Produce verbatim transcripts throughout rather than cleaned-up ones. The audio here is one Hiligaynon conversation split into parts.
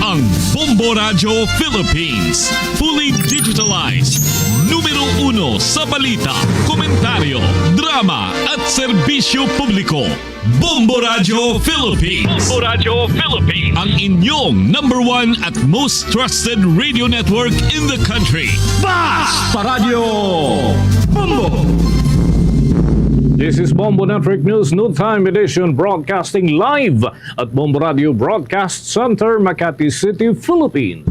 Ang Bombo Radyo Philippines, fully digitalized, numero uno sa balita, komentaryo, drama, at serbisyo publiko. Bombo Radyo Philippines. Bombo Radyo Philippines. Ang inyong number one at most trusted radio network in the country. Basta Radyo Bombo! This is Bombo Network News Noon Time Edition, broadcasting live at Bombo Radio Broadcast Center, Makati City, Philippines.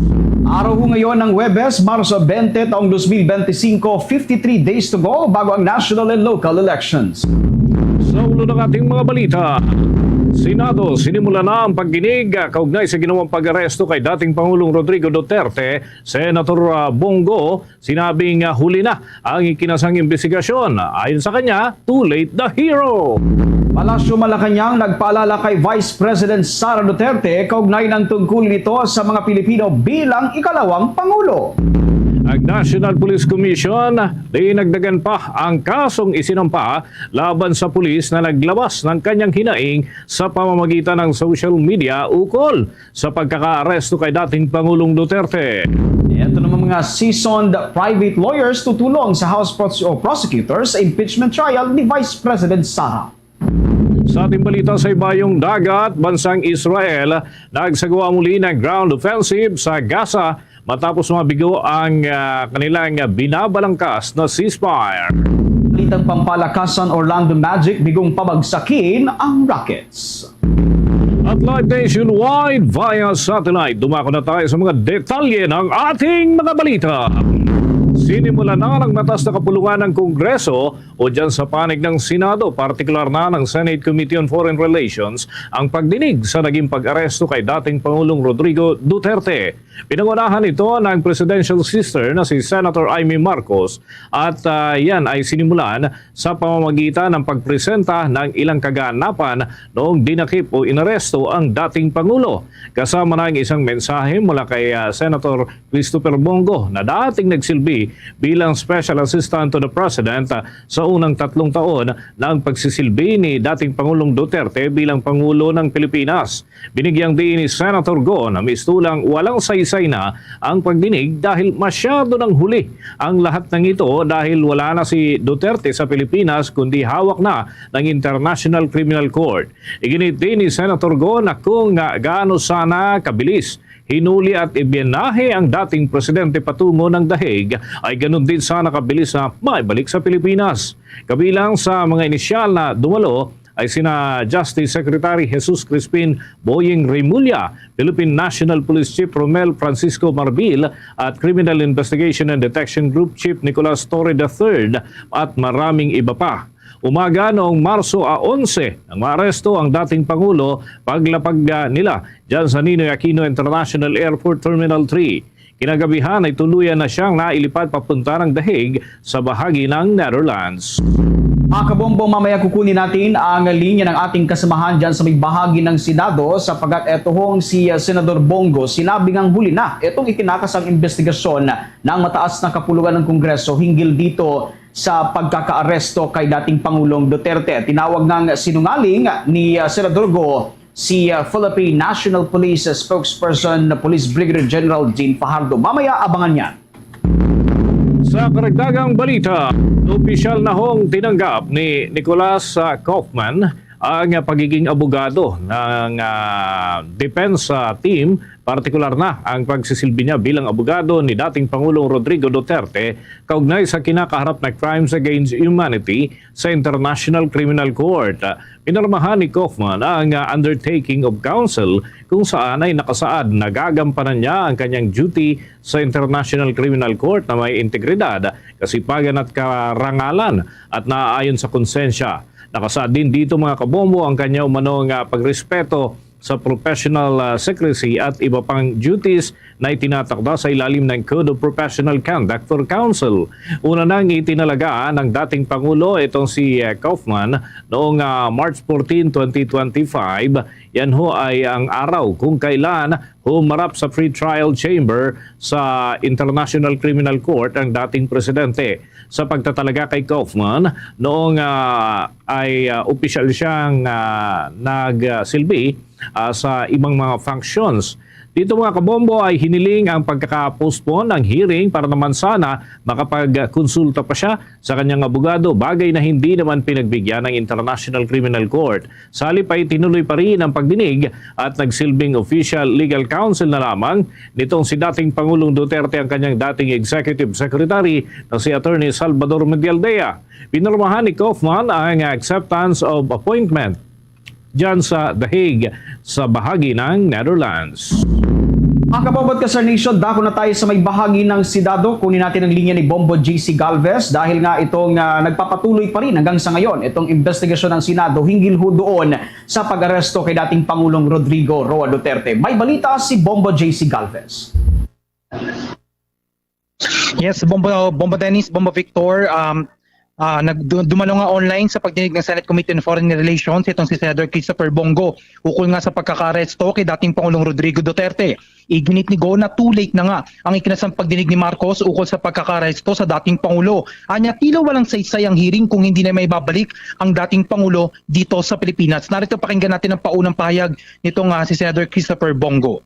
Araw ho ngayon ng Huwebes, Marso twenty, taong twenty twenty-five, fifty-three days to go bago ang national and local elections. Sa ulo ng ating mga balita, Senado, sinimula na ang pagdinig, ah, kaugnay sa ginawang pag-aresto kay dating Pangulong Rodrigo Duterte. Senator, ah, Bong Go, sinabing, ah, huli na ang ikinasang imbestigasyon. Ayon sa kanya, too late the hero. Palasyo Malacañang nagpaalala kay Vice President Sara Duterte kaugnay ng tungkol nito sa mga Pilipino bilang ikalawang pangulo. Ang National Police Commission, dinagdagan pa ang kasong isinampa laban sa pulis na naglabas ng kanyang hinaing sa pamamagitan ng social media ukol sa pagkakaaresto kay dating Pangulong Duterte. Ito naman, mga seasoned private lawyers tutulong sa House pros-, o prosecutors sa impeachment trial ni Vice President Sara. Sa ating balita, sa ibayong dagat, bansang Israel, nagsagawa muli ng ground offensive sa Gaza matapos mabigo ang, ah, kanilang binabalangkas na ceasefire. Balitang pampalakasan, Orlando Magic bigong pabagsakin ang Rockets. At live nationwide via satellite, dumako na tayo sa mga detalye ng ating mga balita. Sinimulan na ng mataas na kapulungan ng Kongreso o dyan sa panig ng Senado, partikular na ng Senate Committee on Foreign Relations, ang pagdinig sa naging pag-aresto kay dating Pangulong Rodrigo Duterte. Pinangunahan ito ng presidential sister na si Senator Imee Marcos at, ah, yan ay sinimulan sa pamamagitan ng pagpresenta ng ilang kaganapan noong dinakip o inaresto ang dating Pangulo. Kasama na ang isang mensahe mula kay, ah, Senator Christopher Bong Go na dating nagsilbi bilang Special Assistant to the President, ah, sa unang tatlong taon ng pagsisilbi ni dating Pangulong Duterte bilang Pangulo ng Pilipinas. Binigyang diin ni Senator Go na mistulang walang saysay na ang pagdinig dahil masyado nang huli ang lahat ng ito dahil wala na si Duterte sa Pilipinas kundi hawak na ng International Criminal Court. Iginit din ni Senator Go na kung, ah, gaano sana kabilis hinuli at ibinahe ang dating presidente patungo ng The Hague, ay ganun din sana kabilis na maibalik sa Pilipinas. Kabilang sa mga inisyal na dumalo ay sina Justice Secretary Jesus Crispin Boying Remulla, Philippine National Police Chief Romel Francisco Marbil at Criminal Investigation and Detection Group Chief Nicolas Torre the third at maraming iba pa. Umaga noong Marso a onse, nang maaresto ang dating Pangulo paglapag, ah, nila dyan sa Ninoy Aquino International Airport Terminal three. Kinagabihan ay tuluyan na siyang nailipad papunta ng The Hague sa bahagi ng Netherlands. Mga kabombo, mamaya kukunin natin ang linya ng ating kasamahan dyan sa may bahagi ng Senado, sapagkat eto hong si, ah, Senador Bong Go, sinabi ngang huli na itong itinakasang investigasyon ng mataas na kapulungan ng Kongreso hinggil dito sa pagkakaaresto kay dating Pangulong Duterte. Tinawag ngang sinungaling ni, ah, Senador Go si, ah, Philippine National Police spokesperson na Police Brigadier General Jean Fajardo. Mamaya, abangan niya. Sa karagdagang balita, opisyal na hong tinanggap ni Nicolas, ah, Kaufman ang pagiging abogado ng, ah, defense, ah, team, partikular na ang pagsisilbi niya bilang abogado ni dating Pangulong Rodrigo Duterte kaugnay sa kinakaharap na crimes against humanity sa International Criminal Court. Pinirmahan ni Kaufman ang, ah, undertaking of counsel kung saan ay nakasaad na gagampanan niya ang kanyang duty sa International Criminal Court na may integridad, kasipagan at karangalan at naaayon sa konsensya. Nakasaad din dito, mga kabombo, ang kanya umanong, ah, pagrespeto sa professional, ah, secrecy at iba pang duties na itinatakda sa ilalim ng Code of Professional Conduct for Counsel. Una nang itinalaga ng dating Pangulo itong si, ah, Kaufman noong, ah, March fourteen, twenty twenty-five. Yan ho ay ang araw kung kailan humarap sa pretrial chamber sa International Criminal Court ang dating presidente. Sa pagtatalaga kay Kaufman, noong, ah, ay, ah, opisyal siyang, ah, nagsilbi, ah, sa ibang mga functions Dito, mga kabombo, ay hiniling ang pagkaka-postpone ng hearing para naman sana makapagkonsulta pa siya sa kanyang abogado, bagay na hindi naman pinagbigyan ng International Criminal Court. Sa halip ay tinuloy pa rin ang pagdinig at nagsilbing official legal counsel na lamang nitong si dating Pangulong Duterte ang kanyang dating executive secretary na si Attorney Salvador Medialdea. Pinirmahan ni Kaufman ang acceptance of appointment dyan sa The Hague, sa bahagi ng Netherlands. Mga kabombo at ka-Star Nation, dako na tayo sa may bahagi ng Senado. Kunin natin ang linya ni Bombo J C Galvez dahil nga itong ah, nagpapatuloy pa rin hanggang sa ngayon itong investigasyon ng Senado hinggil ho doon sa pag-aresto kay dating Pangulong Rodrigo Roa Duterte. May balita si Bombo J C Galvez. Yes, Bombo, Bombo Dennis, Bombo Victor, um, ah, nag, du- dumalo nga online sa pagdinig ng Senate Committee on Foreign Relations itong si Senator Christopher Bong Go ukol nga sa pagkakaaresto kay dating Pangulong Rodrigo Duterte. Iginit ni Go na too late na nga ang ikinasang pagdinig ni Marcos ukol sa pagkakaaresto sa dating Pangulo. Anya, tila walang saysay ang hearing kung hindi na may babalik ang dating Pangulo dito sa Pilipinas. Narito, pakinggan natin ang paunang pahayag nitong ah, si Senator Christopher Bong Go.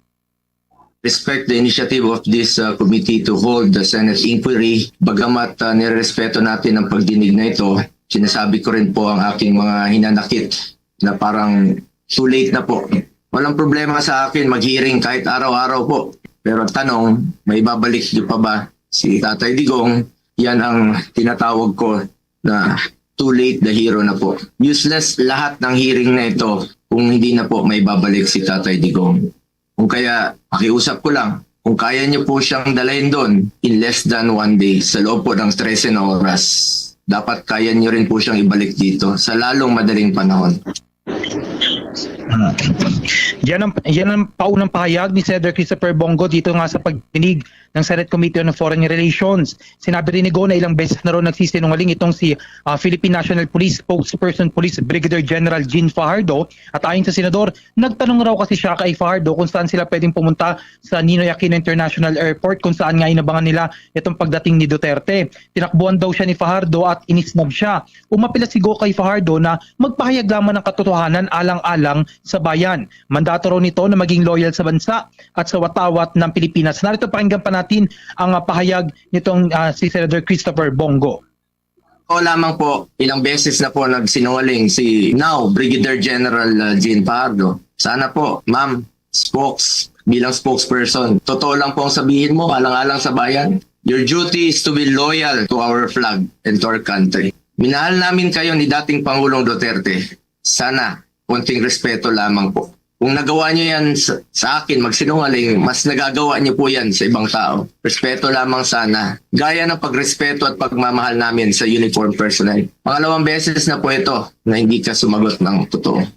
Respect the initiative of this uh, committee to hold the Senate inquiry. Bagamat uh, nirespeto natin ang pagdinig na ito, sinasabi ko rin po ang aking mga hinanakit na parang too late na po. Walang problema sa akin mag-hearing kahit araw-araw po. Pero ang tanong, may babalik niyo pa ba si Tatay Digong? Yan ang tinatawag ko na too late the hero na po. Useless lahat ng hearing na ito kung hindi na po may babalik si Tatay Digong. Kung kaya, pakiusap ko lang, kung kaya niyo po siyang dalhin doon in less than one day, sa loob po ng trese na oras, dapat kaya niyo rin po siyang ibalik dito sa lalong madaling panahon. Yan ang, yan ang paunang pahayag ni Senator Christopher Bong Go dito nga sa pagdinig ng Senate Committee on Foreign Relations. Sinabi rin ni Go na ilang beses na raw nagsisinungaling itong si ah, Philippine National Police Spokesperson Police Brigadier General Jean Fajardo. At ayon sa senador, nagtanong raw kasi siya kay Fajardo kung saan sila pwedeng pumunta sa Ninoy Aquino International Airport, kung saan nga inabangan nila itong pagdating ni Duterte. Tinakbuhan daw siya ni Fajardo at inisnab siya. Umapila si Go kay Fajardo na magpahayag lamang ng katotohanan alang-alang sa bayan. Mandato raw nito na maging loyal sa bansa at sa watawat ng Pilipinas. Narito, pakinggan pa natin ang ah, pahayag nitong ah, si Senator Christopher Bong Go. Ako lamang po, ilang beses na po nagsinungaling si now Brigadier General uh, Jean Fajardo. Sana po, ma'am, spokes, bilang spokesperson, totoo lang po ang sabihin mo, alang-alang sa bayan. Your duty is to be loyal to our flag and to our country. Minahal namin kayo ni dating Pangulong Duterte. Sana, konting respeto lamang po. Kung nagawa niyo yan sa, sa akin, magsinungaling, mas nagagawa niyo po yan sa ibang tao. Respeto lamang sana. Gaya ng pagrespeto at pagmamahal namin sa uniform personnel. Pangalawang beses na po ito na hindi ka sumagot ng totoo.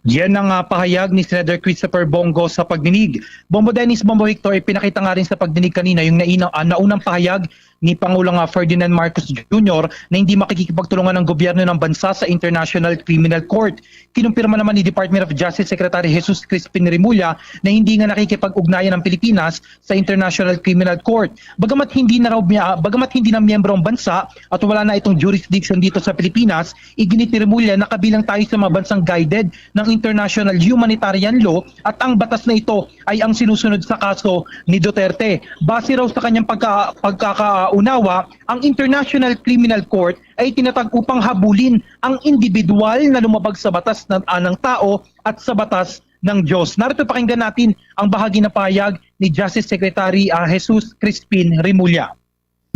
Yan ang ah, pahayag ni Senator Christopher Bong Go sa pagdinig. Bombo Dennis, Bombo Victor, ipinakita nga rin sa pagdinig kanina yung naina, ah, naunang pahayag ni Pangulong ah, Ferdinand Marcos Junior na hindi makikipagtulungan ng gobyerno ng bansa sa International Criminal Court. Kinumpirma naman ni Department of Justice Secretary Jesus Crispin Remulla na hindi nga nakikipag-ugnayan ang Pilipinas sa International Criminal Court. Bagamat hindi na raw, ah, bagamat hindi na miyembro ang bansa at wala na itong jurisdiction dito sa Pilipinas, iginit ni Remulla na kabilang tayo sa mga bansang guided ng international humanitarian law at ang batas na ito ay ang sinusunod sa kaso ni Duterte. Base raw sa kanyang pagka, pagkakaunawa, ang International Criminal Court ay tinatag upang habulin ang individual na lumabag sa batas ng, ah, ng tao at sa batas ng Diyos. Narito, pakinggan natin ang bahagi na pahayag ni Justice Secretary ah, Jesus Crispin Remulla.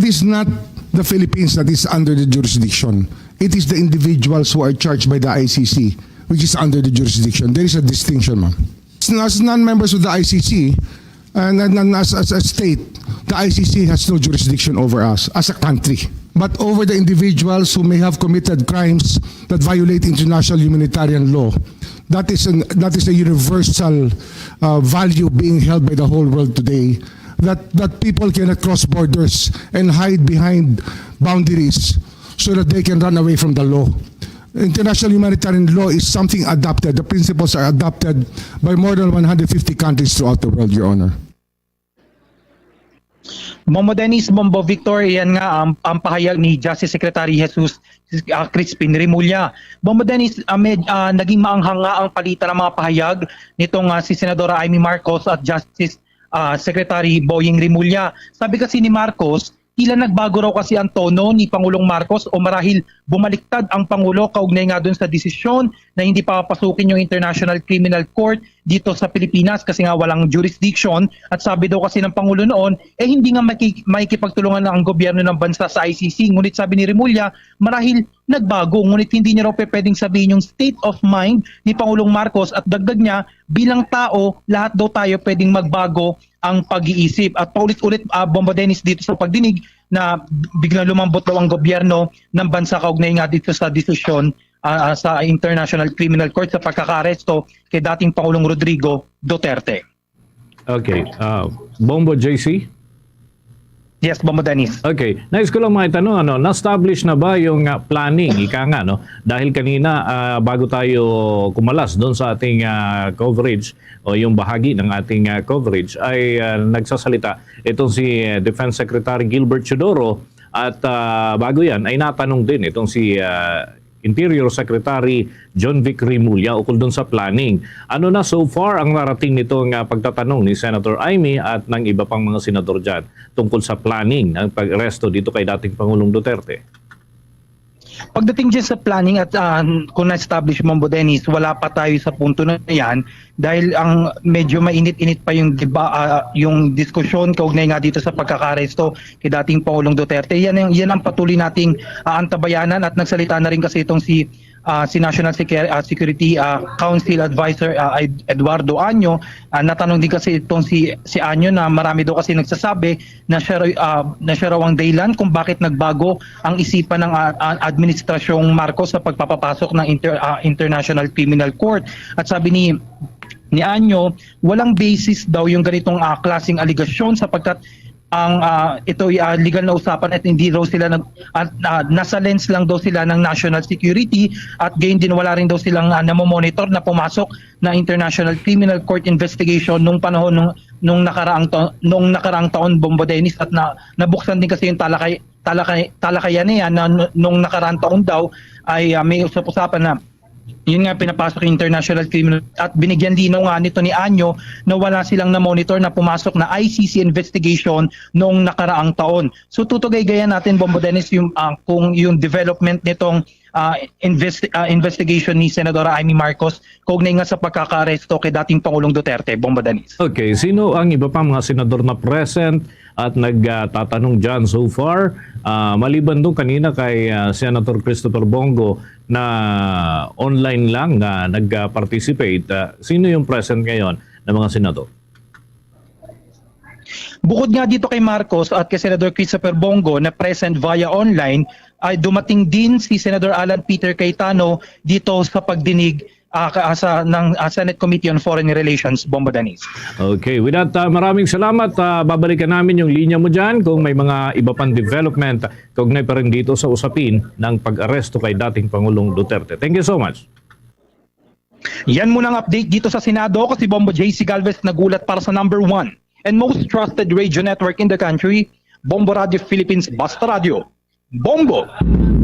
It is not the Philippines that is under the jurisdiction. It is the individuals who are charged by the I C C, which is under the jurisdiction. There is a distinction, ma'am. As non-members of the I C C, and, and, and as, as a state, the I C C has no jurisdiction over us as a country, but over the individuals who may have committed crimes that violate international humanitarian law. That is, an, that is a universal uh, value being held by the whole world today, that, that people cannot cross borders and hide behind boundaries so that they can run away from the law. International humanitarian law is something adopted. The principles are adopted by more than one hundred fifty countries throughout the world, Your Honor. Bombo Dennis, Bombo Victor, yan nga ang, ang pahayag ni Justice Secretary Jesus, ah, Crispin Remulla. Bombo Dennis, ah, med, ah, naging maanghang nga ang palitan ng mga pahayag nitong, ah, si Senadora Imee Marcos at Justice, ah, Secretary Boying Remulla. Sabi kasi ni Marcos, tila nagbago raw kasi ang tono ni Pangulong Marcos o marahil bumaliktad ang Pangulo kaugnay nga dun sa desisyon na hindi papasukin yung International Criminal Court dito sa Pilipinas kasi nga walang jurisdiction. At sabi daw kasi ng Pangulo noon, eh, hindi nga maki-, makikipagtulungan ang gobyerno ng bansa sa I C C. Ngunit sabi ni Remulla, marahil nagbago, ngunit hindi niya raw pe-, pwedeng sabihin yung state of mind ni Pangulong Marcos. At dagdag niya, bilang tao, lahat daw tayo pwedeng magbago ang pag-iisip. At paulit-ulit, ah, Bombo Dennis, dito sa pagdinig na biglang lumambot daw ang gobyerno ng bansa kaugnay nga dito sa desisyon, ah, sa International Criminal Court sa pagkakaaresto kay dating Pangulong Rodrigo Duterte. Okay. Ah, Bombo J C? Yes, Bombo Dennis. Okay. Nais ko lang maitanong, ano, na-establish na ba yung, ah, planning, ika nga, no? Dahil kanina, ah, bago tayo kumalas doon sa ating, ah, coverage o yung bahagi ng ating, ah, coverage, ay, ah, nagsasalita itong si, ah, Defense Secretary Gilbert Teodoro at, ah, bago yan ay natanong din itong si, ah, Interior Secretary John Vic Remulla ukol dun sa planning. Ano na so far ang narating nitong, ah, pagtatanong ni Senator Imee at ng iba pang mga senador dyan tungkol sa planning ng pag-aresto dito kay dating Pangulong Duterte? Pagdating dyan sa planning at, ah, kung na-establish, Bombo Dennis, wala pa tayo sa punto na yan dahil ang medyo mainit-init pa yung diba, ah, yung diskusyon kaugnay nga dito sa pagkakaresto kay dating Pangulong Duterte. Yan ang, yan ang patuloy nating, ah, antabayanan at nagsalita na rin kasi itong si, ah, si National Secu-, ah, Security, ah, Council Advisor, ah, Ed-, Eduardo Año. Ah, natanong din kasi itong si, si Año na marami daw kasi nagsasabi na siya raw, ah, na siya raw ang dahilan kung bakit nagbago ang isipan ng, ah, ah, administrasyong Marcos sa pagpapapasok ng inter-, ah, International Criminal Court. At sabi ni, ni Año, walang basis daw yung ganitong, ah, klaseng aligasyon sapagkat ang, ah, ito ay, ah, legal na usapan at hindi raw sila nag-, at, ah, nasa lens lang daw sila ng national security at gayon din wala rin daw silang, ah, namomonitor na pumasok na International Criminal Court investigation nung panahon nung, nung nakaraang ta-, nung nakaraang taon, Bombo Dennis, at na, nabuksan din kasi yung talakay-, talakay-, talakayan niya na n-, nung nakaraang taon daw ay, ah, may usap-usapan na yun nga pinapasok yung International Criminal at binigyan linaw nga nito ni Anyo na wala silang na-monitor na pumasok na I C C investigation noong nakaraang taon. So tutugay-gayan natin, Bombo Dennis, yung, ah, kung yung development nitong, ah, invest-, ah, investigation ni Senadora Imee Marcos kaugnay nga sa pagkakaaresto kay dating Pangulong Duterte, Bombo Dennis. Okay, sino ang iba pang mga senador na present at nagtatanong dyan so far? Ah, maliban doon kanina kay, ah, Senator Christopher Bong Go na online lang na nag-participate, ah, sino yung present ngayon na mga senador? Bukod nga dito kay Marcos at kay Senador Christopher Bong Go na present via online, ay dumating din si Senador Alan Peter Cayetano dito sa pagdinig, ah, ka-, ah, sa, ng, ah, Senate Committee on Foreign Relations, Bombo Dennis. Okay, with that, ah, maraming salamat. Ah, babalikan namin yung linya mo dyan kung may mga iba pang development kaugnay pa rin dito sa usapin ng pag-aresto kay dating Pangulong Duterte. Thank you so much. Yan muna ang update dito sa Senado. Ako si Bombo J C Galvez, nagulat para sa number one and most trusted radio network in the country, Bombo Radio Philippines, Basta Radio. Bombo!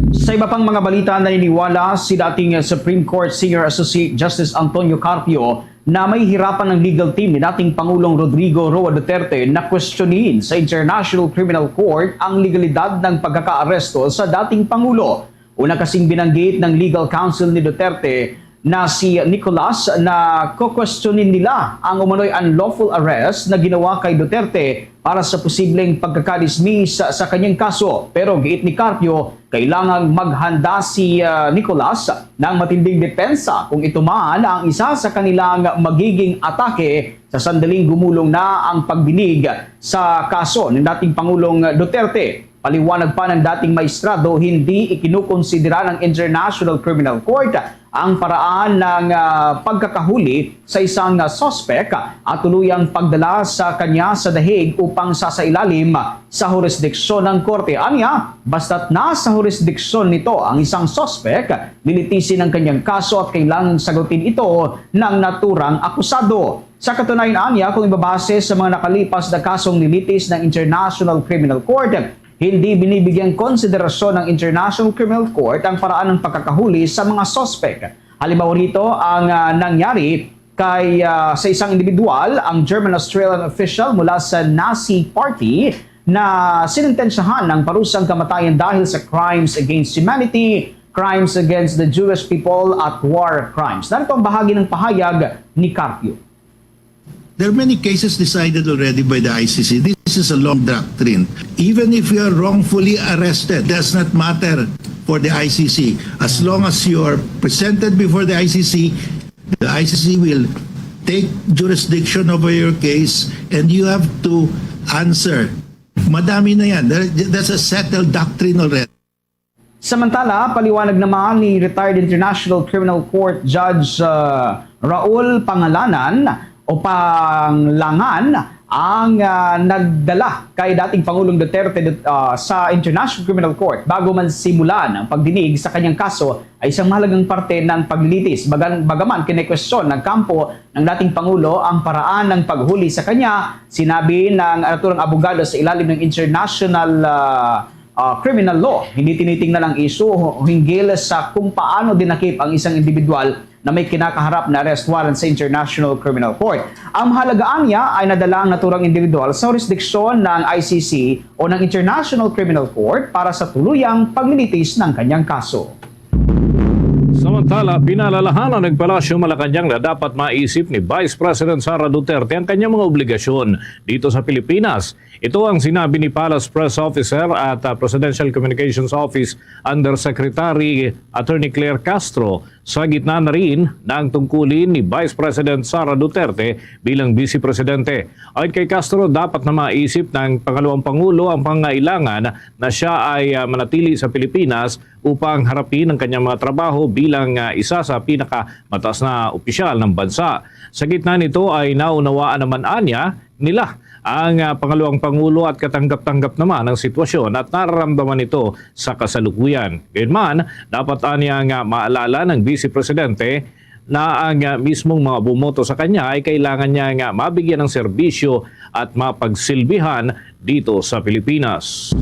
Sa iba pang mga balita, naniniwala si dating Supreme Court Senior Associate Justice Antonio Carpio na may hirapan ang legal team ni dating Pangulong Rodrigo Roa Duterte na kwestiyonin sa International Criminal Court ang legalidad ng pagkakaaresto sa dating Pangulo. Una kasing binanggit ng legal counsel ni Duterte na si Nicolas na kukwestiyonin nila ang umano'y unlawful arrest na ginawa kay Duterte para sa posibleng pagkakadismiss sa kanyang kaso. Pero giit ni Carpio, kailangang maghanda si, ah, Nicolas ng matinding depensa kung ito man ang isa sa kanilang magiging atake sa sandaling gumulong na ang pagdinig sa kaso ng dating Pangulong Duterte. Paliwanag pa ng dating maestrado, hindi ikinukonsidera ng International Criminal Court ang paraan ng, ah, pagkakahuli sa isang, ah, suspek at tuluyang pagdala sa kanya sa The Hague upang sasailalim sa hurisdiksyon ng korte. Anya, basta't nasa hurisdiksyon nito ang isang suspek, lilitisin ang kanyang kaso at kailangang sagutin ito ng naturang akusado. Sa katunayan, anya, kung ibabase sa mga nakalipas na kasong nilitis ng International Criminal Court, hindi binibigyang konsiderasyon ng International Criminal Court ang paraan ng pagkakahuli sa mga suspek. Halimbawa nito ang, ah, nangyari kay, ah, sa isang individual, ang German-Australian official mula sa Nazi Party na sinintensyahan ng parusang kamatayan dahil sa crimes against humanity, crimes against the Jewish people at war crimes. Narito ang bahagi ng pahayag ni Carpio. There are many cases decided already by the I C C. This is a long doctrine. Even if you are wrongfully arrested, does not matter for the I C C. As long as you are presented before the I C C, the I C C will take jurisdiction over your case and you have to answer. Madami na yan. There- That's a settled doctrine already. Samantala, paliwanag naman ni retired International Criminal Court Judge, uh, Raul Pangalanan o Panglangan ang, uh, nagdala kay dating Pangulong Duterte, uh, sa International Criminal Court bago man simulan ang pagdinig sa kanyang kaso ay isang mahalagang parte ng paglilitis. Bagan-, bagaman kinekwestiyon ng kampo ng dating Pangulo ang paraan ng paghuli sa kanya, sinabi ng naturang abogado sa ilalim ng International, uh, ah, criminal law. Hindi tinitingnan ang isyu hinggil sa kung paano dinakip ang isang individual na may kinakaharap na arrest warrant sa International Criminal Court. Ang mahalagaan niya ay nadala ang naturang individual sa jurisdiksyon ng I C C o ng International Criminal Court para sa tuluyang paglilitis ng kanyang kaso. Samantala, pinalalahanan ng Palasyo Malacañang na dapat maisip ni Vice President Sara Duterte ang kanyang mga obligasyon dito sa Pilipinas. Ito ang sinabi ni Palace Press Officer at, ah, Presidential Communications Office Undersecretary Attorney Claire Castro sa gitna na rin ng tungkulin ni Vice President Sara Duterte bilang Vice Presidente. Ayon kay Castro, dapat na maisip ng pangalawang pangulo ang pangailangan na siya ay, ah, manatili sa Pilipinas upang harapin ang kanyang mga trabaho bilang, ah, isa sa pinakamataas na opisyal ng bansa. Sa gitna nito ay naunawaan naman anya nila ang, ah, pangalawang pangulo at katanggap-tanggap naman ang sitwasyon at nararamdaman ito sa kasalukuyan. Gayunman, dapat anya nga maalala ng Vice Presidente na ang, ah, mismong mga bumoto sa kanya ay kailangan niya nga mabigyan ng serbisyo at mapagsilbihan dito sa Pilipinas.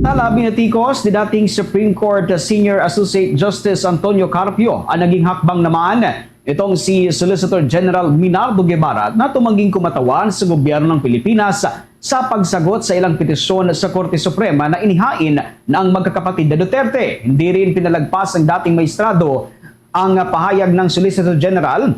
Tala, binatikos ni dating Supreme Court Senior Associate Justice Antonio Carpio ang naging hakbang naman itong si Solicitor General Minardo Guevara na tumanggi kumatawan sa gobyerno ng Pilipinas sa pagsagot sa ilang petisyon sa Korte Suprema na inihain na ang magkakapatid na Duterte. Hindi rin pinalagpas ng dating maestrado ang pahayag ng Solicitor General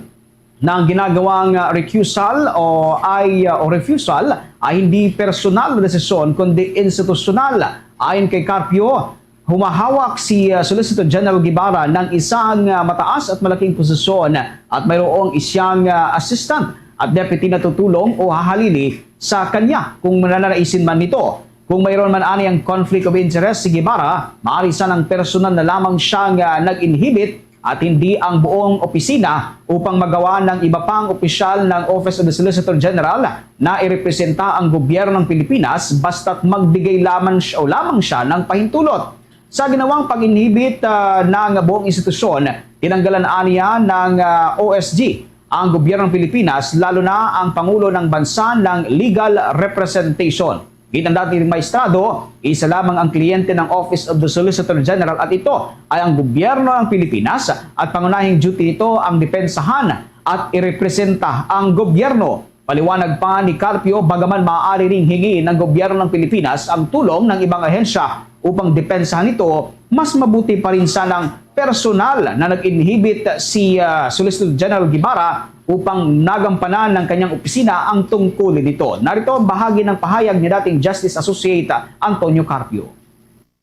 na ang ginagawang, ah, recusal o ay, ah, o refusal ay hindi personal na desisyon kundi institusyonal. Ayon kay Carpio, humahawak si, ah, Solicitor General Guevara ng isang, ah, mataas at malaking posisyon at mayroong isiyang, ah, assistant at deputy na tutulong o hahalili sa kanya kung mananaisin man nito. Kung mayroon man ani ang conflict of interest si Guevara, maaari sanang personal na lamang siyang, ah, nag-inhibit at hindi ang buong opisina upang magawa ng iba pang opisyal ng Office of the Solicitor General na irepresenta ang gobyerno ng Pilipinas basta't magbigay lamang siya, o lamang siya ng pahintulot. Sa ginawang pag-inhibit, ah, ng buong institusyon, tinanggalan aniya ng, ah, O S G ang gobyerno ng Pilipinas, lalo na ang Pangulo ng Bansa, ng legal representation. Gikan dating maestrado, isa lamang ang kliyente ng Office of the Solicitor General at ito ay ang gobyerno ng Pilipinas at pangunahing duty nito ang depensahan at irepresenta ang gobyerno. Paliwanag pa ni Carpio, bagaman maaari ring hingin ng gobyerno ng Pilipinas ang tulong ng ibang ahensya upang depensahan ito, mas mabuti pa rin sanang personal na nag-inhibit si, ah, Solicitor General Guevara upang nagampanan ng kanyang opisina ang tungkulin nito. Narito ang bahagi ng pahayag ni dating Justice Associate Antonio Carpio.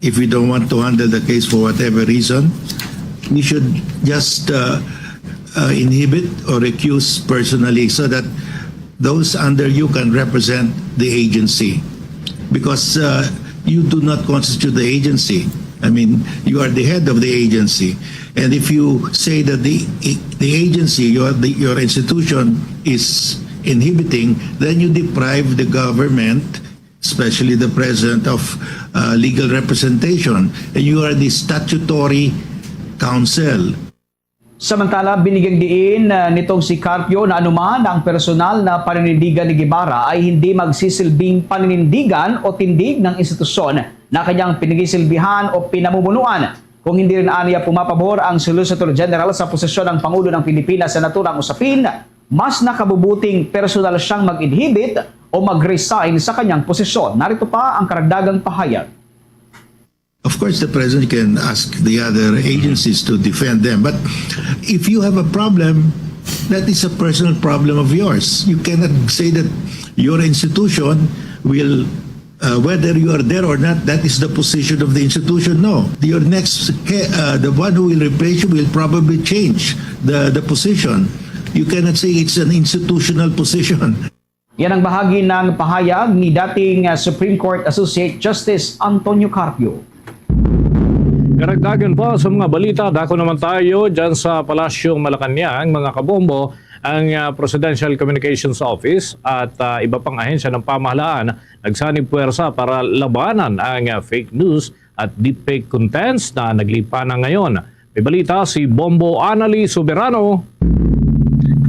If we don't want to handle the case for whatever reason, we should just uh, uh, inhibit or recuse personally so that those under you can represent the agency. Because uh, you do not constitute the agency. I mean, you are the head of the agency. And if you say that the the agency, your the, your institution is inhibiting, then you deprive the government, especially the president, of uh, legal representation, and you are the statutory counsel. Samantala, binigyang diin, ah, nitong si Carpio na anuman ang personal na paninindigan ni Guevara ay hindi magsisilbing paninindigan o tindig ng institusyon na kanyang pinigisilbihan o pinamumunuan kung hindi rin aniya pumapabor ang Solicitor General sa posisyon ng Pangulo ng Pilipinas sa naturang usapin. Mas nakabubuting personal siyang mag-inhibit o mag-resign sa kanyang posisyon. Narito pa ang karagdagang pahayag. Of course, the president can ask the other agencies to defend them. But if you have a problem, that is a personal problem of yours. You cannot say that your institution will, uh, whether you are there or not, that is the position of the institution. No. Your next, he- uh, the one who will replace you will probably change the, the position. You cannot say it's an institutional position. Yan ang bahagi ng pahayag ni dating, ah, Supreme Court Associate Justice Antonio Carpio. Karagdagan pa sa mga balita, dako naman tayo dyan sa Palasyong Malacañang, mga kabombo, ang, ah, Presidential Communications Office at, ah, iba pang ahensya ng pamahalaan nagsanib puwersa para labanan ang, ah, fake news at deepfake contents na naglipa na ngayon. May balita si Bombo Anali Soberano.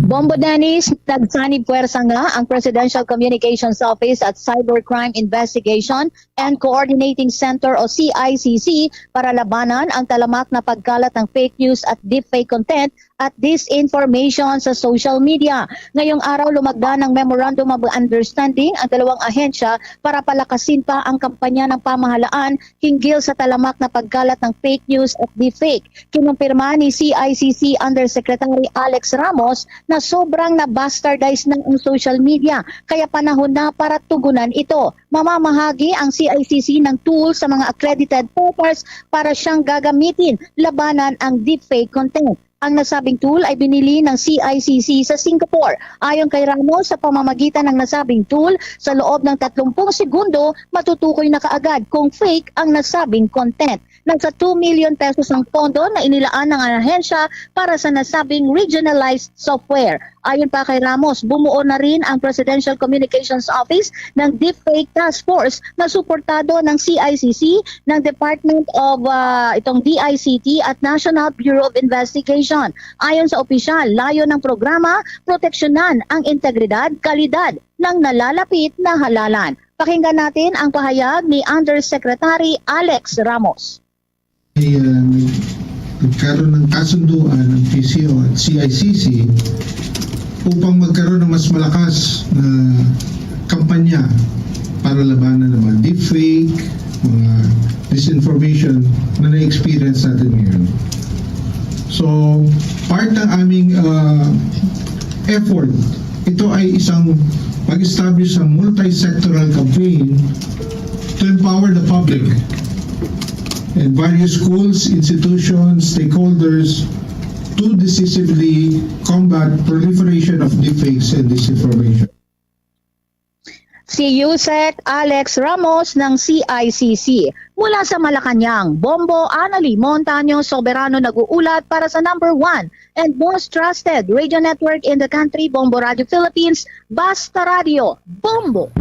Bombo Dennis, nagsanib puwersa nga ang Presidential Communications Office at Cybercrime Investigation and Coordinating Center o C I C C para labanan ang talamak na pagkalat ng fake news at deepfake content at disinformation sa social media. Ngayong araw, lumagda ng Memorandum of Understanding ang dalawang ahensya para palakasin pa ang kampanya ng pamahalaan hinggil sa talamak na pagkalat ng fake news at deepfake. Kinumpirma ni C I C C Undersecretary Alex Ramos na sobrang na-bastardize na ang social media, kaya panahon na para tugunan ito. Mamamahagi ang C I C C ng tool sa mga accredited portals para siyang gagamitin labanan ang deepfake content. Ang nasabing tool ay binili ng C I C C sa Singapore. Ayon kay Ramos, sa pamamagitan ng nasabing tool, sa loob ng tatlong pung segundo, matutukoy na kaagad kung fake ang nasabing content. Nasa two million pesos ang pondo na inilaan ng ahensya para sa nasabing regionalized software. Ayon pa kay Ramos, bumuo na rin ang Presidential Communications Office ng Deepfake Task Force na suportado ng C I C C, ng Department of, ah, itong D I C T at National Bureau of Investigation. Ayon sa opisyal, layo ng programa, proteksyonan ang integridad, kalidad ng nalalapit na halalan. Pakinggan natin ang pahayag ni Undersecretary Alex Ramos. Ay, ah, nag- nagkaroon ng kasunduan ang P C O at C I C C upang magkaroon ng mas malakas na kampanya para labanan ng mga deepfake, mga disinformation na na-experience natin ngayon. So, part ng aming, ah, effort, ito ay isang pag-establish ng multi-sectoral campaign to empower the public and various schools, institutions, stakeholders to decisively combat proliferation of deepfakes and disinformation. Si Usec Alex Ramos ng C I C C. Mula sa Malacañang, Bombo Anali Montaño Soberano nag-uulat para sa number one and most trusted radio network in the country, Bombo Radio Philippines, Basta Radio, Bombo!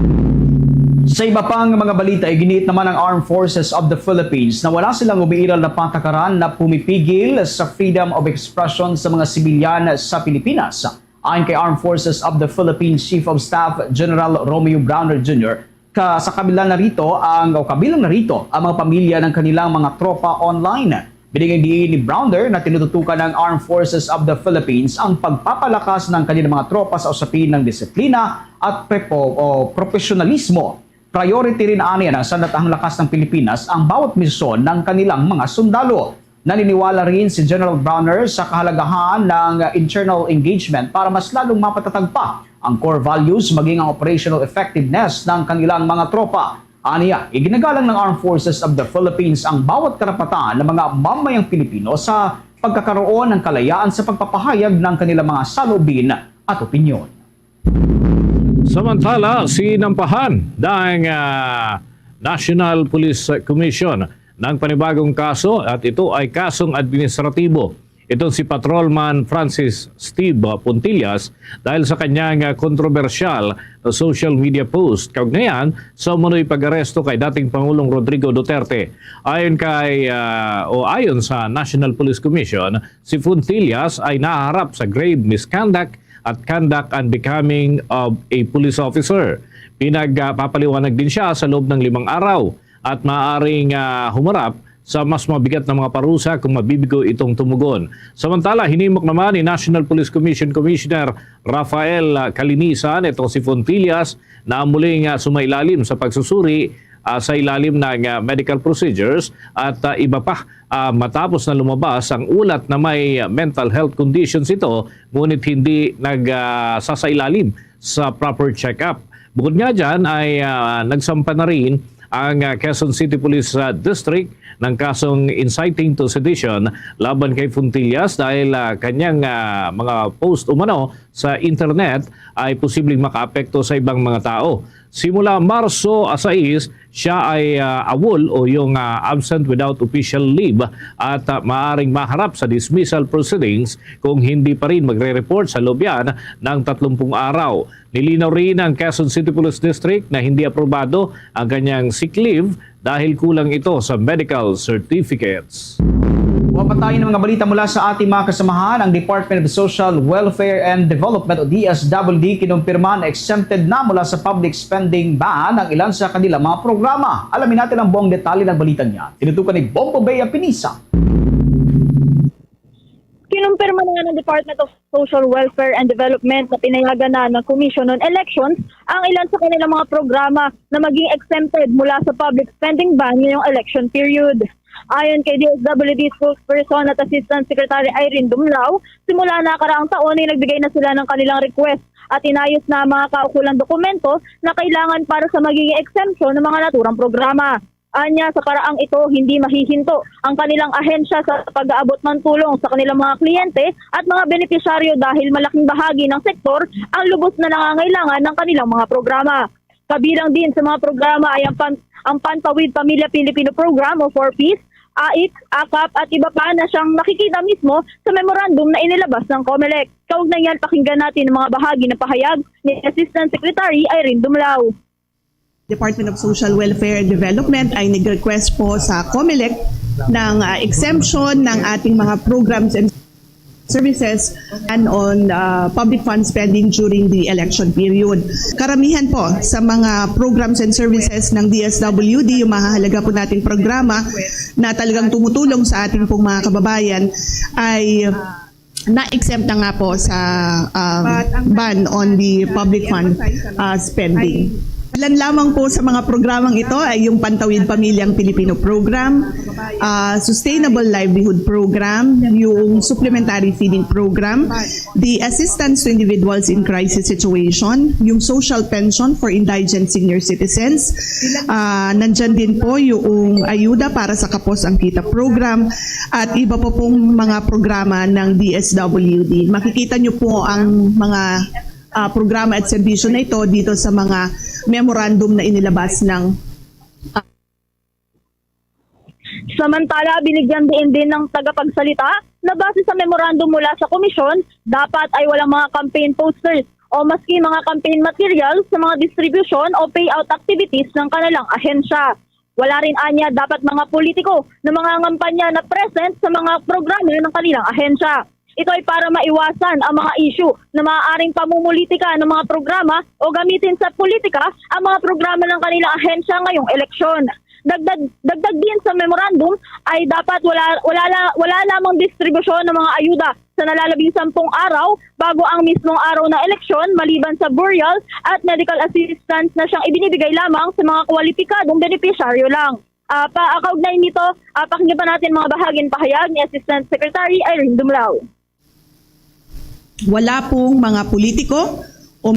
Sa iba pang mga balita, iginiit naman ng Armed Forces of the Philippines na wala silang umiiral na patakaran na pumipigil sa freedom of expression sa mga sibilyan sa Pilipinas. Ayon kay Armed Forces of the Philippines Chief of Staff General Romeo Brawner Junior, ka, sa kabila na rito ang, o kabilang na rito ang mga pamilya ng kanilang mga tropa online. Binigyan din ni Brawner na tinututukan ng Armed Forces of the Philippines ang pagpapalakas ng kanilang mga tropa sa usapin ng disiplina at prepo-, o propesyonalismo. Priority rin aniya ng Sandatahang Lakas ng Pilipinas ang bawat misyon ng kanilang mga sundalo. Naniniwala rin si General Brawner sa kahalagahan ng internal engagement para mas lalong mapatatag pa ang core values maging ang operational effectiveness ng kanilang mga tropa. Aniya, iginagalang ng Armed Forces of the Philippines ang bawat karapatan ng mga mamamayang Pilipino sa pagkakaroon ng kalayaan sa pagpapahayag ng kanilang mga saloobin at opinyon. Samantala, sinampahan ng, ah, National Police Commission ng panibagong kaso at ito ay kasong administratibo. Ito si Patrolman Francis Steve Puntillas dahil sa kanyang, ah, kontrobersyal na social media post kaugnayan sa umano'y pag-aresto kay dating Pangulong Rodrigo Duterte. Ayon kay, ah, o ayon sa National Police Commission, si Puntillas ay naharap sa grave misconduct at conduct unbecoming of a police officer. Pinagpapaliwanag din siya sa loob ng limang araw at maaaring, ah, humarap sa mas mabigat na mga parusa kung mabibigo itong tumugon. Samantala, hinimok naman ni National Police Commission Commissioner Rafael, ah, Calinisan itong si Fontillas na muling, ah, sumailalim sa pagsusuri, ah, sa ilalim ng, ah, medical procedures at, ah, iba pa, ah, matapos na lumabas ang ulat na may mental health conditions ito, ngunit hindi nag, ah, sasailalim sa proper check-up. Bukod nga dyan ay, ah, nagsampa na rin ang, ah, Quezon City Police, ah, District ng kasong inciting to sedition laban kay Fontillas dahil, ah, kanyang, ah, mga post umano sa internet ay posibleng makaapekto sa ibang mga tao. Simula Marso sais, siya ay, ah, AWOL o yung, ah, absent without official leave at, ah, maaring maharap sa dismissal proceedings kung hindi pa rin magre-report sa loob yan ng tatlumpung araw. Nilinaw rin ng Quezon City Police District na hindi aprobado ang kanyang sick leave dahil kulang ito sa medical certificates. Mapatay ng mga balita mula sa ating mga kasamahan. Ang Department of Social Welfare and Development o D S W D kinumpirma na exempted na mula sa public spending ban ang ilan sa kanilang mga programa. Alamin natin ang buong detalye ng balita niya. Tinutukan ni Bombo Bea Pinisa. Kinumpirma na nga ng Department of Social Welfare and Development na pinayagan na ng Commission on Elections ang ilan sa kanilang mga programa na maging exempted mula sa public spending ban ngayong election period. Ayon kay D S W D spokesperson at Assistant Secretary Irene Dumlao, simula nakaraang taon ay nagbigay na sila ng kanilang request at inayos na ang mga kaukulang dokumento na kailangan para sa magiging exemption ng mga naturang programa. Anya, sa paraang ito, hindi mahihinto ang kanilang ahensya sa pag-aabot ng tulong sa kanilang mga kliyente at mga benepisyaryo dahil malaking bahagi ng sektor ang lubos na nangangailangan ng kanilang mga programa. Kabilang din sa mga programa ay ang pan-, ang Pantawid Pamilya Pilipino Program o four Ps, AIC, AKAP at iba pa na siyang nakikita mismo sa memorandum na inilabas ng COMELEC. Kaugnay niyan, pakinggan natin ang mga bahagi ng pahayag ni Assistant Secretary Irene Dumlao. Department of Social Welfare and Development ay nag-request po sa COMELEC ng, ah, exemption ng ating mga programs and services and on, ah, public fund spending during the election period. Karamihan po sa mga programs and services ng D S W D, yung mahahalaga po nating programa na talagang tumutulong sa ating pong mga kababayan ay na-exempt na nga po sa, ah, ban on the public fund, ah, spending. Ilan lamang po sa mga programang ito ay yung Pantawid Pamilyang Pilipino Program, ah, Sustainable Livelihood Program, yung Supplementary Feeding Program, the Assistance to Individuals in Crisis Situation, yung Social Pension for Indigent Senior Citizens. Ah, nandyan din po yung ayuda para sa Kapos ang Kita Program, at iba pa pong mga programa ng D S W D. Makikita nyo po ang mga, ah, programa at serbisyo na ito dito sa mga memorandum na inilabas ng, ah, Samantala, binigyan diin din ng tagapagsalita na base sa memorandum mula sa komisyon, dapat ay walang mga campaign posters o maski mga campaign materials sa mga distribusyon o payout activities ng kanilang ahensya. Wala rin anya dapat mga politiko na mangangampanya na present sa mga programa ng kanilang ahensya. Ito ay para maiwasan ang mga issue na maaaring pamumulitika ng mga programa o gamitin sa politika ang mga programa ng kanilang ahensya ngayong eleksyon. Dagdag, dagdag din sa memorandum ay dapat wala, wala, la- wala lamang distribusyon ng mga ayuda sa nalalabing sampung araw bago ang mismong araw ng eleksyon, maliban sa burial at medical assistance na siyang ibinibigay lamang sa mga kwalipikadong benepisyaryo lang. Ah, pa, ah, kaugnay nito, ah, pakinggan pa natin mga bahaging pahayag ni Assistant Secretary Irene Dumlao. Wala pong mga politiko o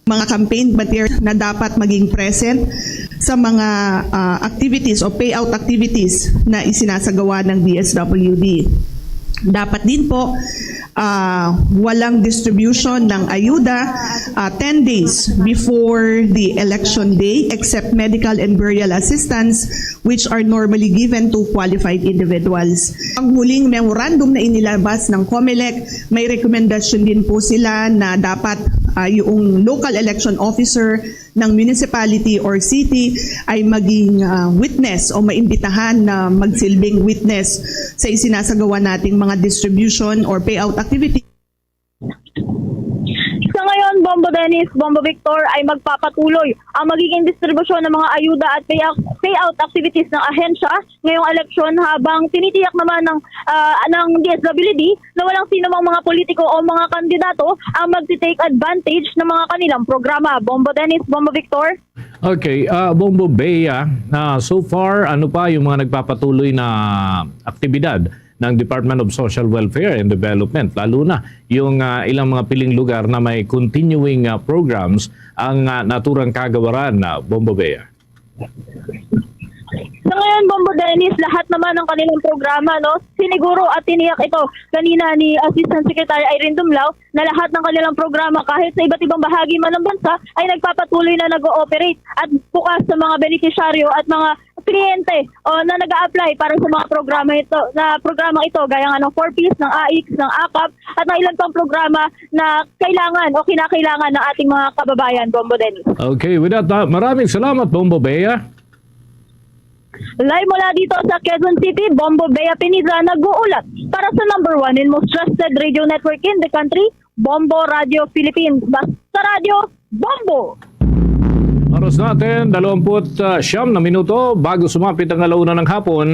mga campaign material na dapat maging present sa mga, ah, activities o payout activities na isinasagawa ng D S W D. Dapat din po Ah, walang distribution ng ayuda ah, ten days before the election day, except medical and burial assistance, which are normally given to qualified individuals. Ang huling memorandum na inilabas ng COMELEC, may rekomendasyon din po sila na dapat ah, yung local election officer ng municipality or city ay maging ah, witness o maimbitahan na magsilbing witness sa isinasagawa nating mga distribution or payout activity. Sa ngayon, Bombo Dennis, Bombo Victor, ay magpapatuloy ang magiging distribusyon ng mga ayuda at payout, payout activities ng ahensya ngayong eleksyon, habang tinitiyak naman ng, ah, ng D S W D na walang sinumang mga politiko o mga kandidato ang magti-take advantage ng mga kanilang programa. Bombo Dennis, Bombo Victor. Okay, ah, Bombo Bea, ah, so far, ano pa yung mga nagpapatuloy na aktibidad ng Department of Social Welfare and Development, lalo na yung ah, ilang mga piling lugar na may continuing ah, programs ang ah, naturang kagawaran na Bombo Bea? Sa ngayon, Bombo Dennis, lahat naman ng kanilang programa, no, siniguro at tiniyak ito kanina ni Assistant Secretary Irene Dumlao na lahat ng kanilang programa, kahit sa iba't ibang bahagi man ng bansa, ay nagpapatuloy na nag-ooperate at bukas sa mga benepisyaryo at mga kliyente o na nag-a-apply para sa mga programa ito, na programa ito, gaya nga ng four Ps, ng AICS, ng AKAP, at ng ilan pang programa na kailangan o kinakailangan ng ating mga kababayan, Bombo Dennis. Okay, with that, ah, maraming salamat, Bombo Bea. Live mula dito sa Quezon City, Bombo Bea Pineda nag-uulat para sa number one and most trusted radio network in the country, Bombo Radio Philippines. Basta Radio, Bombo! Oras natin, dalawamput siyam na minuto bago sumapit ang alauna ng hapon.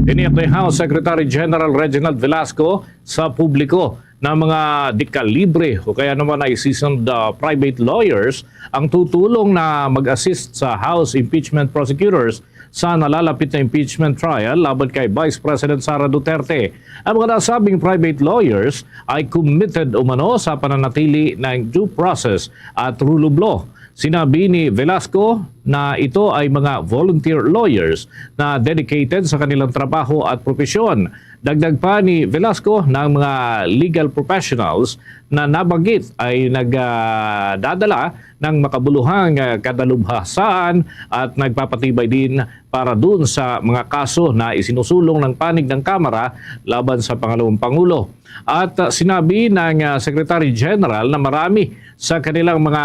Tiniyak ni House Secretary General Reginald Velasco sa publiko na mga dekalibre o kaya naman ay seasoned uh, private lawyers ang tutulong na mag-assist sa House impeachment prosecutors sa nalalapit na impeachment trial laban kay Vice President Sara Duterte. Ang mga nasabing private lawyers ay committed umano sa pananatili ng due process at rule of law. Sinabi ni Velasco na ito ay mga volunteer lawyers na dedicated sa kanilang trabaho at propesyon. Dagdag pa ni Velasco na ang mga legal professionals na nabanggit ay nagdadala ng makabuluhang ah, kadalubhasaan at nagpapatibay din para dun sa mga kaso na isinusulong ng panig ng Kamara laban sa pangalawang Pangulo. At ah, sinabi ng ah, Secretary General na marami sa kanilang mga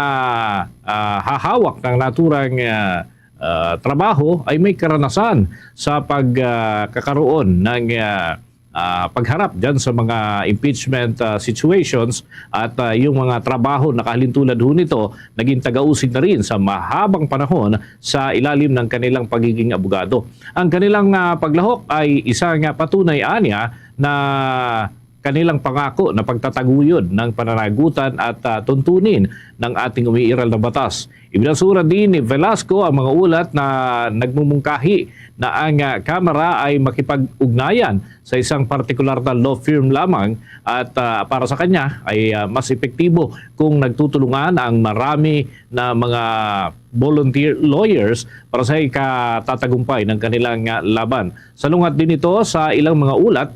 ah, hahawak ng naturang ah, ah, trabaho ay may karanasan sa pagkakaroon ng ah, ah, pagharap dyan sa mga impeachment ah, situations at ah, yung mga trabaho na kahalintulad ho nito naging tagausig na rin sa mahabang panahon sa ilalim ng kanilang pagiging abogado. Ang kanilang ah, paglahok ay isang ah, patunay anya na kanilang pangako na pagtataguyod ng pananagutan at ah, tuntunin ng ating umiiral na batas. Ibinasura din ni Velasco ang mga ulat na nagmumungkahi na ang ah, Kamara ay makipag-ugnayan sa isang partikular na law firm lamang at ah, para sa kanya ay ah, mas epektibo kung nagtutulungan ang marami na mga volunteer lawyers para sa ikatatagumpay ng kanilang ah, laban. Salungat din ito sa ilang mga ulat,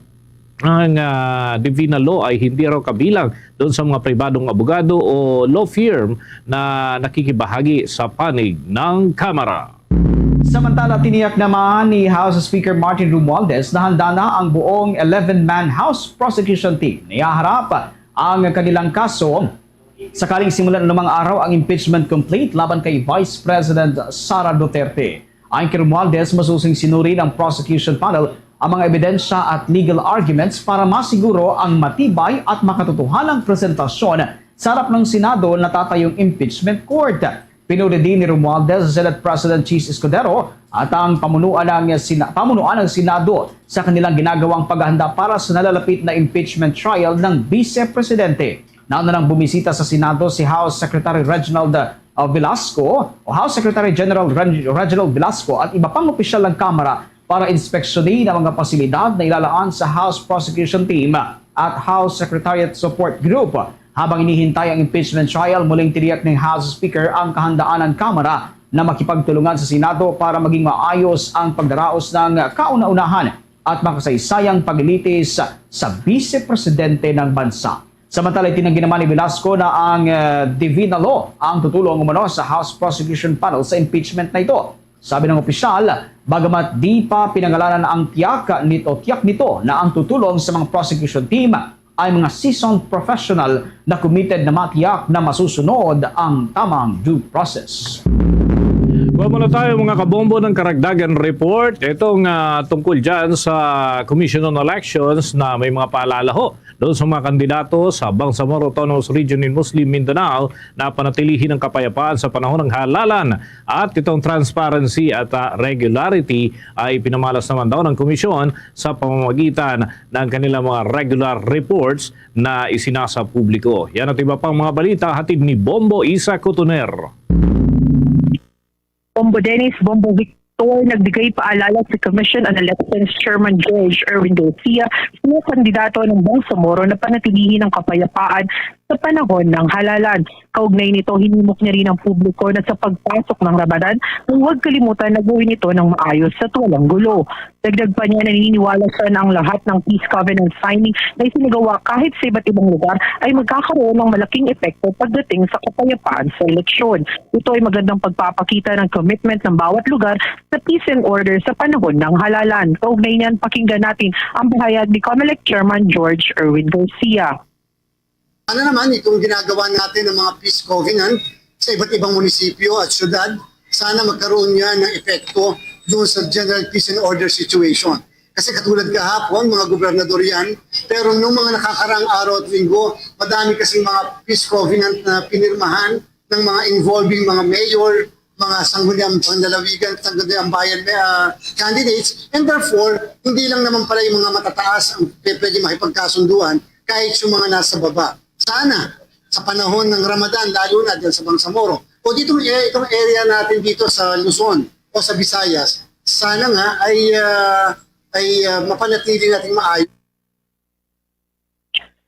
ang ah, Divina Law ay hindi raw kabilang doon sa mga pribadong abogado o law firm na nakikibahagi sa panig ng Kamara. Samantala, tiniyak naman ni House Speaker Martin Romualdez na handa na ang buong eleven-man House Prosecution Team na ihaharap ang kanilang kaso sakaling simulan anumang araw ang impeachment complaint laban kay Vice President Sara Duterte. Ayon kay Romualdez, masusing sinuri ng prosecution panel ang mga ebidensya at legal arguments para masiguro ang matibay at makatotohanang presentasyon sa harap ng Senado na tatayong impeachment court. Pinuri din ni Romualdez si Senate President Chiz Escudero at ang pamunuan ng, Sena- pamunuan ng Senado sa kanilang ginagawang paghahanda para sa nalalapit na impeachment trial ng Vice Presidente. Nauna nang bumisita sa Senado si House Secretary Reginald uh, Velasco o House Secretary General Ren- Reginald Velasco at iba pang opisyal ng Kamara para inspeksyonin ang mga pasilidad na ilalaan sa House Prosecution Team at House Secretariat Support Group. Habang inihintay ang impeachment trial, muling tiniyak ng House Speaker ang kahandaan ng Kamara na makipagtulungan sa Senado para maging maayos ang pagdaraos ng kauna-unahan at makasaysayang paglilitis sa Bise Presidente ng bansa. Samantala, itinanggi naman ni Velasco na ang, eh, Divina Law ang tutulong umano sa House Prosecution Panel sa impeachment na ito. Sabi ng opisyal, bagamat di pa pinangalanan ang tiyak nito, tiyak nito na ang tutulong sa mga prosecution team ay mga seasoned professional na committed na matiyak na masusunod ang tamang due process. Kuha muna tayo, mga kabombo, ng karagdagan report. Itong, ah, tungkol dyan sa Commission on Elections na may mga paalala ho doon sa mga kandidato sa Bangsamoro Autonomous Region in Muslim Mindanao na panatilihin ang kapayapaan sa panahon ng halalan. At itong transparency at, ah, regularity ay pinamalas naman daw ng komisyon sa pamamagitan ng kanilang mga regular reports na isinasa publiko. Yan at iba pang mga balita hatid ni Bombo Isa Cotoner. Bombo Dennis, Bombo Victor, nagbigay paalala si Commission on Elections Chairman George Erwin Garcia sa mga kandidato ng Bangsamoro na panatilihin ang kapayapaan sa panahon ng halalan. Kaugnay nito, hinimok niya rin ang publiko na sa pagpasok ng Ramadan ay huwag kalimutan na gawin ito ng maayos at walang gulo. Dagdag pa niya, naniniwala siya na ang lahat ng peace covenant signing na isinagawa kahit sa iba't ibang lugar ay magkakaroon ng malaking epekto pagdating sa kapayapaan sa eleksyon. Ito ay magandang pagpapakita ng commitment ng bawat lugar sa peace and order sa panahon ng halalan. Kaugnay niyan, pakinggan natin ang pahayag ni Comelec Chairman George Erwin Garcia. Sana naman itong ginagawa natin ng mga peace covenant sa iba't ibang munisipyo at syudad, sana magkaroon yan ng epekto doon sa general peace and order situation. Kasi katulad kahapon, mga gobernador yan, pero nung mga nakakaraang araw at linggo, madami kasing mga peace covenant na pinirmahan ng mga involving mga mayor, mga sangguniang panlalawigan, sangguniang bayan, uh, candidates, and therefore, hindi lang naman pala yung mga matataas ang pwede makipagkasunduan, kahit yung mga nasa baba. Sana, sa panahon ng Ramadan, lalo na dyan sa Bangsamoro, o dito, eh, itong area natin dito sa Luzon o sa Visayas, sana nga ay, uh, ay uh, mapanatili natin maayos.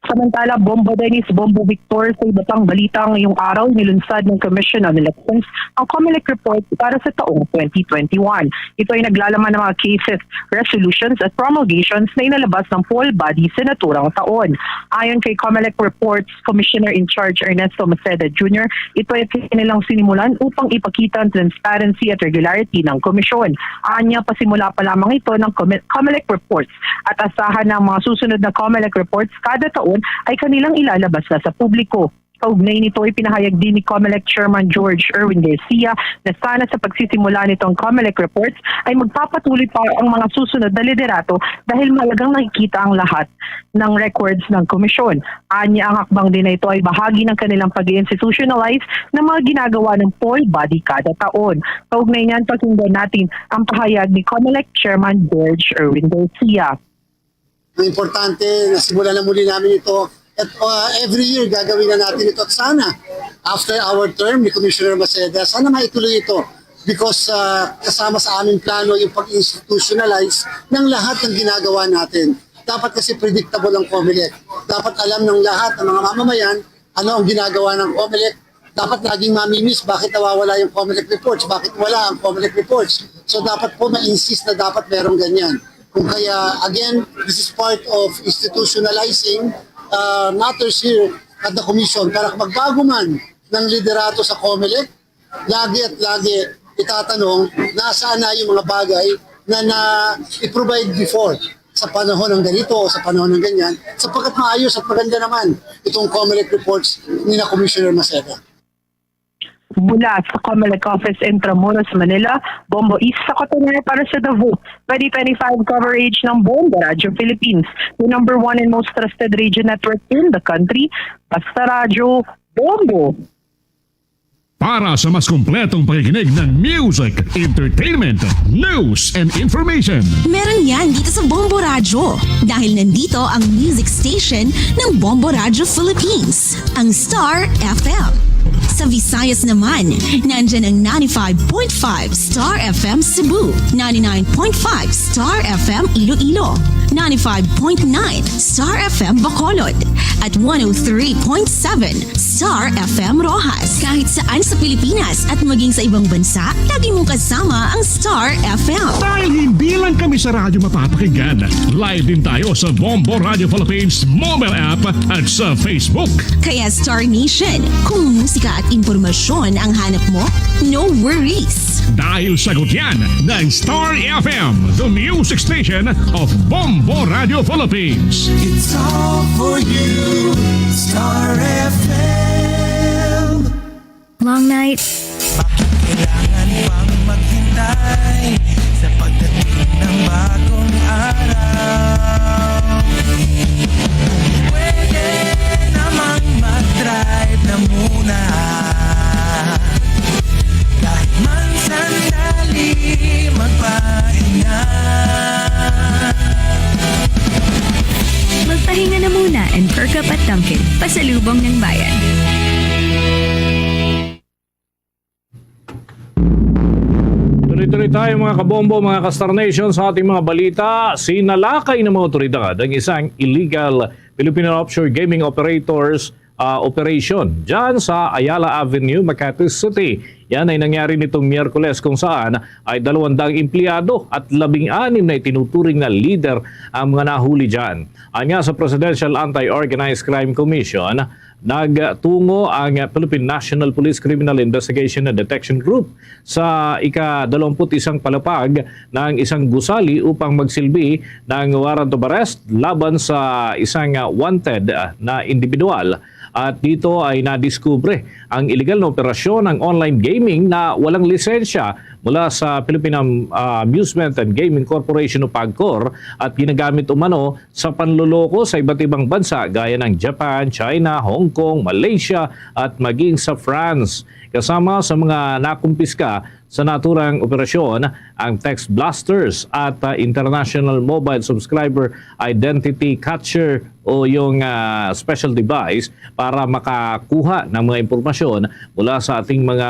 Samantala, Bombo Dennis, Bombo Victor, sa iba pang balita ngayong araw, nilunsad ng Commission on Elections ang Comelec report para sa taong twenty twenty-one. Ito ay naglalaman ng mga cases, resolutions at promulgations na inalabas ng poll body sa naturang taon. Ayon kay Comelec Reports Commissioner in Charge Ernesto Maceda Junior, ito ay kanilang sinimulan upang ipakita ang transparency at regularity ng komisyon. Anya, pasimula pa lamang ito ng Comelec Reports at asahan na ang mga susunod na Comelec reports kada taon ay kanilang ilalabas na sa publiko. Kaugnay nito, ipinahayag din ni Comelec Chairman George Erwin Garcia na sana sa pagsisimula nitong Comelec reports ay magpapatuloy pa ang mga susunod na liderato dahil mahalagang nakikita ang lahat ng records ng komisyon. Anya, ang hakbang din na ito ay bahagi ng kanilang pag-institutionalize ng mga ginagawa ng poll body kada taon. Kaugnay niyan, pakinggan natin ang pahayag ni Comelec Chairman George Erwin Garcia. Ang importante, nasimulan na muli namin ito. At uh, every year, gagawin na natin ito. At sana, after our term ni Commissioner Maceda, sana maituloy ito. Because uh, kasama sa aming plano yung pag-institutionalize ng lahat ng ginagawa natin. Dapat kasi predictable ang Comelec. Dapat alam ng lahat ng mga mamamayan ano ang ginagawa ng Comelec. Dapat laging mamimiss bakit nawawala yung Comelec reports, bakit wala ang Comelec reports. So dapat po ma-insist na dapat meron ganyan. Kung kaya, again, this is part of institutionalizing uh, matters here at the Commission para magbago man ng liderato sa Comelec, lagi at lagi itatanong nasaan na yung mga bagay na na-provide before sa panahon ng ganito o sa panahon ng ganyan, sapagkat maayos at maganda naman itong Comelec reports ni na Commissioner Maceda. Mula sa Comelec Office Intramuros, Manila, Bombo Isa Cotoner para sa The Vote twenty twenty-five coverage ng Bombo Radio Philippines, the number one and most trusted radio network in the country. Basta Radyo, Bombo! Para sa mas kompletong pakikinig ng music, entertainment, news, and information. Meron yan dito sa Bombo Radyo. Dahil nandito ang music station ng Bombo Radyo Philippines, ang Star F M. Sa Visayas naman, nandyan ang ninety-five point five Star F M Cebu, ninety-nine point five Star F M Iloilo, ninety-five point nine Star F M Bacolod, at one oh three point seven Star F M Roxas. Kahit sa Daan sa Pilipinas at maging sa ibang bansa, lagi mong kasama ang Star F M. Dahil hindi lang kami sa radyo mapapakinggan, live din tayo sa Bombo Radio Philippines mobile app at sa Facebook. Kaya Star Nation, kung musika at impormasyon ang hanap mo, no worries. Dahil sagot yan ng Star F M, the music station of Bombo Radio Philippines. It's all for you, Star F M. Long night. Bakit kailangan pang maghintay sa pagdating ng bagong araw? Pwede namang mag-drive na muna. Kahit man sandali magpahinga. Magpahinga na muna and perk up at Dunkin', pasalubong ng bayan. Tuloy-tuloy tayo, mga kabombo, mga ka-Star Nation, sa ating mga balita. Sinalakay ng mga otoridad ang isang illegal Filipino offshore gaming operators, ah, operation dyan sa Ayala Avenue, Makati City. Yan ay nangyari nitong Miyerkules, kung saan ay dalawang daang empleyado at labing anim na itinuturing na lider ang mga nahuli dyan. Anya sa Presidential Anti-Organized Crime Commission, nagtungo ang Philippine National Police Criminal Investigation and Detection Group sa ika-dalawampu't-isang palapag ng isang gusali upang magsilbi ng warrant of arrest laban sa isang, ah, wanted, ah, na individual. At dito ay nadiskubre ang iligal na operasyon ng online gaming na walang lisensya mula sa Philippine Am-, ah, Amusement and Gaming Corporation o PAGCOR at ginagamit umano sa panloloko sa iba't ibang bansa gaya ng Japan, China, Hong Kong, Malaysia at maging sa France. Kasama sa mga nakumpiska sa naturang operasyon ang Text Blasters at, ah, International Mobile Subscriber Identity Catcher o yung, ah, special device para makakuha ng mga impormasyon mula sa ating mga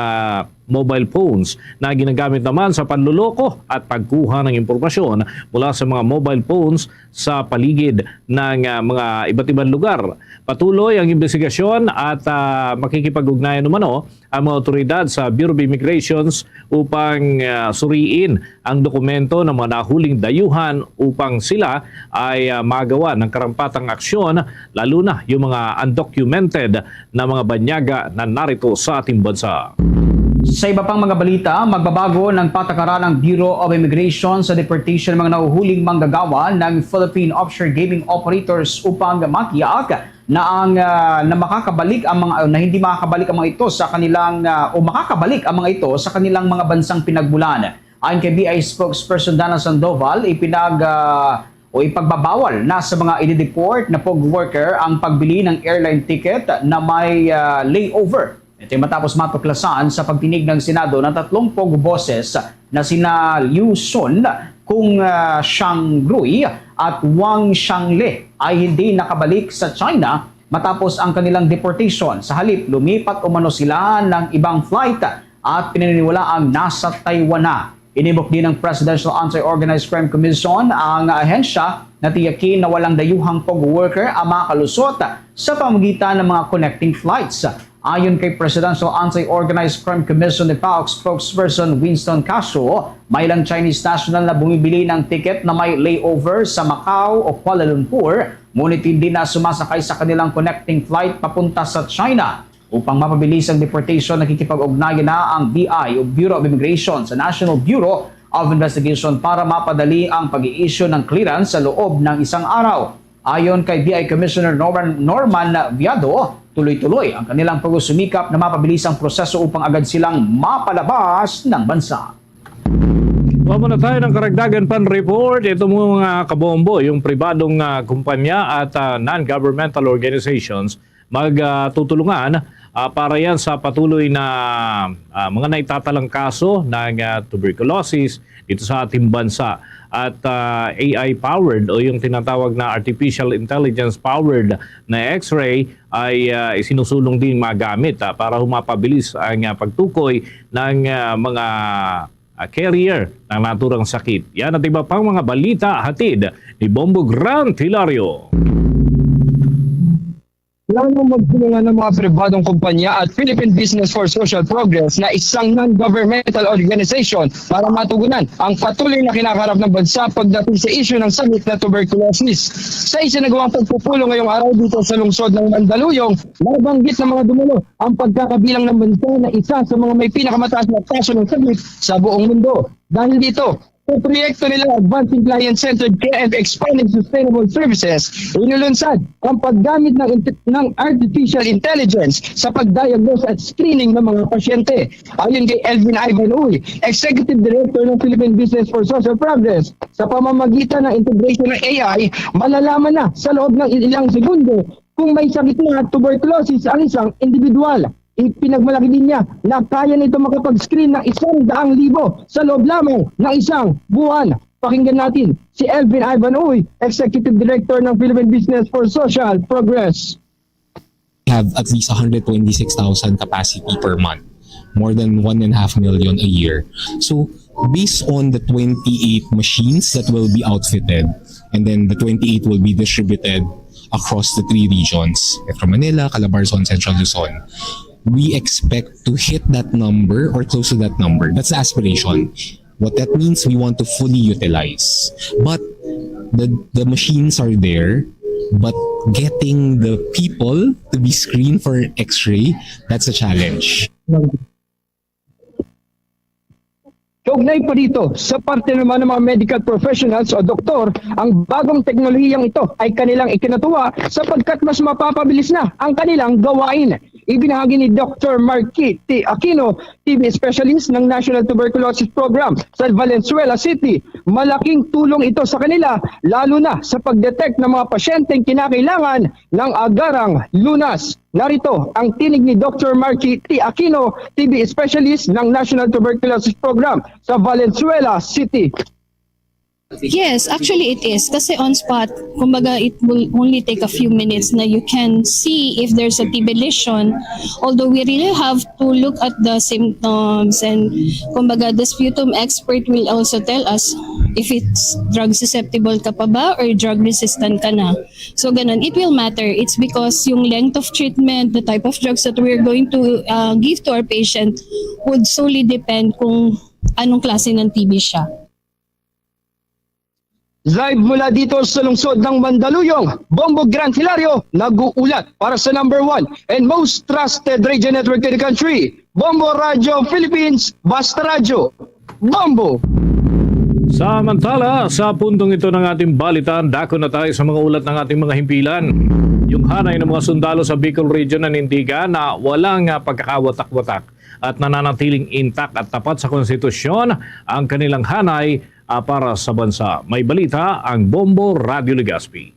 mobile phones na ginagamit naman sa panloloko at pagkuha ng impormasyon mula sa mga mobile phones sa paligid ng, ah, mga iba't ibang lugar. Patuloy ang investigasyon at, ah, makikipag-ugnayan umano ang mga otoridad sa Bureau of Immigrations upang, ah, suriin ang dokumento ng mga nahuling dayuhan upang sila ay, ah, magawa ng karampatang aksyon, lalo na yung mga undocumented na mga banyaga na narito sa ating bansa. Sa iba pang mga balita, magbabago ng patakaran ng Bureau of Immigration sa deportation ng mga nahuhuling manggagawa ng Philippine offshore gaming operators upang makiyak na ang, ah, na makakabalik ang mga, na hindi makakabalik ang mga ito sa kanilang, ah, o makakabalik ang mga ito sa kanilang mga bansang pinagmulan. Ayon kay B I spokesperson Dana Sandoval, ipinag, ah, o ipagbabawal na sa mga i-deport na pog worker ang pagbili ng airline ticket na may, ah, layover. Ito'y matapos matuklasan sa pagtinig ng Senado ng tatlong pog boses na sina Liu Sun, Kung, ah, Xiangrui at Wang Xiangle ay hindi nakabalik sa China matapos ang kanilang deportation. Sa halip, lumipat umano sila ng ibang flight at pinaniniwalaang nasa Taiwan na. Inimok din ng Presidential Anti-Organized Crime Commission ang ahensya na tiyakin na walang dayuhang pog worker ang makalusot sa pamamagitan ng mga connecting flights. Ayon kay Presidential Anti-Organized Crime Commission ni PAOC spokesperson Winston Casio, may ilang Chinese national na bumibili ng ticket na may layover sa Macau o Kuala Lumpur, ngunit hindi na sumasakay sa kanilang connecting flight papunta sa China. Upang mapabilis ang deportation, nakikipag-ugnayan na ang B I o Bureau of Immigration sa National Bureau of Investigation para mapadali ang pag-i-issue ng clearance sa loob ng isang araw. Ayon kay B I Commissioner Norman, Norman Viado, tuloy-tuloy ang kanilang pagsusumikap na mapabilis ang proseso upang agad silang mapalabas ng bansa. Kuha muna tayo ng karagdagan pan report. Ito, mga kabombo, yung pribadong, ah, kumpanya at, ah, non-governmental organizations mag, ah, tutulungan, ah, para yan sa patuloy na, ah, mga naitatalang kaso ng, ah, tuberculosis dito sa ating bansa. At, ah, A I powered o yung tinatawag na artificial intelligence powered na X-ray ay, ah, isinusulong din magamit, ah, para humapabilis ang, ah, pagtukoy ng, ah, mga, ah, carrier ng naturang sakit. Yan at iba pang mga balita hatid ni Bombo Grant Hilario. Plano ang magtulungan ng mga pribadong kumpanya at Philippine Business for Social Progress na isang non-governmental organization para matugunan ang patuloy na kinakaharap ng bansa pagdating sa isyu ng sakit na tuberculosis. Sa isinagawang pagpupulong ngayong araw dito sa lungsod ng Mandaluyong, nabanggit ng mga dumalo ang pagkakabilang ng bansa na isa sa mga may pinakamataas na kaso ng sakit sa buong mundo. Dahil dito, sa proyekto nila Advancing Client-Centered Care and Expanding Sustainable Services, inulunsad ang paggamit ng, inte- ng artificial intelligence sa pag-diagnose at screening ng mga pasyente. Ayon kay Elvin Ivan Uy, Executive Director ng Philippine Business for Social Progress, sa pamamagitan ng integration ng A I, malalaman na sa loob ng ilang segundo kung may sakit na tuberculosis ang isang individual. Ipinagmalaki din niya na kaya nito makapag-screen ng isang daang libo sa loob lamang ng isang buwan. Pakinggan natin si Elvin Ivan Uy, Executive Director ng Philippine Business for Social Progress. Have at least one hundred twenty-six thousand capacity per month, more than one and a half million a year. So, based on the twenty-eight machines that will be outfitted, and then the twenty-eight will be distributed across the three regions, Metro Manila, Calabarzon, Central Luzon, we expect to hit that number or close to that number. That's the aspiration. What that means, we want to fully utilize. But the, the machines are there, but getting the people to be screened for x-ray, that's a challenge. Kaugnay pa dito, sa parte naman ng mga medical professionals o doktor, ang bagong teknolohiyang ito ay kanilang ikinatuwa sapagkat mas mapapabilis na ang kanilang gawain. Ibinahagi ni Doctor Marky T. Aquino, T B specialist ng National Tuberculosis Program sa Valenzuela City, malaking tulong ito sa kanila, lalo na sa pag-detect ng mga pasyenteng kinakailangan ng agarang lunas. Narito ang tinig ni Doctor Marky T. Aquino, T B specialist ng National Tuberculosis Program sa Valenzuela City. Yes, actually it is. Kasi on spot, kumbaga it will only take a few minutes na you can see if there's a T B lesion. Although we really have to look at the symptoms and kumbaga the sputum expert will also tell us if it's drug susceptible ka pa ba or drug resistant ka na. So ganun, it will matter. It's because yung length of treatment, the type of drugs that we're going to uh, give to our patient would solely depend kung anong klase ng T B siya. Live mula dito sa lungsod ng Mandaluyong, Bombo Grant Hilario nag-uulat para sa number one and most trusted radio network in the country, Bombo Radio Philippines, Basta Radyo. Bombo! Samantala, sa puntong ito ng ating balitan, dako na tayo sa mga ulat ng ating mga himpilan. Yung hanay ng mga sundalo sa Bicol Region nanindigan na walang ah, pagkakawatak-watak at nananatiling intak at tapat sa konstitusyon ang kanilang hanay ah, para sa bansa. May balita ang Bombo Radio Legazpi.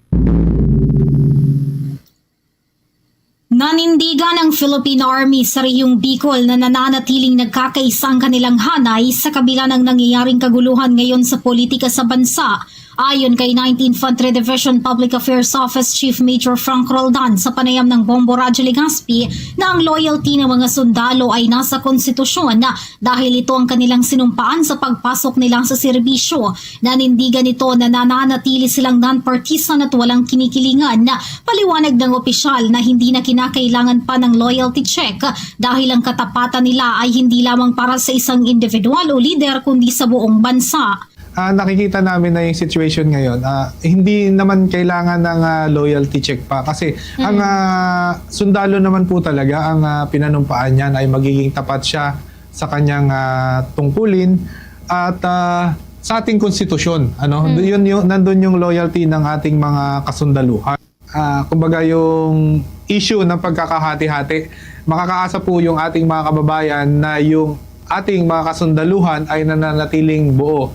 Nanindigan ang Philippine Army sa Rehiyong Bicol na nananatiling nagkakaisa ang kanilang hanay sa kabila ng nangyayaring kaguluhan ngayon sa politika sa bansa. Ayon kay ninth Infantry Division Public Affairs Office Chief Major Frank Roldan sa panayam ng Bombo Radyo Legazpi na ang loyalty ng mga sundalo ay nasa konstitusyon dahil ito ang kanilang sinumpaan sa pagpasok nila sa serbisyo. Nanindigan ito na nananatili silang non-partisan at walang kinikilingan. Paliwanag ng opisyal na hindi na kinakailangan pa ng loyalty check dahil ang katapatan nila ay hindi lamang para sa isang individual o lider kundi sa buong bansa. Ah, nakikita namin na yung situation ngayon, ah, hindi naman kailangan ng ah, loyalty check pa kasi ang ah, sundalo naman po talaga ang ah, pinanumpaan niyan ay magiging tapat siya sa kanyang ah, tungkulin at ah, sa ating konstitusyon, ano, yun yung nandun yung loyalty ng ating mga kasundaluhan. Ah, kumbaga yung issue ng pagkakahati-hati, makakaasa po yung ating mga kababayan na yung ating mga kasundaluhan ay nananatiling buo.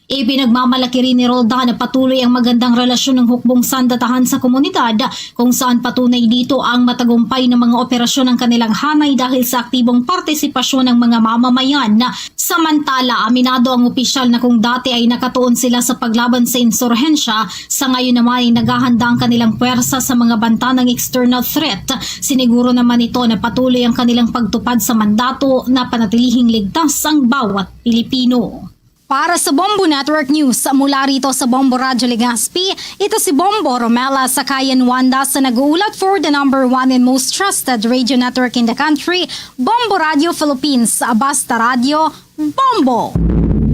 Ipinagmamalaki rin ni Roldan na patuloy ang magandang relasyon ng hukbong sandatahan sa komunidad kung saan patunay dito ang matagumpay ng mga operasyon ng kanilang hanay dahil sa aktibong partisipasyon ng mga mamamayan. Samantala, aminado ang opisyal na kung dati ay nakatuon sila sa paglaban sa insurhensya, sa ngayon naman ay naghahanda ang kanilang pwersa sa mga banta ng external threat. Siniguro naman ito na patuloy ang kanilang pagtupad sa mandato na panatilihing ligtas ang bawat Pilipino. Para sa Bombo Network News, mula rito sa Bombo Radyo Legazpi, ito si Bombo Romela Sakayan Wanda sa nag-uulat for the number one and most trusted radio network in the country, Bombo Radyo Philippines. Basta Radyo, Bombo!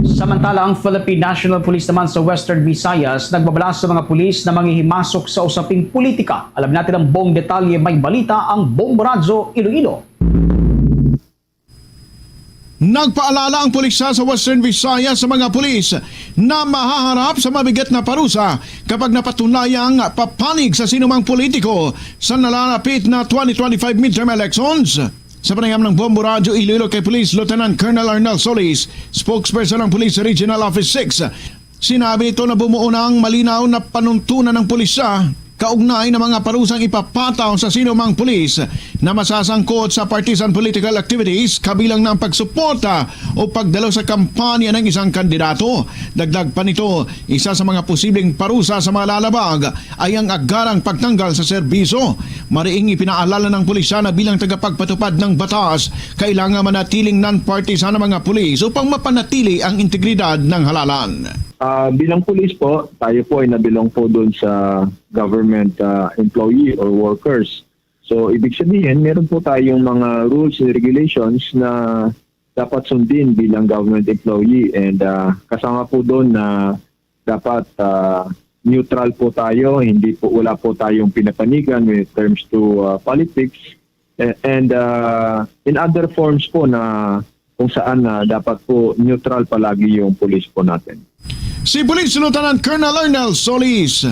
Samantala, ang Philippine National Police naman sa Western Visayas nagbabala sa mga pulis na manghihimasok sa usaping politika. Alam natin ang buong detalye, may balita ang Bombo Radyo Iloilo. Nagpaalala ang pulisya sa Western Visayas sa mga pulis na mahaharap sa mabigat na parusa kapag napatunayang papanig sa sinumang politiko sa nalalapit na twenty twenty-five midterm elections. Sa panayam ng Bombo Radyo Iloilo kay Police Lieutenant Colonel Arnel Solis, spokesperson ng Police Regional Office six, sinabi nito na bumuo na ang malinaw na panuntunan ng pulisya kaugnay ng mga parusang ipapataw sa sino mang pulis na masasangkot sa partisan political activities, kabilang na ang pagsuporta o pagdalo sa kampanya ng isang kandidato. Dagdag pa nito, isa sa mga posibleng parusa sa mga lalabag ay ang agarang pagtanggal sa serbisyo. Mariing ipinaalala ng pulisya na bilang tagapagpatupad ng batas, kailangan manatiling non-partisan ang mga pulis upang mapanatili ang integridad ng halalan. Ah, bilang pulis po, tayo po ay nabilong po doon sa government, ah, employee or workers. So, ibig sabihin, meron po tayong mga rules and regulations na dapat sundin bilang government employee, and, ah, kasama po doon na dapat, ah, neutral po tayo, hindi po, wala po tayong pinapanigan when it comes to, ah, politics. A-, and, ah, in other forms po na kung saan na dapat po neutral palagi yung police po natin. Si Police Lieutenant Colonel Arnel Solis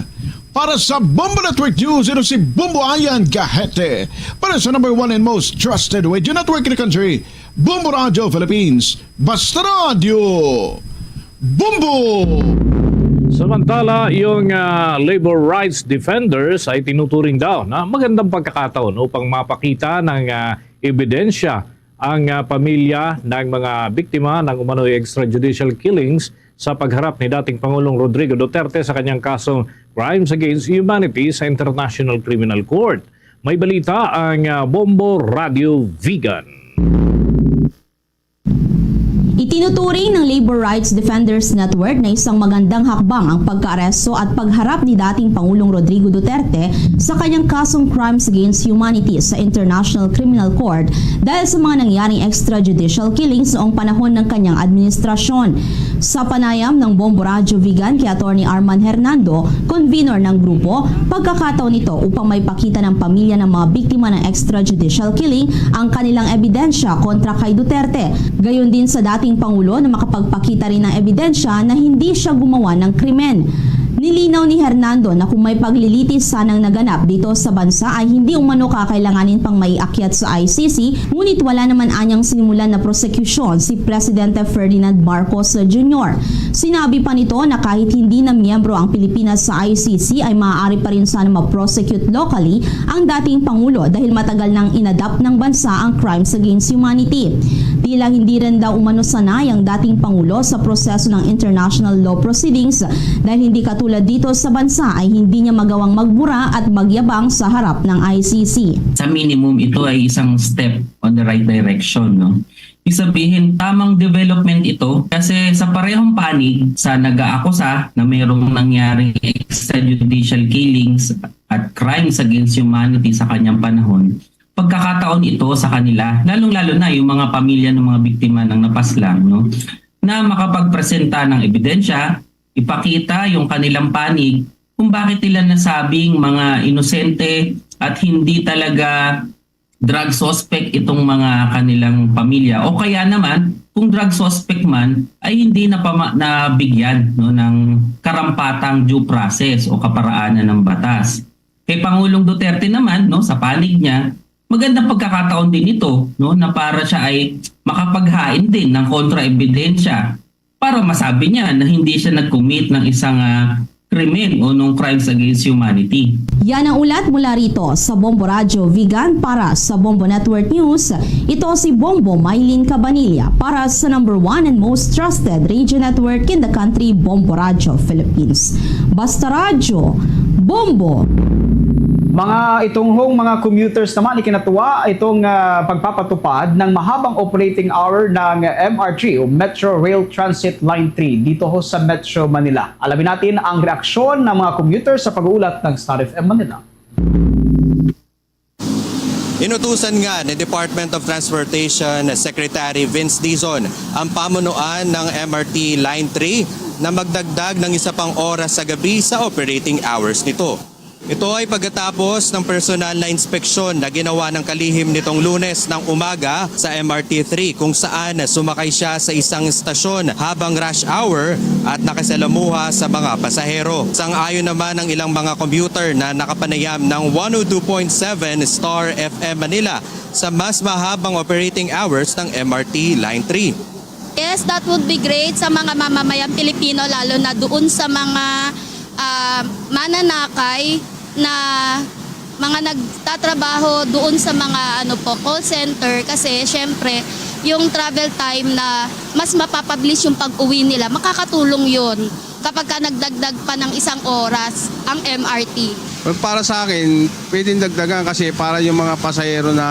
para sa Bombo Network News, ito si Bombo Ayan Gahete para sa number one and most trusted radio network in the country, Bombo Radio Philippines. Basta Radio Bombo! Samantala, yung, ah, labor rights defenders ay tinuturing daw na magandang pagkakataon upang mapakita ng, ah, ebidensya ang, ah, pamilya ng mga biktima ng umano'y extrajudicial killings sa pagharap ni dating Pangulong Rodrigo Duterte sa kanyang kasong Crimes Against Humanity sa International Criminal Court. May balita ang, ah, Bombo Radio Vigan. Itinuturing ng Labor Rights Defenders Network na isang magandang hakbang ang pagkaaresto at pagharap ni dating Pangulong Rodrigo Duterte sa kanyang kasong Crimes Against Humanity sa International Criminal Court dahil sa mga nangyaring extrajudicial killings noong panahon ng kanyang administrasyon. Sa panayam ng Bombo Radyo Vigan kay Attorney Arman Hernando, convenor ng grupo, pagkakataon ito upang maipakita ng pamilya ng mga biktima ng extrajudicial killing ang kanilang ebidensya kontra kay Duterte. Gayon din sa dating Pangulo na makapagpakita rin ng ebidensya na hindi siya gumawa ng krimen. Nilinaw ni Hernando na kung may paglilitis sanang naganap dito sa bansa ay hindi umano kakailanganin pang maiakyat sa I C C, ngunit wala naman anyang sinimulan na prosekusyon si Presidente Ferdinand Marcos Junior. Sinabi pa nito na kahit hindi na miyembro ang Pilipinas sa I C C ay maaari pa rin sana ma-prosecute locally ang dating Pangulo dahil matagal nang inadapt ng bansa ang crimes against humanity. Tila hindi rin daw umano sanay ang dating Pangulo sa proseso ng international law proceedings dahil hindi katulad dito sa bansa ay hindi niya magawang magbura at magyabang sa harap ng I C C. Sa minimum, ito ay isang step on the right direction, no? Ibig sabihin, tamang development ito kasi sa parehong panig sa nag-aakusa na mayroong nangyaring extrajudicial killings at crimes against humanity sa kanyang panahon, pagkakataon ito sa kanila, lalong-lalo na yung mga pamilya ng mga biktima ng napaslang, no, na makapagpresenta ng ebidensya, ipakita yung kanilang panig kung bakit nila nasabing mga inosente at hindi talaga drug suspect itong mga kanilang pamilya. O kaya naman, kung drug suspect man, ay hindi na pama-, nabigyan, no, ng karampatang due process o kaparaanan ng batas. Kay Pangulong Duterte naman, no, sa panig niya, magandang pagkakataon din ito, no, na para siya ay makapaghain din ng kontraebidensya para masabi niya na hindi siya nag-commit ng isang, ah, krimen o ng crimes against humanity. Yan ang ulat mula rito sa Bombo Radyo Vigan para sa Bombo Network News. Ito si Bombo Maylin Cabanilla para sa number one and most trusted radio network in the country, Bombo Radyo Philippines. Basta Radyo, Bombo! Mga itunghong mga commuters naman, ikinatuwa itong, ah, pagpapatupad ng mahabang operating hour ng M R T o Metro Rail Transit Line three dito ho sa Metro Manila. Alamin natin ang reaksyon ng mga commuters sa pag-uulat ng Star F M Manila. Inutusan nga ni Department of Transportation Secretary Vince Dizon ang pamunuan ng M R T Line three na magdagdag ng isa pang oras sa gabi sa operating hours nito. Ito ay pagkatapos ng personal na inspeksyon na ginawa ng kalihim nitong Lunes ng umaga sa M R T three, kung saan sumakay siya sa isang estasyon habang rush hour at nakisalamuha sa mga pasahero. Sang-ayon naman ang ilang mga commuter na nakapanayam ng one oh two point seven Star F M Manila sa mas mahabang operating hours ng M R T Line three. Yes, that would be great sa mga mamamayang Pilipino, lalo na doon sa mga, ah, mananakay na mga nagtatrabaho doon sa mga, ano po, call center, kasi syempre yung travel time na mas mapapabilis yung pag-uwi nila, makakatulong yon kapag ka nagdagdag pa ng isang oras ang M R T. Well, para sa akin, pwedeng dagdagan kasi para yung mga pasahero na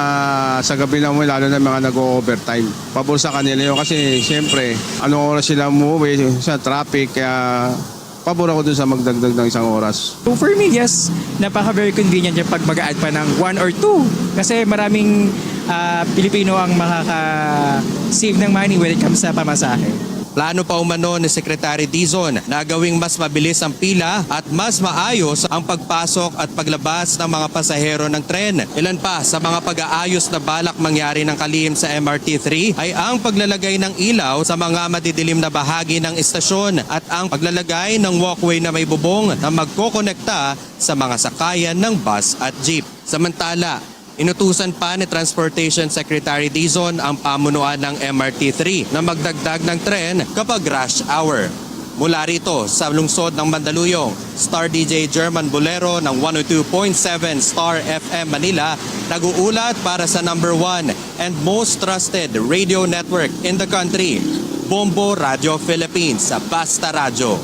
sa gabi lang, lalo na mga nag-o-overtime. Pabor sa kanila yun kasi, siyempre, anong oras sila umuwi sa traffic, kaya pabor ako dun sa magdagdag ng isang oras. So, for me, yes, napaka very convenient yung pag mag-add pa ng one or two. Kasi maraming, ah, Pilipino ang makaka-save ng money when it comes sa pamasahe. Plano pa umano ni Secretary Dizon na gawing mas mabilis ang pila at mas maayos ang pagpasok at paglabas ng mga pasahero ng tren. Ilan pa sa mga pag-aayos na balak mangyari ng kalihim sa M R T three ay ang paglalagay ng ilaw sa mga madidilim na bahagi ng estasyon at ang paglalagay ng walkway na may bubong na magkokonekta sa mga sakayan ng bus at jeep. Samantala, inutusan pa ni Transportation Secretary Dizon ang pamunuan ng M R T three na magdagdag ng tren kapag rush hour. Mula rito sa lungsod ng Mandaluyong, Star D J German Bolero ng one oh two point seven Star F M Manila, nag-uulat para sa number one and most trusted radio network in the country, Bombo Radio Philippines, sa Basta Radyo.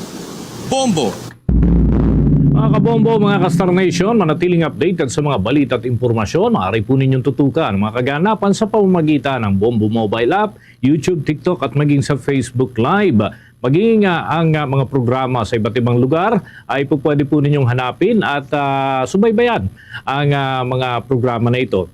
Bombo! Mga kabombo, mga ka-Star Nation, manatiling updated sa mga balita at impormasyon. Maaari po ninyong tutukan ang mga kaganapan sa pamamagitan ng Bombo Mobile App, YouTube, TikTok, at maging sa Facebook Live. Maging, ah, ang, ah, mga programa sa iba't ibang lugar ay po pwede po ninyong hanapin at, ah, subaybayan ang, ah, mga programa na ito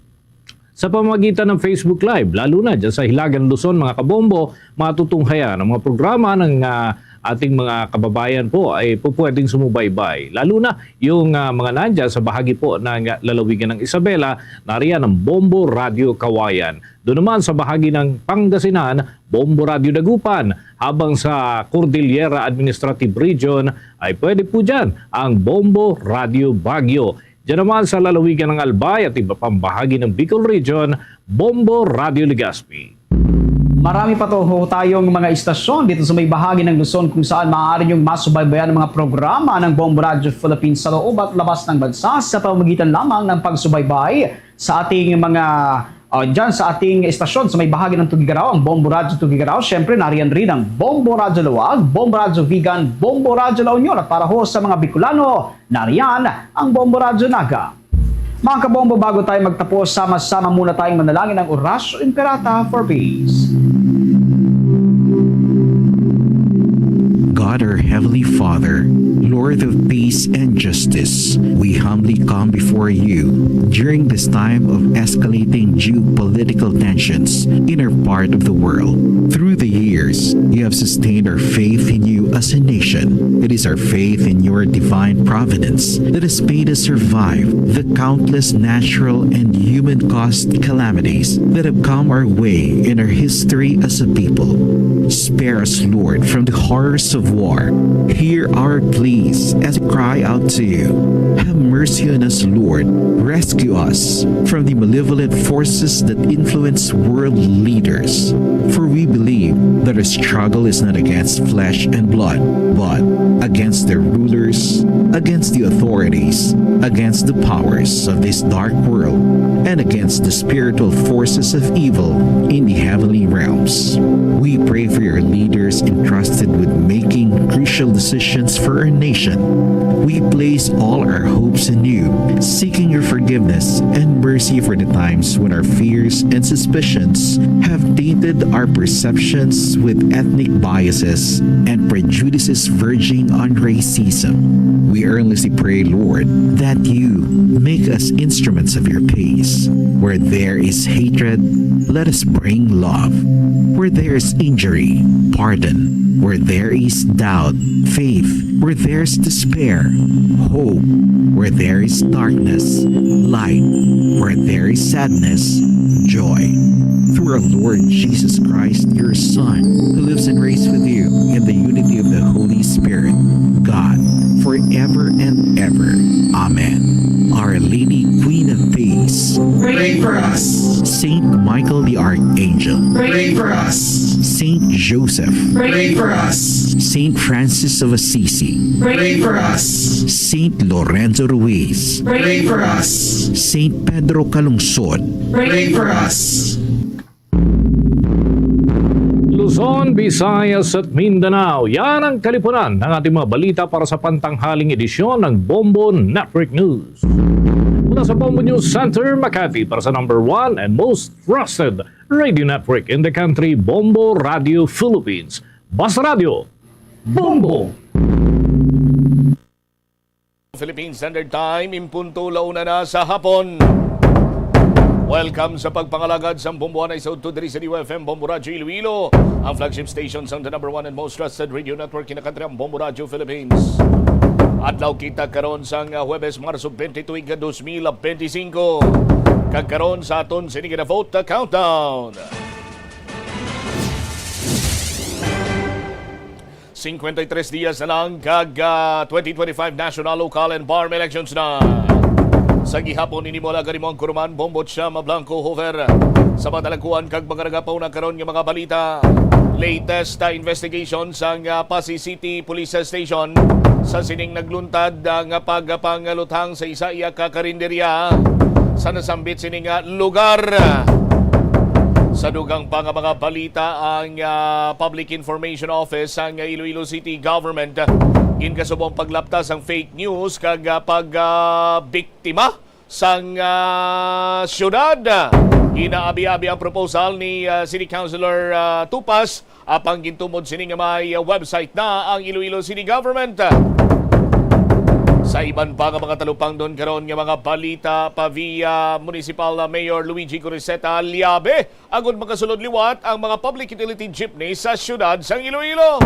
sa pamamagitan ng Facebook Live, lalo na dyan sa Hilagang Luzon, mga kabombo, matutunghayan ang mga programa ng, ah, ating mga kababayan po ay po pwedeng sumubaybay. Lalo na yung, ah, mga nandyan sa bahagi po ng, ah, lalawigan ng Isabela, nariyan ang Bombo Radio Kawayan. Doon naman sa bahagi ng Pangasinan, Bombo Radio Dagupan, habang sa Cordillera Administrative Region ay pwede po dyan ang Bombo Radio Baguio. Diyan naman sa lalawigan ng Albay at iba pang bahagi ng Bicol Region, Bombo Radio Legazpi. Marami pa to ho tayong mga istasyon dito sa may bahagi ng Luzon kung saan maaari niyong masubaybayan ang mga programa ng Bombo Radio Philippines sa loob at labas ng bansa sa pamamagitan lamang ng pagsubaybay sa ating mga, ah, dyan sa ating istasyon sa may bahagi ng Tuguegarao, ang Bombo Radio Tuguegarao. Siyempre, nariyan rin ang Bombo Radio Laoag, Bombo Radio Vigan, Bombo Radio La Union. At para ho sa mga Bicolano, nariyan ang Bombo Radio Naga. Mga kabombo, bago tayo magtapos, sama-sama muna tayong manalangin ng Oratio Imperata for peace. God, our Heavenly Father, Lord of peace and justice, we humbly come before you during this time of escalating geopolitical tensions in our part of the world. Through the years, you have sustained our faith in you as a nation. It is our faith in your divine providence that has made us survive the countless natural and human-caused calamities that have come our way in our history as a people. Spare us, Lord, from the horrors of war. Hear our pleas as we cry out to you. Have mercy on us, Lord. Rescue us from the malevolent forces that influence world leaders. For we believe that our struggle is not against flesh and blood, but against their rulers, against the authorities, against the powers of this dark world and against the spiritual forces of evil in the heavenly realms. We pray for your leaders entrusted with making crucial decisions for our nation. We place all our hopes in you, seeking your forgiveness and mercy for the times when our fears and suspicions have tainted our perceptions with ethnic biases and prejudices verging on racism. We earnestly pray, Lord, that you make us instruments of your peace. Where there is hatred, let us bring love. Where there is injury, pardon. Where there is doubt, faith. Where there is despair, hope. Where there is darkness, light. Where there is sadness, joy. Through our Lord Jesus Christ, your Son, who lives and reigns with you in the unity of the Holy Spirit, God, forever and ever. Amen. Our Lady, Queen of Peace, pray for us. Saint Michael the Archangel, pray for us. Saint Joseph, pray for us. Saint Francis of Assisi, pray for us. Saint Lorenzo Ruiz, pray for us. Saint Pedro Calungsod, pray for us. Luzon, Visayas at Mindanao. Yan ang kalipunan ng ating mga balita para sa pantanghaling edisyon ng Bombo Network News. Mula sa Bombo News Center, Makati, para sa number one and most trusted radio network in the country, Bombo Radio Philippines. Basta Radio, Bombo! Philippine Standard Time, impunto la una na sa hapon. Welcome sa pagpangalagad sang Bombo Anay sa udto diri sa D Y F M Bombo Radyo Iloilo, ang flagship station sang the number one and most trusted radio network in the country, ang Bombo Radyo Philippines. Adlaw kita karon sang, ah, Huwebes, Marso twenty-two, tuig nga dos mil benti singko. Kag karon sa aton sini nga vote countdown. Cincuenta y tres dias na lang kag, ah, twenty twenty-five national, local, and BARMM elections na. Sa gihapon, ini mo alaga nimo ang Kuruman, Bombo Chama Blanco Hoover. Sa mga talagkuan kag mga nagapauna karon nga mga balita, latest, ah, investigation sang, ah, Passi City Police Station sa sining nagluntad, ah, nga pagpangaluthang sa isa iya ka karinderya sa nasambit sini nga lugar. Sa dugang pa nga mga balita, ang, ah, Public Information Office sang Iloilo City Government, ah, ginkasubo ang paglapta sang fake news kag, ah, pag, ah, biktima sang, ah, syudad. Ginaabi-abi ang proposal ni, ah, City Councilor, ah, Tupas, apang gintumod sini nga may, ah, website na ang Iloilo City Government. Sa iban pa nga mga talupangdon karon nga mga balita, pa via Municipal Mayor Luigi Goriseta Liabe, agud makasulod liwat ang mga public utility jeepney sa siyudad sang Iloilo.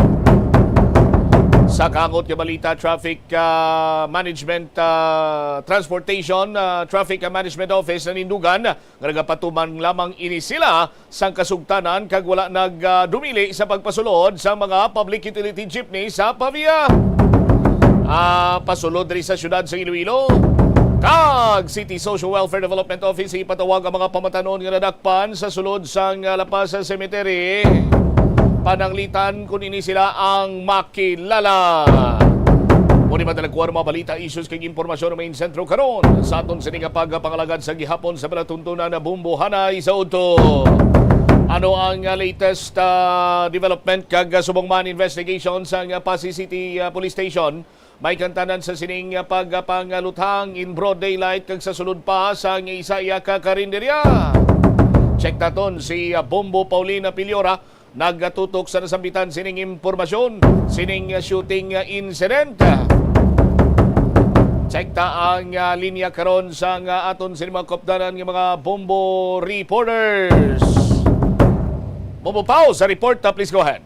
Sa kangot nga balita, traffic, ah, management, ah, transportation, ah, traffic, ah, management office nanindugan nga nagapatuman lamang ini sila sang kasugtanan kag wala nag, ah, dumili sa pagpasulod sa mga public utility jeepney sa Pavia. Ah, pasulod diri sa siyudad sa Iloilo kag City Social Welfare Development Office ipatawag ang mga pamatanon nga nadakpan sa sulod sang, ah, La Paz Cemetery. Pananglitan kun ini sila ang makilala. Mao ni madalagkuan ang mga balita, issues kag impormasyon nga main sentro karon sa aton sini nga pagpangalagad sa gihapon sa palatuntunan na Bombo Anay sa udto. Ano ang, ah, latest, ah, development kag, ah, subong man investigation sa, ah, Passi City, ah, Police Station? May kantanan sa sining, ah, pagpangaluthang in broad daylight kag sa sulod pa sang isa iya ka karinderya. Check naton si, ah, Bombo Paulina Piliora nagatutok sa nasambitan sining impormasyon, sining, ah, shooting, ah, incident. Check ta ang, ah, linya karon sang, ah, aton sini mga kopdanan nga mga Bombo reporters. Bombo Pau sa report, ah, please go ahead.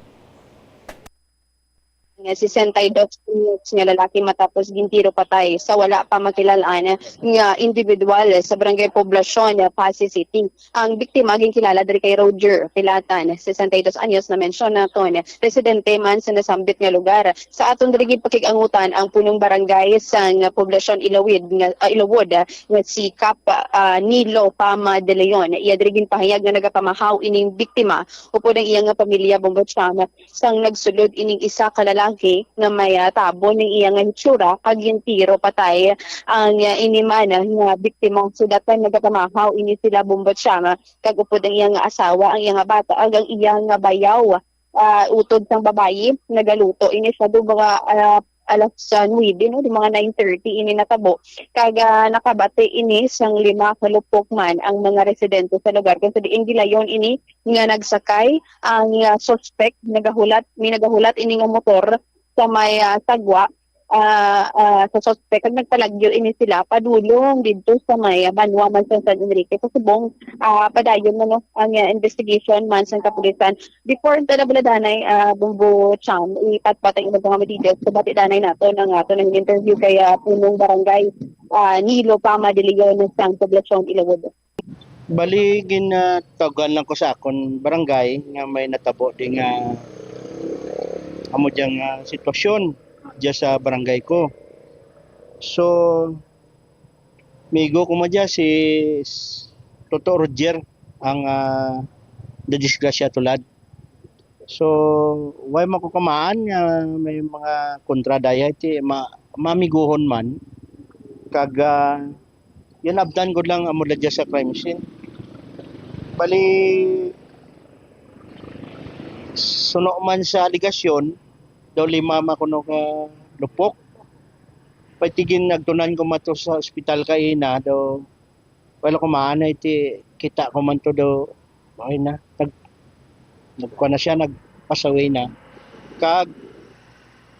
Nga sesenta y dos anyos nga lalaki matapos gintiro patay sa wala pa makilal-an nga individual sa Barangay Poblacion, Passi City. Ang biktima ginkilala diri kay Roger Pilatan, sesenta y dos anyos, na mensyon naton, residente man sa nasambit nga lugar. Sa aton diri gid pakig-angutan ang punong barangay sang Poblacion Ilawid nga, ah, Ilawod, ah, nga si Kap, ah, Nilo Pama de Leon. Iya diri ginpahayag nga nagapamahaw ining biktima upod ang iya nga pamilya, Bombo Cham, sang nagsulod ining isa ka lalaki Okay, nga may, ah, tabo ning iya nga hitsura, kag gintiro patay ang, ah, ini man nga biktima. Sa datan nagapamahaw ini sila Bombo Cham, kag upod ang iya nga asawa, ang iya nga bata, kag ang iya nga bayaw. Ah, utod sang babayi, nagaluto ini sa do mga, ah, alas, ah, nuebe, no, do mga nine thirty ini natabo. Kag, ah, nakabati ini sang lima ka lupok man ang mga residente sa lugar, kung sa diin gilayon ini nga nagsakay ang, ah, suspect, nagahulat, may nagahulat ini nga motor sa may, ah, sagwa, ah, ah, sa suspect, kag nagpalagyo ini sila padulong didto sa may, ah, banwa man sa San Enrique. Sa subong, ah, padayon na, no, ang, ah, investigation man sa kapulisan. Before ta na bala danay, ah, Bombo Cham, ipatpat ang ilang mga details. So, bati danay nato ang ato nang interview kay, ah, punong barangay, ah, Nilo Pama de Leon sa poblasyon Ilawod. Bali, ginatawgan lang ko sa akon barangay nga may natabo di nga amo dyan nga sitwasyon dyan sa barangay ko. So, migo ko man dyan si s-, Toto Roger ang, ah, nadisgrasya tulad. So, way man ko kamaan nga may mga kontra daya ti ma-, mamiguhon man. Kag, ah, yun, abtan ko lang amo dyan sa crime scene. Bali, suno man sa aligasyon, daw lima man kuno ka lupok. Pwede gin agtunan ko mato sa ospital kaina, daw wala ko maanay ti kita ko man to daw. Okay na. Nag, nagkuha na siya, nag-pass away na. Kag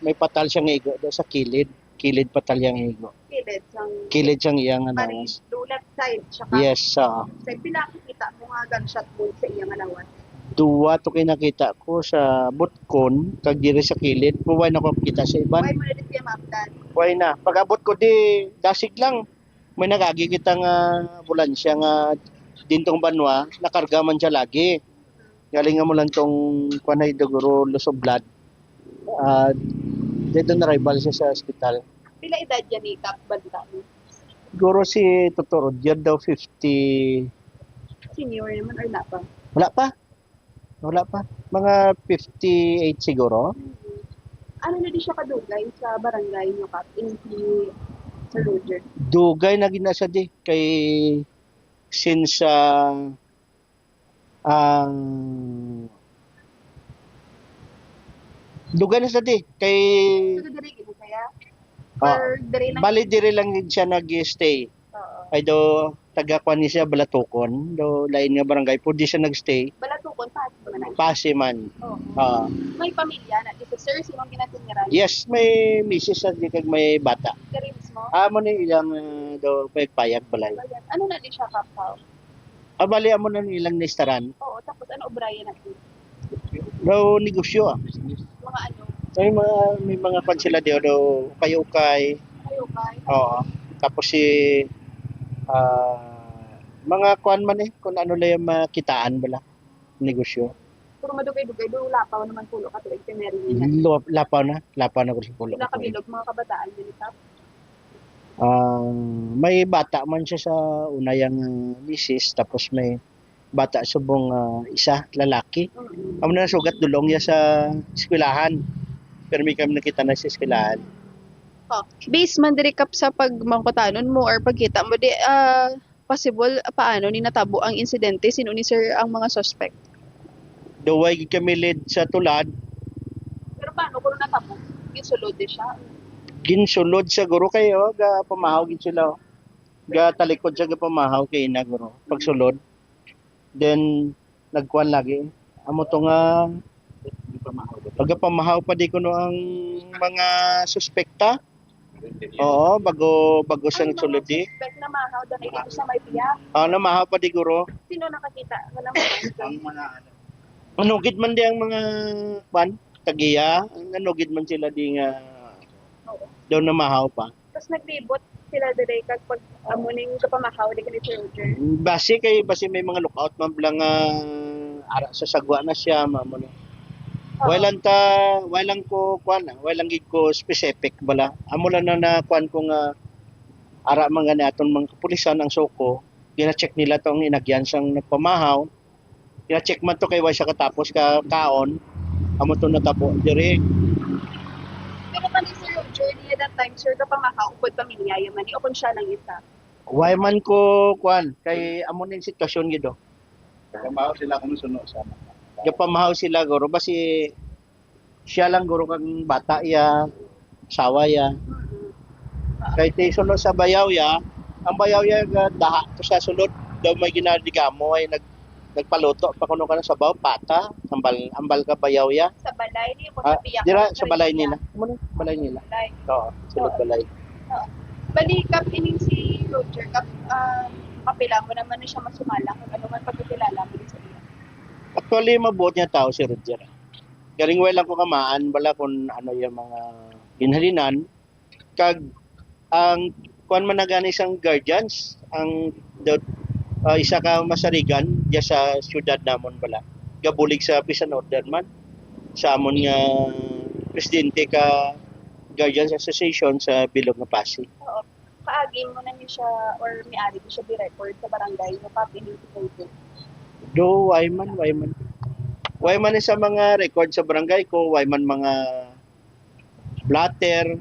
may patal siyang igo daw sa kilid. Kilid patal yang igo. Kilid sang Kilid sang iyang Paris, lawas. Do left side siya ka? Yes, oo. Sa pila ang kita mo nga gunshot wound sa iyang lawas? Duwa to kay nakita ko sa butkon, kag diri sa kilid. Pero way na ko kita sa iban. Why mo na di siya maabtan? Way na. Pag-abot ko di, dasig lang. May nag-agi kita nga ambulansya nga dintong banwa, nakarga man siya lagi. Galing nga mo lang tong, kuwan na, duguro, loss of blood. Ah, dead on arrival siya sa ospital. Pila edad yan ni Kap Balita mo? Siguro si Toto Roger daw fifty. Senior naman or wala pa? Wala pa. Wala pa. Mga fifty-eight siguro. Mm. Ano na di siya kadugay sa barangay niyo, Kap? In si Sir Roger? Dugay na gina siya di. Kay since, ah, ah, dugay na siya di. Kay Taga diri gid kaya? Ah, Or diri lang? Bali, diri lang gid siya nag-stay. Oo. Ay, do, taga kwan ni siya, Balatukon. Do, lain nga barangay. Pwede siya nag-stay. Balatukon, Pasi man na. Pasi man. Oo. Ah. May pamilya na dito, sir? Sinong ginatiniran? Yes, may misis sa di kag may bata. Diri mismo? Ah, mo ni ilang, ah, do, may payag balay. Ano na di siya, Kap? Ah, bali, amo na ang ilang naistaran. Oo, tapos ano obrayan natin? Daw negosyo, ah. Mga ano? May mga, may mga kwan sila daw, daw ukay-ukay. Ukay-ukay. Oo. Tapos si, ah, mga kwan man eh, kung ano lang yung makitaan bala, negosyo. Pero madugay-dugay, do lapaw naman pulo ka tuig, primary na. Lo-, lapaw na, lapaw na ko sa pulo ka tuig. Nakabilog mga kabataan din ito? Ah, may bata man siya sa una yang, ah, misis, tapos may bata subong, ah, isa, lalaki. Mm. Amo na sugat dulong niya sa eskwelahan. Pero may kami nakita na sa eskwelahan. Oh, based man diri, Kap, sa pagmangkutanon mo or pagkita mo di, ah, possible, paano ni natabo ang insidente? Sino ni sir ang mga suspect? Duway gid kami lead sa tulad. Pero paano kung natabo? Ginsulod di siya? Ginsulod siya, guro, kay, oh, gapamahaw gid sila, oh. Gatalikod siya, gapamahaw kay ina, guro. Pagsulod. Then, nagkuan lagi. Amo to nga, pagapamahaw pa di kuno ang mga suspekta. Oo, bago, bago siya nagsulod di. Suspect na mahaw, dahil dito sa may tiyak. Ah, namahaw pa di, guro. Sino nakakita? Wala mo. Ang mga ano. Nanugid man di ang mga, kwan, tagiya. Nanugid man sila di nga Oo. Daw namahaw pa. Tas naglibot sila diri kag pag amo ning kapamahaw di kini si Roger. Basi kay, basi may mga lookout man bala nga ara sa sagwa na siya, mamo ni. Oo. Way lang ta, way lang ko, kuan, ah, way lang gid ko specific bala. Amo lang na, na kuan ko nga ara man gani aton mga kapulisan ang SOCO, gina-check nila tong inagyan sang nagpamahaw. Gina-check man to kay way siya katapos ka kaon. Amo to natabo diri. Ano man ni Sir Roger niya that time, sir, kapamahaw, upod pamilya, yaman ni, o kung siya lang isa? Why man ko, kuan, kay amo ning sitwasyon gid, oh. Pamahaw sila kung suno sa Gapamahaw sila, guro. Basi, siya lang, guro, kang bata ya, asawa ya. Kay ti suno sa bayaw ya, ang bayaw ya, ga-, daha to sa sulod. Daw may ginadigamo ay nag, nagpaluto pa kuno ka ng sabaw, pata, ambal, ambal ka bayaw ya. Sa balay niya, kung Ah, sa piyak. dira sa balay nila. Amo na, balay nila. Balay. Oo, sulod balay. Bali, kap ining si Roger, kap, ah, kapila mo naman na siya masumala kung ano man pagkakilala mo sa iya. Actually, mabuot nga tao si Roger. Galing wala ko kamaan, wala kung ano yung mga ginhalinan. Kag ang kuan man na gani sang guardians, ang the, ah, isa ka masarigan diya sa syudad namon bala. Gabulig sa peace and order man sa amon nga presidente ka Guardians Association sa bilog nga Passi. Kaagi mo na niyo siya or may-ari niyo siya di-record sa barangay mo, kap ining si Roger? Do, why man, why man. Why man sa mga record sa barangay ko, why man mga blotter.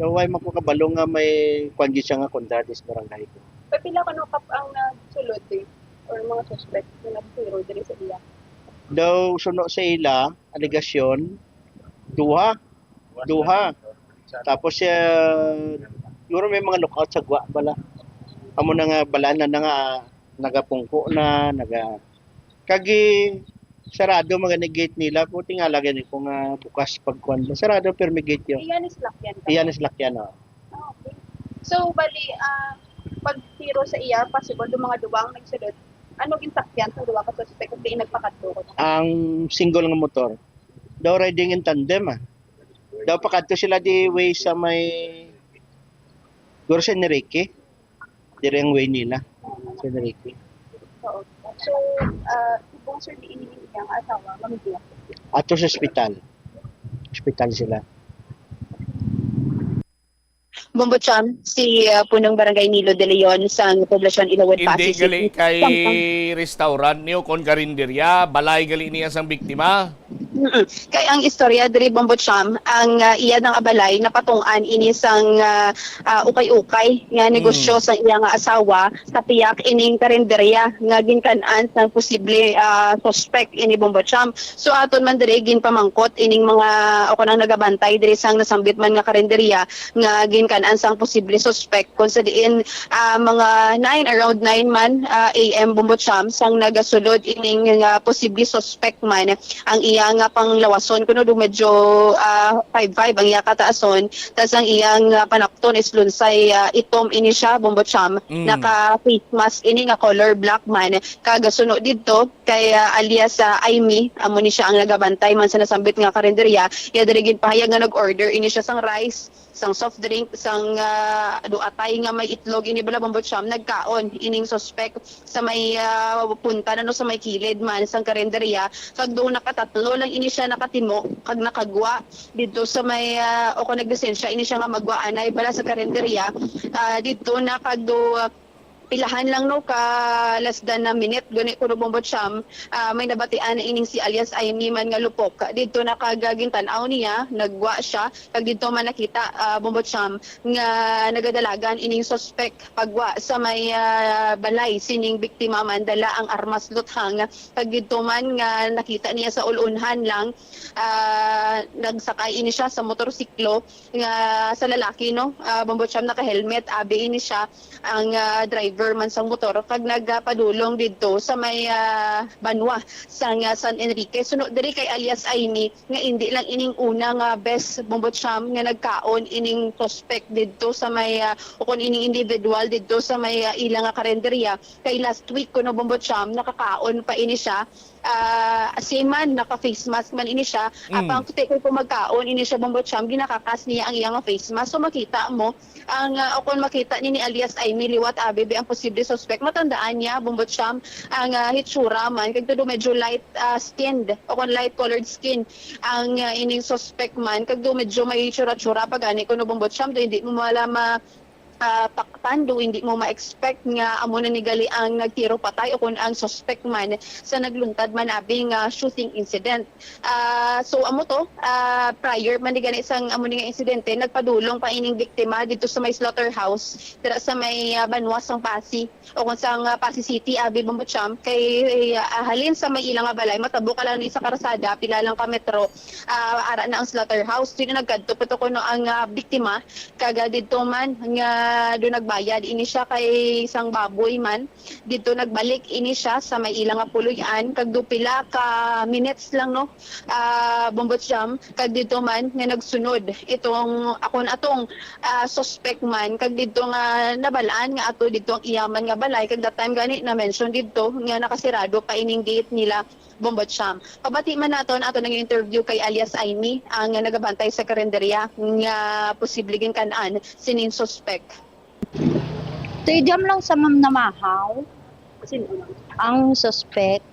So, why man ko kabalo nga may kuan gid siya nga kontra dis barangay ko. Pagpila ka no, kap ang nagsulod eh? Or mga suspect na nagtiro diri sa iya? Daw suno sa ila, alegasyon, duha. Duha. Tapos, uh, siguro may mga lookout sa gwa bala. Amo na nga, bala na, na nga, nagapungko na, naga, kagi, sarado magani gate nila, ko tingala gani ko nga bukas pagkuan. Sarado, pero may gate yun. Iyan is lakyan ka? Iyan is lakyan, oh. Ah, okay. So, bali, ah, pag tiro sa iya, possible do mga duwang nagsulod. Ano ginsakyan sa duwa ka suspect kung di nagpakadto ko? Ang single nga motor. Daw riding in tandem, ah. Daw pakadto sila di way sa may, siguro sa Enrique. Dire ang way nila. Sa Enrique. Oo. So, ah, subong, sir, di ini iyang asawa, mamigyan. Ato sa ospital. Ospital sila. Bombo Cham, si uh, Punong Barangay Nilo de Leon sang Poblacion Ilawod, Hindi Passi gali City. Kay restaurant niyo kon karinderya, balay gali niya sang biktima. Mm-mm. Kay ang istorya diri, Bombo Cham, ang uh, iya nga balay napatungan ini sang uh, uh, ukay-ukay nga negosyo sa iya nga asawa sa piyak ining karinderya nga ginkan-an sang posible uh, suspect ini, Bombo Cham. So aton man diri ginpamangkot ining mga o kanang nagabantay diri sang nasambit man nga karinderya nga ginkan-an sang posible suspect, kung sa diin ah, mga nine, around nine man ah, A M, Bombo Cham, sang nagasulod ining nga posible suspect man. Ang iya nga panglawason kuno do medyo ah, five five ang iya kataason, tas ang iya nga panakton is lunsay ah, itom ini siya, Bombo Cham. Mm. Naka face mask ini nga color black man. Kagasuno didto kay ah, alias ah, Aimee, amo ni siya ang nagabantay man sa nasambit nga karinderya. Iya diri ginpahayag nga nag-order ini siya sang rice, sang soft drink, sang ah, duatay nga may itlog ini bala, Bombo Cham. Nagkaon ining suspect sa may ah, punta na no, sa may kilid man sang karinderya, kag do nakatatlo lang ini siya nakatimo kag nakagwa didto sa may ah, o kung naglisensya ini siya nga magwa anay bala sa karinderya. Ah, didto na kag do ah, pilahan lang no ka less than a minute gani kuno, Bombo Cham, ah, may nabatian na ining si alias Aimee man nga lupok. Didto na kag gintan-aw niya, nagwa siya, kag didto man nakita, ah, Bombo Cham, nga nagadalagan ining suspect pagwa sa may ah, balay sining biktima man, dala ang armas luthang, kag didto man nga nakita niya sa ulunhan lang, ah, nagsakay ini siya sa motorsiklo nga sa lalaki, no, ah, Bombo Cham, naka-helmet, abi ini siya ang ah, driver man sang motor, kag nagapadulong didto sa may ah, banwa sang ah, San Enrique. Suno diri kay alias Aimee, nga indi lang ining una nga bes, Bombo Cham, nga nagkaon ining suspect didto sa may ah, o kon ining individual didto sa may ah, ila nga karinderya. Kay last week kuno, Bombo Cham, nakakaon pa ini siya. Ah, same man, naka face mask man ini siya. Mm. Apang kuti kay kung magkaon ini siya, Bombo Cham, ginakakas niya ang iya nga face mask. So makita mo ang ah, o kung makita ni, ni alias Aimee liwat abi bi ang posible suspect. Matandaan niya, Bombo Cham, ang ah, hitsura man kay todo medyo light ah, skinned o kung light colored skin ang ah, ining suspect man, kag do medyo may tsura-tsura pa gani kuno, Bombo Cham, do hindi mo mala ma ah, takpan, do hindi mo ma-expect nga amo na ni gali ang nagtiro patay o kung ang suspect man sa nagluntad man abi nga shooting incident. Ah, so amo to, ah, prior man ni gani sang amo ni nga insidente, nagpadulong pa ining biktima dito sa may slaughterhouse dira sa may, ah, banwa sang Passi o kung sa, ah, Passi City, abi, Bombo Champ, kay, ah, halin sa may ila nga balay, matabo ka lang ni sa karsada, pila lang ka metro, ah, ara na ang slaughterhouse. Dito nagkadto pa to kuno ang, ah, biktima, kag, ah, didto man nga do nagbayad ini siya kay isang baboy man. Didto nagbalik ini siya sa may ila nga puloy-an, kag do pila ka minutes lang, no, ah, Bombo Champ, kag didto man nga nagsunod itong akon atong, ah, suspect man, kag didto nga nabalaan nga ato didto ang iya man nga balay, kag that time gani na-mention didto nga nakasirado pa ining gate nila, Bombo Champ. Pabati man naton ato nang interview kay alias Aimee, ang nagabantay sa karinderya nga posible ginkan-an sining suspect. Tijam lang sa mam namahaw. Sino lang? Ang suspect.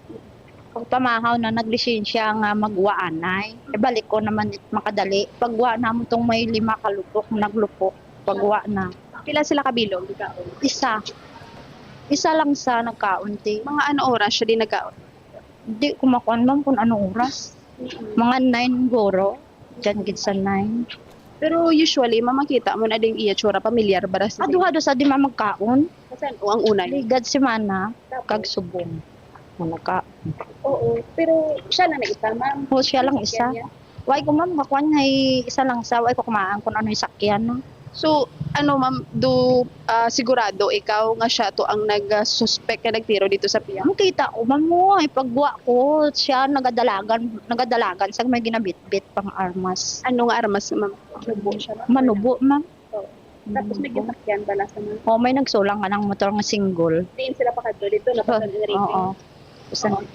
Pagpamahaw na naglisensya nga magwaanay. Ibalik ko naman it makadali. Pagwa na mo tong may lima ka lupok, naglupok. Pagwa na. Pila sila ka bilog? Ikaw? Isa. Isa lang sa nagkaon, ti. Mga ano oras siya di nagkaon? Di ko makuan, ma'am, kung anong oras. Mm. Mga nine guro. Diyan gid sa nine. Pero usually, mamakita mo na ding iya tsura, pamilyar ba ra sila? Aduha do sa di ma magkaon. Kasan? O, ang una niya? Ligad semana, Tapos? Kag subong. Mo nagkaon. Oo, pero siya lang na isa, ma'am? O, siya lang isa. Niya? Why ko, ma'am, makuan nga isa lang sa, why ko kumaan kung ano yung sakyan, no? So, ano, ma'am, do, ah, sigurado ikaw nga siya to ang nag-suspect nga nagtiro dito sa piyak? Ang kita ko, ma'am, mo, ay pagwa ko, siya nagadalagan, nagadalagan sa may ginabitbit pang armas. Ano nga armas, ma'am? Manubo siya, ma'am? Manubo, ma'am. Oo. Tapos may ginasakyan bala sa mga. Oh, may nagsulang ka ng motor nga single. Diin sila pakadto dito, napatag ang rating. Oo.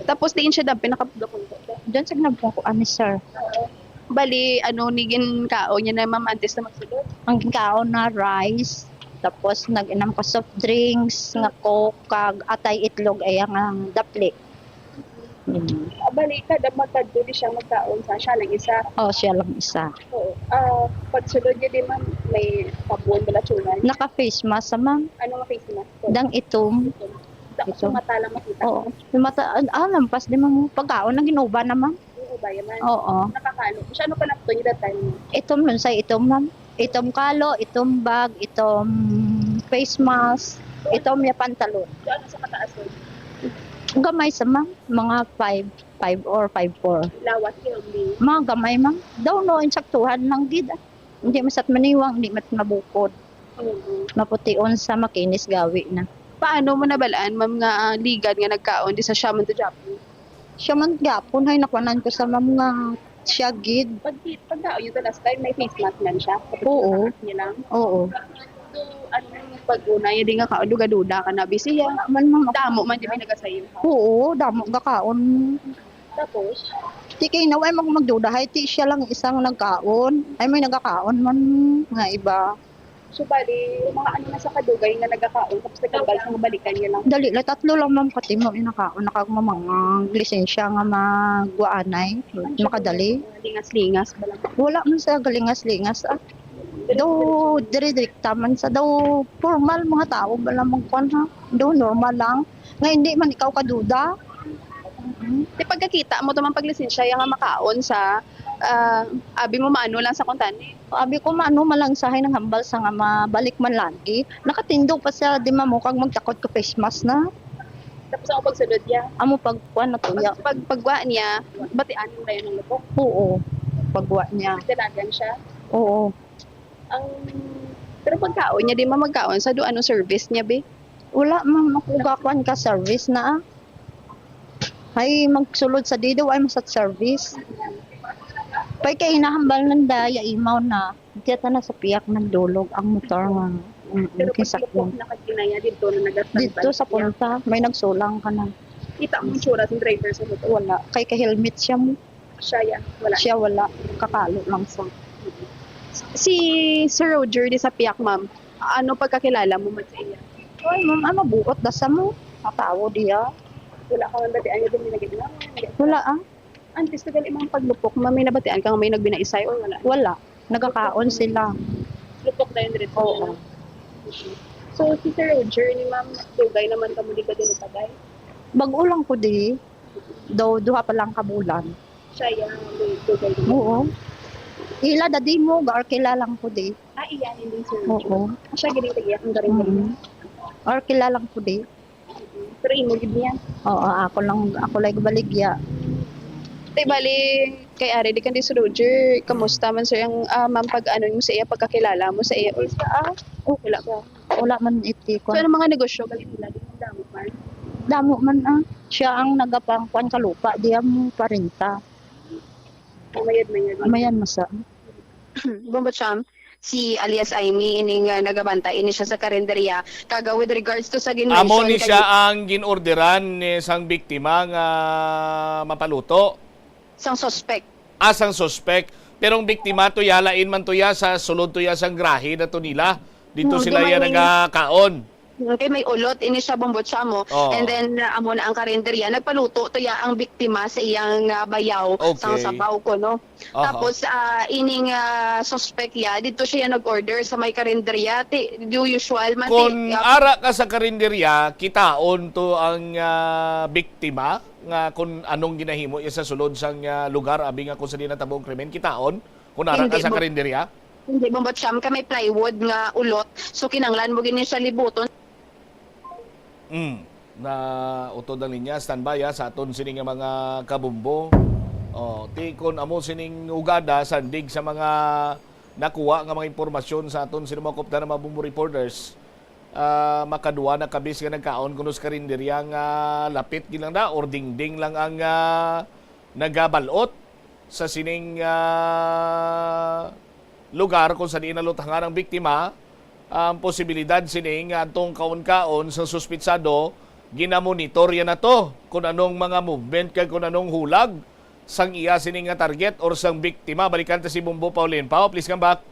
Tapos diin siya dapit nakapagpunta? Diyan sa ginapungko ani, sir. Oo. Bali, ano ni ginkaon niya na, ma'am, antes na magsulod? Ang ginkaon na rice, tapos nag-inom ko soft drinks, nga Coke, kag atay itlog, ay ang dapli. Mm. Ah, bali, kada magkadto di siya magkaon sa siya lang isa? Oh, siya lang isa. Oo. Ah, pagsulod niya di, ma'am, may pabon, balachunan? Naka-face mask sa, ma'am. Ano nga face mask? Dang itom. Tapos yung mata lang makita. Oo. Yung mata, ah, lampas di, ma'am. Pagkaon na ginuba na, ma'am. Yung ubaya man. Oo. Nakakalo. Siya ano pa napto niya that time? Itom nun sa itom, ma'am. Itom kalo, itom bag, itom face mask, itom ya pantalon. So, ano sa kataas nun? Gamay sa, ma'am. Mga five, five or five four. Lawas yung di. Mga gamay, ma'am. Daw no, insaktuhan lang gid. Ah. Hindi masat maniwang, hindi mat mabukod. Oo. Mapution sa makinis gawi na. Paano mo nabalaan, ma'am, nga, ah, ligad nga nagkaon di sa siya man to Japan? Siya man gyapon, hay, nakuanan ko sa ma'am nga siya gid. Pag, pagkaon niyo the last time, may face mask man siya? Oo. Niya lang? Oo. So, ano yung pag-una, yung di nga kaon, duga-duda ka na, busy ya. Wala man, ma'am. Damo man, di may nagasayo. Oo, damo gakaon. Tapos? Di kay na, ay mag-, magduda, hay, ti siya lang isang nagkaon. Ay, may nagakaon man nga iba. So, bali, mga ano na sa kadugay nga nagakaon, tapos nagkabal sa balikan niya lang. Dali lang, tatlo lang, ma'am, katimo yung nakaon, nakagmamang lisensya nga magwaanay, makadali. Lingas-lingas ba lang? Wala man sa galingas-lingas, ah. Daw, dire-direkta man sa daw, formal mga tao ba lang magkuan, ha? Daw, normal lang. Nga hindi man ikaw kaduda. Di pagkakita mo to man paglisensya, ya nga makaon sa, ah, abi mo maano lang sa kuntani. Abi ko, maano man lang sahay nang hambal sa nga mabalik man lagi. Nakatindog pa siya, di mamukag magtakod ka face mask na. Tapos ako pagsulod niya. Amo pagkuan na to, ya. Pag, pag, pagwa niya, batian mo dayon ang lupok? Oo, pagwa niya. Nagdalagan siya? Oo. Ang, pero pagkaon niya, di man magkaon sa do, ano service niya, be? Wala, ma'am, ako gakuan ka service na, ah. Ay, magsulod sa dido, ay masat service. Pay kay hinahambal nanda, ya imaw na. Diya ta na sa piyak nagdulog ang motor nga. Mm, pero kinsa pag lupok na kag kinaya dito na nagastandby. Dito sa punta, may nagsulang ka na. Kita mo yung tsura sa driver sa motor? Wala. Kay ka-helmet siya mo. Siya, ya. Wala. Siya wala. Kakalo lang sa. Si Sir Roger di sa piyak, ma'am. Ano pagkakilala mo man sa iya? Ay, ma'am, ano, buot da sa mo? Matawo diya. Wala ka man batian nga din nagiginaw? Wala, ah. Antes na gali mga paglupok, ma'am, may nabatian ka nga may nagbinaisay or wala? Wala. Nagakaon sila. Lupok dayon diretso. Oo. So, si Sir Roger ni Ma'am, dugay naman kamo di ka dinutagay? Bag-o lang ko di. Daw, duha pa lang ka bulan. Siya yung dugay din. Oo. Ila dadi mo, ga-arkila lang ko di. Ah, iya, hindi, Sir Roger. Oo. Siya gini, iya, ang garing Mm. Arkila lang ko di. Pero imo gid niya. Oo, ako lang, ako lang baligya. Te, bali, kay ari, di kan di si Roger, kamusta man, sir, ang, ah, ma'am, pag ano mo sa iya, pagkakilala mo sa iya, or sa, ah, oh, wala ka. Wala man iti So, ko. Ano mga negosyo, gali nila, di mo damo man? Damo man, ah. Siya ang nagapangkuan ka lupa, di mo parenta. Mayad-mayad. Mayan masa. Bombo Cham, si alias Aimee, ining, ah, nagabantay, ini siya sa karinderya. Kaga with regards to sa Amo gin-mention ni kay siya ang ginorderan ni sang biktima nga mapaluto. Sang suspect. Ah, sang suspect. Pero ang biktima to ya, lain man to ya, sa sulod to ya sang grahe na to nila. Dito No, sila di ya man ini nagakaon. Okay, may ulot ini siya, Bombo Cham, oh. Oh. And then, uh, amo na ang karinderya. Nagpaluto to ya ang biktima sa iyang, uh, bayaw, Okay. sang sabaw ko, no? Aha. Tapos, ah, ining, ah, suspect ya, dito siya nag-order sa may karinderya. Ti, do usual man, ti, Kung ah, ara ka sa karinderya, kitaon to ang, ah, biktima nga kung anong ginahimo iya sa sulod sang, ah, lugar, abi nga kung sa di natabo ang krimen, kitaon? Kung ara Hindi ka sa mo karinderya? Hindi, Bombo Cham, kay may plywood nga ulot. So, kinanglan mo gini siya libuton. Mm. Na utod ang linya, standby, ha, sa aton sini nga mga kabombo. Oh, ti kon amo sining ugada, sandig sa mga nakuha nga mga impormasyon sa aton sini mga kupda nga mga bombo reporters, ah, makaduwa na kabis nga nagkaon kuno sa karinderya nga lapit gid lang na or dingding lang ang, ah, nagabal-ot sa sining, ah, lugar kung sa diin nalutangan ang biktima. Ang posibilidad sini nga adtong kaon-kaon sa suspitsado, ginamonitor ya na to kung anong mga movement kag kung anong hulag sang iya sini nga target or sang biktima. Balikan ta si Bombo Pauline. Pao, please come back.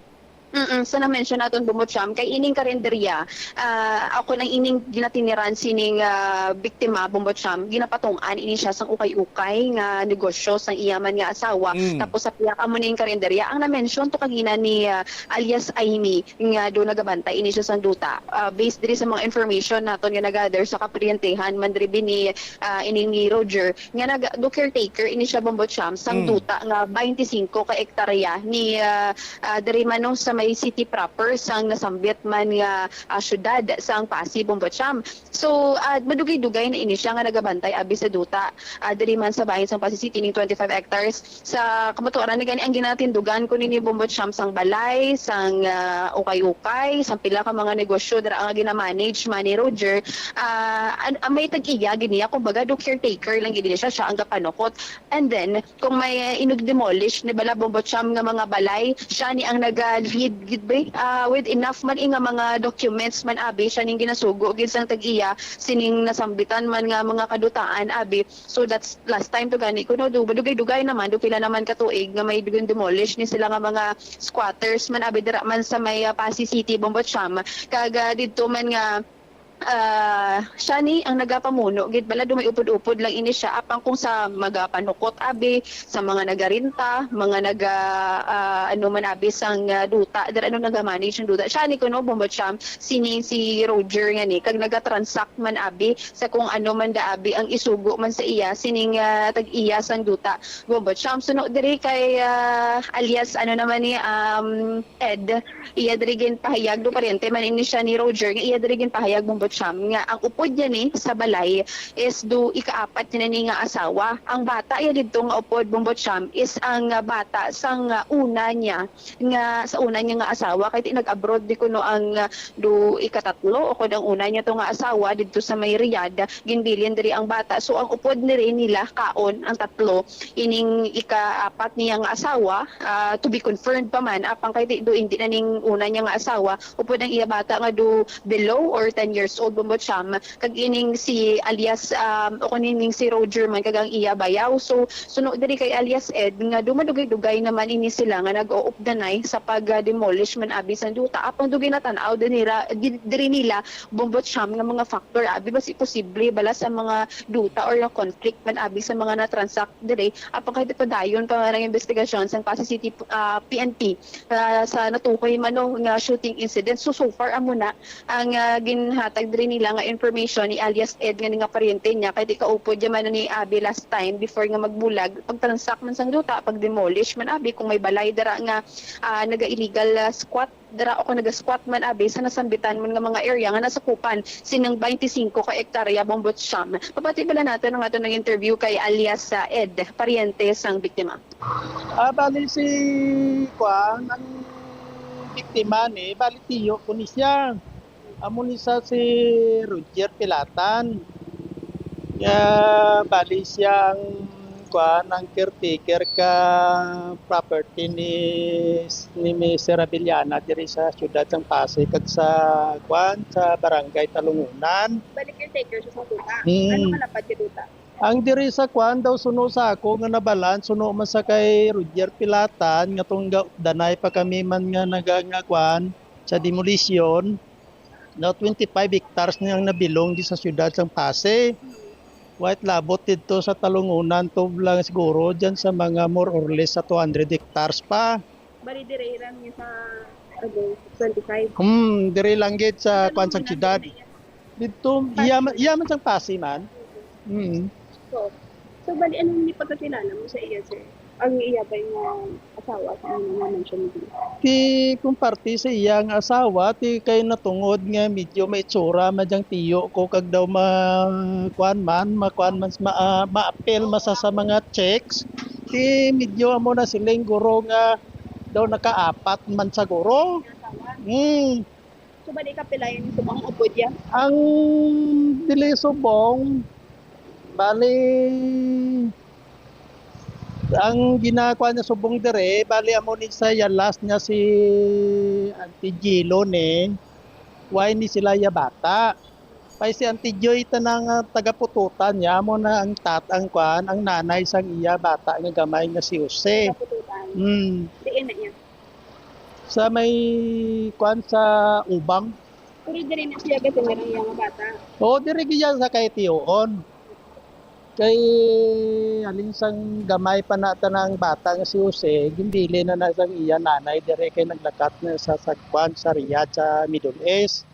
Mm, sa na-mention naton, Bombo Cham, kay ining karinderya, ah, ako nang ining ginatiniran sining, ah, biktima, Bombo Cham, ginapatung-an ini siya sang ukay-ukay nga negosyo sang iya man nga asawa. Mm. Tapos sa pihak amo ning karinderya, ang na-mention to kagina ni, ah, alias Aimee, nga do nagabantay ini siya sang duta. Ah, based diri sa mga information naton nga nagather sa kaparyentehan man diri bini, ah, ining ni Roger, nga nag-, do caretaker ini siya, Bombo Cham, sang Mm. duta nga twenty-five ka ektarya ni, ah, ah, diri man, no, sa may city proper sang nasambit man nga, ah, syudad sang Passi, Bombo Cham. So, ah, madugay-dugay na ini siya nga nagabantay abi sa duta, ah, diri man sa bahin sang Passi City ning twenty-five hectares. Sa kamatuoran na gani ang ginatindugan ko nini, Bombo Cham, sang balay, sang, ah, ukay-ukay, sang pila ka mga negosyo dira nga ginamanage man ni Roger. Ah, an-, ang may tag-iya gid niya, kumbaga, do caretaker lang gid siya, siya ang gapanukot. And then, kung may, eh, inug-demolish ni bala, Bombo Cham, nga mga balay, siya ni ang naga-lead gid ba, ah, with enough man, eh, nga mga documents man abi, siya ning ginasugo gid sang tag-iya, sining nasambitan man nga mga kadutaan abi. So that's last time to gani kuno, do, dugay-dugay naman, do pila naman ka tuig nga may demolish ni sila nga mga squatters man abi dira man sa may, ah, Passi City, Bombo Cham. Kag, ah, didto man nga, ah, siya ni ang nagapamuno gid bala, do may upod-upod lang ini siya, apang kung sa magapanukot abi, sa mga nagarenta, mga naga, ah, ano man abi sang, ah, duta, dira ano naga-manage ang duta. Siya ni kuno, Bombo Cham, sini si Roger nga ni, kag naga-transact man abi sa kung ano man da abi ang isugo man sa iya sining, ah, tag-iya sang duta. Bombo Cham, suno diri kay, ah, alias ano naman ni, um, Ed, iya diri ginpahayag do paryente man ini siya ni Roger, nga iya diri ginpahayag, Bombo Cham, nga ang upod niya ni sa balay is do ikaapat niya ni nga asawa. Ang bata iya didto nga upod, Bombo Cham, is ang, ah, bata sang, ah, una niya nga, sa una niya nga asawa, kay ti nag-abroad di kuno ang, ah, do ikatatlo, o kun ang una niya to nga asawa didto sa may Riyadh, ginbilin diri ang bata. So ang upod ni rin nila kaon ang tatlo, ining ikaapat niya nga asawa, ah, to be confirmed pa man, apang kay ti do indi na ning una niya nga asawa, upod ang iya bata nga do below or ten years Old Bumbot Siam, kag ining si alias, um, o kuno ining si Roger man kag ang iya bayaw. So, suno diri kay alias Ed nga dumadugay-dugay naman ini sila nga nag-uupdanay sa pag-demolish man abi sang duta. Apang dugay natan-aw din nila, di-, diri nila Bumbot Siam nga mga factor abi, basi posible bala sa mga duta or yung conflict man abi sa mga na-transact diri. Apang kahit padayon pa man ang investigasyon sang Pasay City, ah, P N P, ah, sa natukoy man, no, nga shooting incident. So, so far, amo na ang, ah, ginhatag diri nila nga information ni alias Ed nga ni nga paryente niya, kay di kaupod ya man ni abi last time before nga magbulag, pag-transact man sang duta, pag-demolish man abi, kung may balay dira nga, ah, naga-illegal, ah, squat dira o kung naga-squat man abi sa nasambitan man nga mga area nga nasakupan sining twenty-five ka hektarya, Bumbot Siam. Pabati bala naton ang aton nag-interview kay alias, ah, Ed, paryente sang biktima. Ah, bali si, kuan, ang biktima ni, bali tiyo ko ni siya. Amo ni sa si Roger Pilatan. Nga bali siya ang, kuan, ang caretaker ka property ni, ni Mister Abellana diri sa siyudad sang Pasay kag sa, kuan, sa barangay Talungunan. Bali caretaker siya sa duta. Mm. Ano kalapad ka duta? Ang diri sa kwan daw, suno sa ako nga nabalaan, suno man sa kay Roger Pilatan, nga tungga danay pa kami man nga naga-, nga kwan, sa demolisyon, na twenty-five hectares na ang nabilong di sa siyudad sang Pasay. Wait, labot didto sa Talungunan, tublang siguro dyan sa mga more or less sa two hundred hectares pa. Bali, dire lang niya sa, ano, twenty-five. Hmm, dire lang gid sa Ano kwan sang naman siyudad. Dito, Pasay. Iya man, iya man sang Pasay man. Mm. So, so, bali, anong hindi pagkakilala mo sa iya, sir? Ang iya ba yung, ah, asawa sa inyo nga mention mo? Ti, kung parte sa iya nga asawa, ti kay natungod nga medyo may itsura man diyang tiyo ko kag daw ma-, kuan man, makuan man, ma-, ah, maapil masa sa mga checks. Ti medyo amo na siling guro nga daw nakaapat man sa guro. Asawa? Mm. So, bali, kapila yun subong upod ya? Ang dili subong, bali, ang ginakuha niya subong dire, bali, amo ni sa ya last niya si Auntie Gilo ni, why ni sila ya bata. Kay si Auntie Joy tanang, ah, taga-Pututan niya, amo na ang tat-, ang kwan, ang nanay sang iya bata nga gamay nga si Jose. Taga-Pututan. Mm. Diin na iya? Sa may, kwan, sa Ubang. Pero diri na siya gatungan ang iyang bata? Oo, diri giya sa kay Tiyoon. Kay alin sang gamay pa na tanang bata nga si Jose, ginbili na na sang iya nanay diri kay naglakat na sa, sa kwan, sa Riyadh, sa Middle East.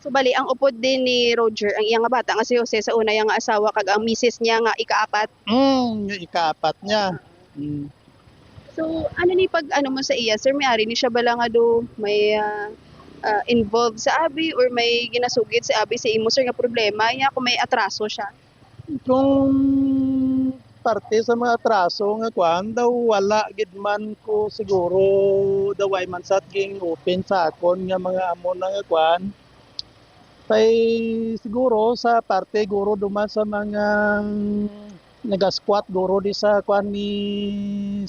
So, bali, ang upod din ni Roger, ang iya nga bata nga si Jose sa una iya nga asawa kag ang misis niya nga ikaapat? Mm, yung ikaapat niya. Mm. So, ano ni pag, ano mo sa iya, sir, may ari ni siya bala nga do may, ah, ah, involved sa abi or may ginasugid sa abi sa imo, sir, nga problema niya kung may atraso siya? Kung parte sa mga atraso nga kwan, daw wala gid man ko siguro, daw way man sad ging open sa akon nga mga amo na nga kwan. Kay siguro sa parte guro duman sa mga naga-squat guro di sa kwan ni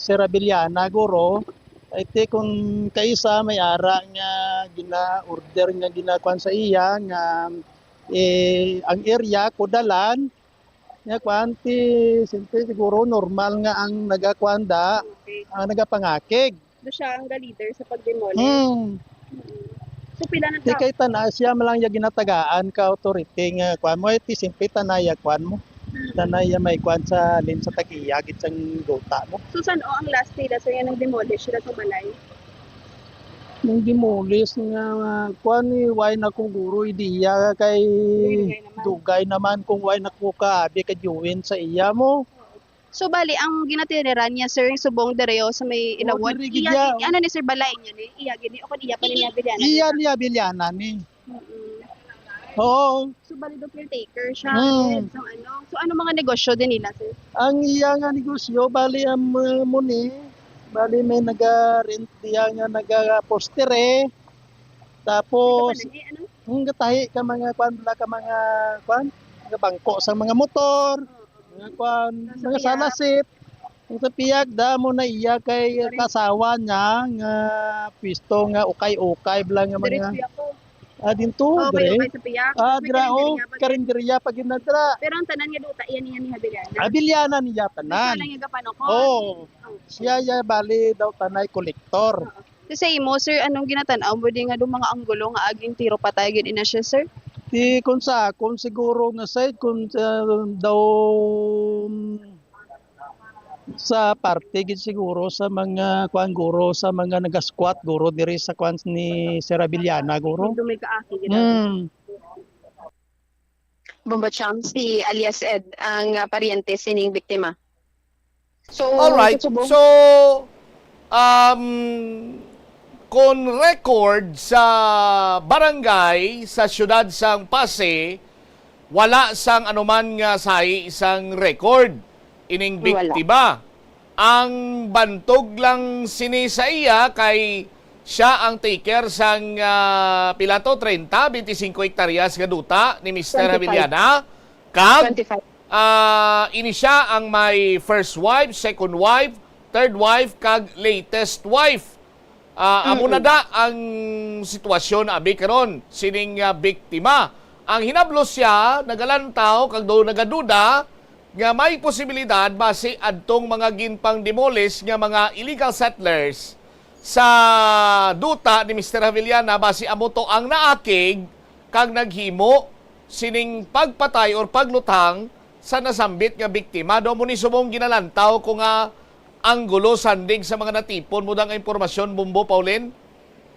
Sir Abellana guro, ay ti kung kaisa may ara nga gina-order nga ginakuan sa iya nga, eh, ang area ko dalan, nga kwan, ti, siyempre, siguro normal nga ang nagakuan da, Okay. ang nagapangakig. Do siya ang ga-leader sa pag-demolish? Hmm. Mm. So, pila na Ti tao? Kay tana, siya man lang yung ginatagaan ka authority nga kwan mo, eh, ti, siyempre, tanaya kwan mo. Mm. Tanaya may kwan sa lin sa tag-iya, gid sang duta mo. So, san-o ang last nila sa yan nang demolish sila sa balay? Nang demolish nga, ah, kuan, eh, way na ko guro ideya kay Dugay naman. Dugay naman kung way na ko kaabi ka join sa iya mo. So, bali, ang ginatiriran niya, sir, yung subong diri, oh, sa may Oo, ilawod. Diri gid Iya, iya. Ano ni, sir, balay niya ni? Iya, gini, o kung iya pa ni Abellana, Iya di ba? Ni Abellana ni. Mm-mm. Oo. So, bali, do caretaker siya. Mm. So, ano? So, ano mga negosyo din nila, sir? Ang iya nga negosyo, bali, ang, uh, mo ni, bali, may naga-rent diya nga naga-poster eh. Tapos, Ito pa na, eh, ano? Ang gatahi ka mga kwan, bala ka mga kwan, mga bangko sa mga motor, Oo. mga kwan, Kaso mga kaya salasit. Ang sa piyag, da mo na iya kay Sorry. kasawa niya nga pwesto nga ukay-ukay, bala nga mga Diretso ako. Ah, dinto, oh, dire. Kayo kay sa piyak. Ah, dira, oh, karinderya pag yun na dira. Pero ang tanan nga duta, iyan, iyan ni Habiliana. Abiliana niya tanan. Siya lang yung gapanukon. Oo. Oh. Siya ya bali daw tanay kolektor. Oo. Sa imo, sir, anong ginatan-aw mo di nga do mga anggulo nga aging tiro patay gid ina siya, sir? Di kun sa akon siguro nga side, kun, ah, daw, mm, sa parte gid siguro sa mga kuan guro, sa mga nagasquat guro diri sa kuan ni Sir Abiliana guro. Medyo may kaaki gid. Mm. Bombo Cham, si alias Ed ang, ah, paryente sining biktima. So, alright. Subong. So, um, kon record sa barangay sa siyudad sang Passi, wala sang anuman nga sahi sang record ining biktima. Wala. Ang bantog lang sini sa iya kay siya ang taker sang, ah, pila to, treinta, twenty-cinco hektaryas nga duta ni Mister Twenty-five. Habiliana. Kag, twenty-five. Ah, ini siya ang may first wife, second wife, third wife, kag latest wife. Ah, amo na da ang sitwasyon, abi, karon sining, ah, biktima. Ang hinablos siya, nagalantaw kag do nagaduda nga may posibilidad basi adtong mga ginpang-demolish nga mga illegal settlers sa duta ni Mister Haviliana, basi amo to ang naakig kag naghimo sining pagpatay or pagluthang sa nasambit nga biktima. Do mo ni subong ginalantaw ko nga anggulo sandig sa mga natipon mo da nga impormasyon, Bombo Paulin?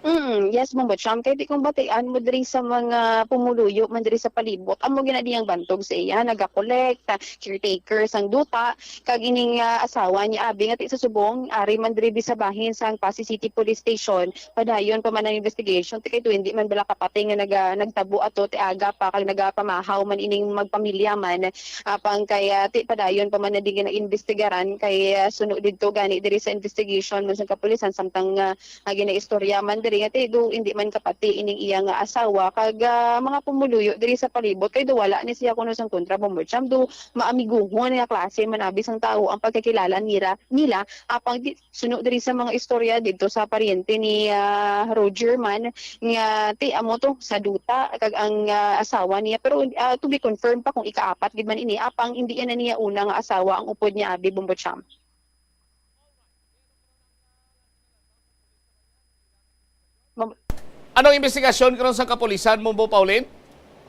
Mm, yes, Bombo Cham. Kay di kung batian mo diri sa mga pumuluyo man diri sa palibot, amo gina diyang bantog sa iya, nagakolekta, caretaker sang duta, kag ining, ah, asawa ni Abi nga ti sa subong, ari man diri sa bahin sang Passi City Police Station, padayon pa man ang investigation, ti kay do hindi man bala kapati nga naga-, nagtabo ato, ti aga pa, kag nagapamahaw man ining magpamilya man, apang kay, ah, ti padayon pa man na di gina-investigaran, kay, ah, suno didto gani diri sa investigation man sa kapulisan, samtang, ah, nga ginaistorya man diri nga ti do hindi man kapati ining iya nga asawa kag, ah, mga pumuluyo diri sa palibot, kay do wala ni siya kuno sang kontra, Bombo Cham, do maamiguhon nga klase man abi sang tawo ang pagkakilala nira, nila, apang di, suno diri sa mga istorya didto sa paryente ni, ah, Roger man nga ti amo to sa duta kag ang, ah, asawa niya, pero, ah, to be confirmed pa kung ikaapat gid man ini, apang hindi yan na niya una nga asawa ang upod niya abi, Bombo Cham. Anong investigasyon karon sa kapulisan, Bombo Paulin?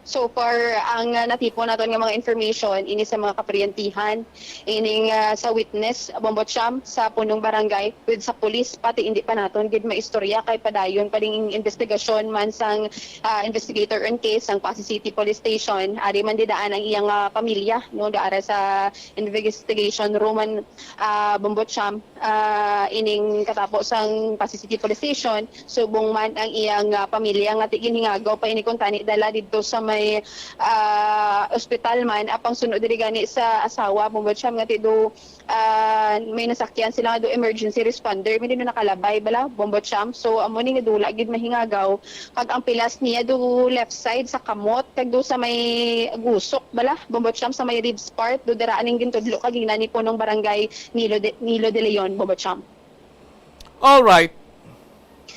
So far, ang, uh, natipon naton nga mga information ini sa mga kaparyentihan, ining, uh, sa witness, Bombo Cham, sa punong barangay, with sa pulis, pati hindi pa naton gid maistorya kay padayon pa ding investigasyon man sang, uh, investigator on case sang Passi City Police Station. Ari man didaan ang iyang, uh, pamilya, no, daara sa investigation room man, ah, Bombo Cham, ah, ining katapo sang Passi City Police Station, subong man ang iyang, ah, pamilya nga ti ginhingagaw pa ini kuntani dala didto sa may, ah, ospital man, apang suno diri gani sa asawa, Bombo Cham, nga ti do, ah, may nasakyan sila nga do emergency responder, may di na nakalabay bala, Bombo Cham. So, amo ni nga dula gid mahingagaw, kag ang pilas niya do left side sa kamot, kag do sa may gusok bala, Bombo Cham, sa may ribs part, do dira aning gintudlo kag ginani punong barangay Nilo de, Nilo de Leon, Bombo Cham. All right.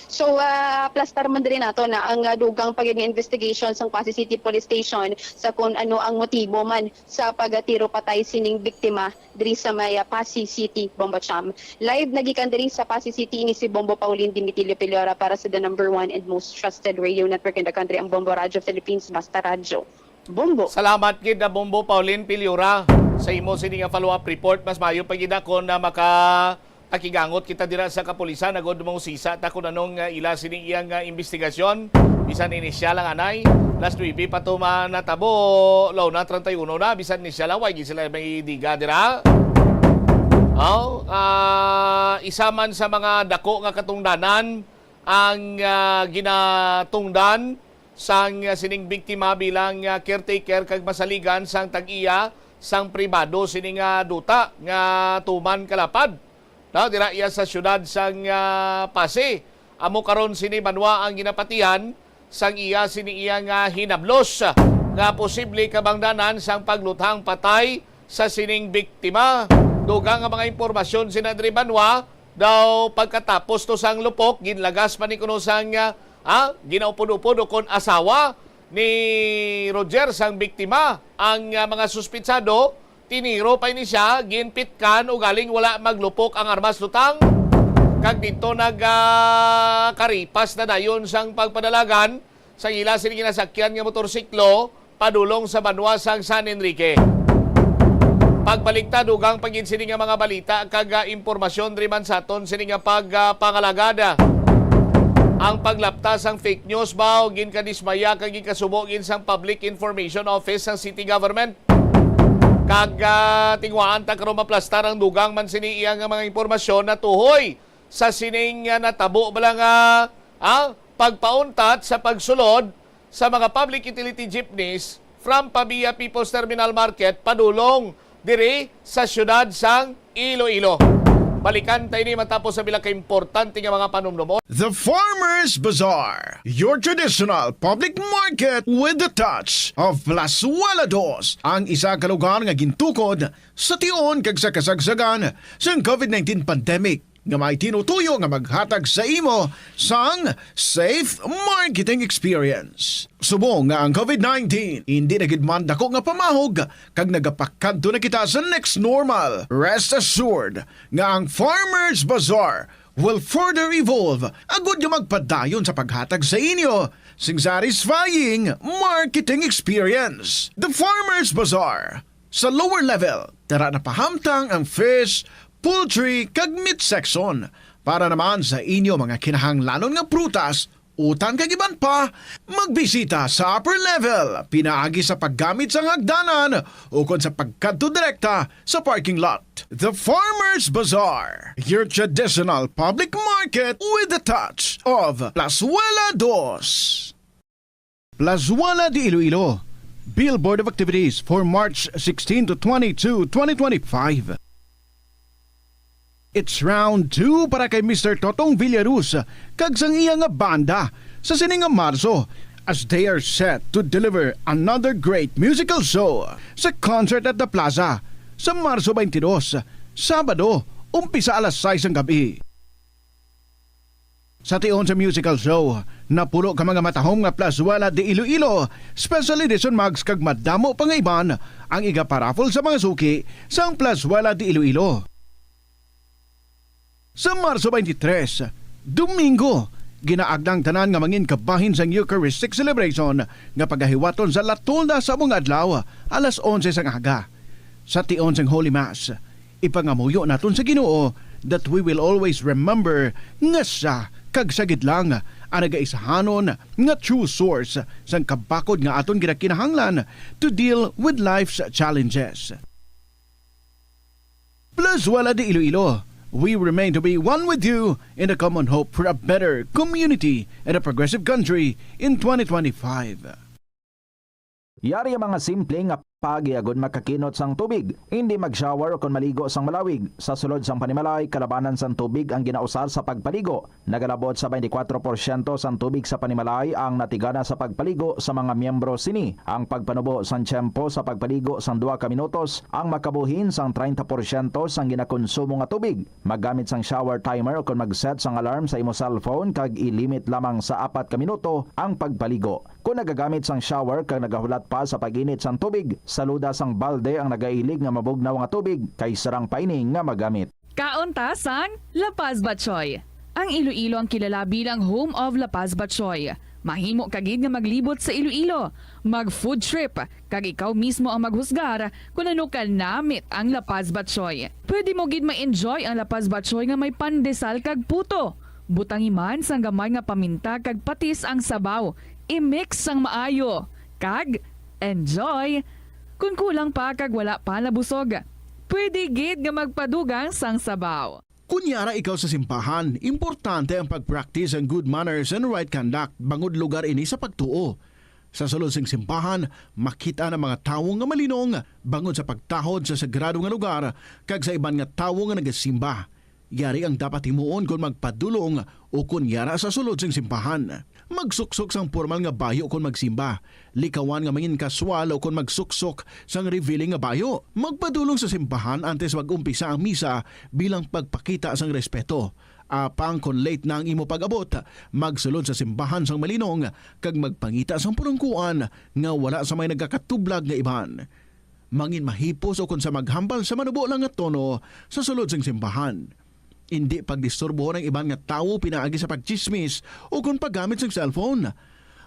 So, ah, plastar man diri nato na ang, ah, dugang pa gid nga investigation sang Passi City Police Station sa kung ano ang motibo man sa pagtiro patay sining biktima diri sa may, ah, Passi City, Bombo Cham. Live nagikan diri sa Passi City, ini si Bombo Paulin Dimitilio Pilora para sa the number one and most trusted radio network in the country, ang Bombo Radyo Philippines, Basta Radyo. Bombo. Salamat gid na Bombo Paulin Pilora sa imo sini nga follow-up report. Mas maayo pa gid ako na maka takigangot kita dira sa kapulisan, agod mausisa ta kung anong, ah, ila sini iyang, ah, investigasyon. Bisan inisyal lang anay, las nuebe pa to man natabo, law na treinta y uno na, bisan inisyal lang, way gid sila may diga dira. Oh, ah, isa man sa mga dako nga katungdanan ang, ah, ginatungdan sang, ah, sining biktima bilang, ah, caretaker kag masaligan sang tag-iya sang pribado sini nga duta nga tuman kalapad. No, dira iya sa siyudad sang, ah, Passi. Amo karon sini banwa ang ginapatihan sang iya sini iya nga hinablos nga posible kabangdanan sang pagluthang patay sa sining biktima. Dugang nga mga impormasyon sina diri banwa daw pagkatapos to sang lupok, ginlagas pa ni kuno sang, ah, Ah, ginaupod-upod o kon asawa ni Roger sang biktima. Ang, ah, mga suspitsado, tiniro pa ini siya, ginpitkan ugaling wala maglupok ang armas lutang. Kag didto nag, ah, karipas na dayon sang pagpadalagan sa ila sini ginasakyan nga motorsiklo padulong sa banwa sang San Enrique. Pagbalik ta, dugang pa gid sini nga mga balita kag, ah, impormasyon diri man sa aton sini nga pag, ah, pangalagad. Ang paglapta sang fake news ba o ginkadismaya kag ginkasubo gid sang Public Information Office sang City Government. Kag, ah, tingwaan ta karon maplastar ang dugang man sini iya nga mga impormasyon na tuhoy sa sining, ah, natabo bala nga, ah, pagpauntat sa pagsulod sa mga public utility jeepneys from Pavia People's Terminal Market padulong diri sa siyudad sang Iloilo. Balikan ta ini matapos sa pila ka importante nga mga panumdumon. The Farmers Bazaar, your traditional public market with the touch of Plazuela Dos, ang isa ka lugar nga gintukod sa tion kag sa kasagsagan sang covid nineteen pandemic, nga may tinutuyo nga maghatag sa imo sang safe marketing experience. Subong nga ang covid nineteen indi na gid man dako nga pamahog kag nagapakadto na kita sa next normal, rest assured nga ang Farmers Bazaar will further evolve agud nga magpadayon sa paghatag sa inyo sing satisfying marketing experience. The Farmers Bazaar, sa lower level, tara na pahamtang ang fish, poultry, kag meat section. Para naman sa inyo mga kinahanglanon nga prutas, utan kag iban pa, magbisita sa upper level pinaagi sa paggamit sang hagdanan ukon sa pagkadto direkta sa parking lot. The Farmers Bazaar, your traditional public market with the touch of Plazuela Dos. Plazuela de Iloilo, Billboard of Activities for March sixteen to twenty-two, twenty twenty-five. It's round two para kay Mister Totong Villaruz kag sang iya nga banda sa sini nga Marso, as they are set to deliver another great musical show sa Concert at the Plaza sa Marso twenty-two, Sabado, umpisa alas sais sang gab-i. Sa tion sa musical show, napulo ka mga matahom nga Plazuela de Iloilo Special Edition mugs kag madamo pa nga iban ang igaparaffle sa mga suki sang Plazuela de Iloilo. Sa Marso twenty-three, Domingo, ginaagda ang tanan nga mangin kabahin sang Eucharistic celebration nga pagahiwaton sa La Tolda sa among adlaw, alas onse sang aga. Sa tion sang Holy Mass, ipangamuyo naton sa Ginoo that we will always remember nga siya kag siya gid lang ang nagaisahanon nga true source sang kabakod nga aton ginakinahanglan to deal with life's challenges. Plazuela de Iloilo, we remain to be one with you in the common hope for a better community and a progressive country in twenty twenty-five. Yari ang mga simple nga paagi agud makakinot sang tubig. Indi mag-shower ukon maligo sang malawig. Sa sulod sang panimalay, kalabanan sang tubig ang ginausar sa pagpaligo. Nagalabot sa twenty-four porsyento sang tubig sa panimalay ang natigana sa pagpaligo sa mga miyembro sini. Ang pagpanubo sang tiyempo sa pagpaligo sang duha ka minutos ang makabuhin sang treinta porsyento sang ginakonsumo nga tubig. Maggamit sang shower timer ukon mag-set sang alarm sa imo cellphone kag i-limit lamang sa apat ka minuto ang pagpaligo. Kon nagagamit sang shower kag nagahulat pa sa pag-init sang tubig, saluda sang balde ang nagailig nga mabugnaw nga tubig kay sarang pa ini nga magamit. Kaon ta sang La Paz Batchoy. Ang Iloilo ang kilala bilang home of La Paz Batchoy. Mahimo ka gid nga maglibot sa Iloilo, mag-food trip, kag ikaw mismo ang maghusgar kon ano ka namit ang La Paz Batchoy. Pwede mo gid ma-enjoy ang La Paz Batchoy nga may pandesal kag puto. Butangi man sang gamay nga paminta kag patis ang sabaw. I-mix sang maayo. Kag enjoy! Kon kulang pa kag wala pa nabusog, pwede gid nga magpadugang sang sabaw. Kon yara ikaw sa simbahan, importante ang pag-practice ang good manners and right conduct bangod lugar ini sa pagtuo. Sa sulod sing simbahan, makit-an ang mga tawo nga malinong bangod sa pagtahod sa sagrado nga lugar kag sa iban nga tawo nga nagasimba. Yari ang dapat himuon kon magpadulong ukon yara sa sulod sing simbahan. Magsuksok sang pormal nga bayo kon magsimba. Likawan nga mangin kaswal ukon magsuksok sang revealing nga bayo. Magpadulong sa simbahan antes mag-umpisa ang misa bilang pagpakita sang respeto. Apang kon late na ang imo pag-abot, magsulod sa simbahan sang malinong kag magpangita sang pulungkuan nga wala sa may nagakatublag nga iban. Mangin mahipos o kon sa maghambal sa manubo lang nga tono sa sulod sang simbahan. Indi pagdisturbohon ang iban nga tawo pinaagi sa pagtsismis o kon paggamit sang cellphone.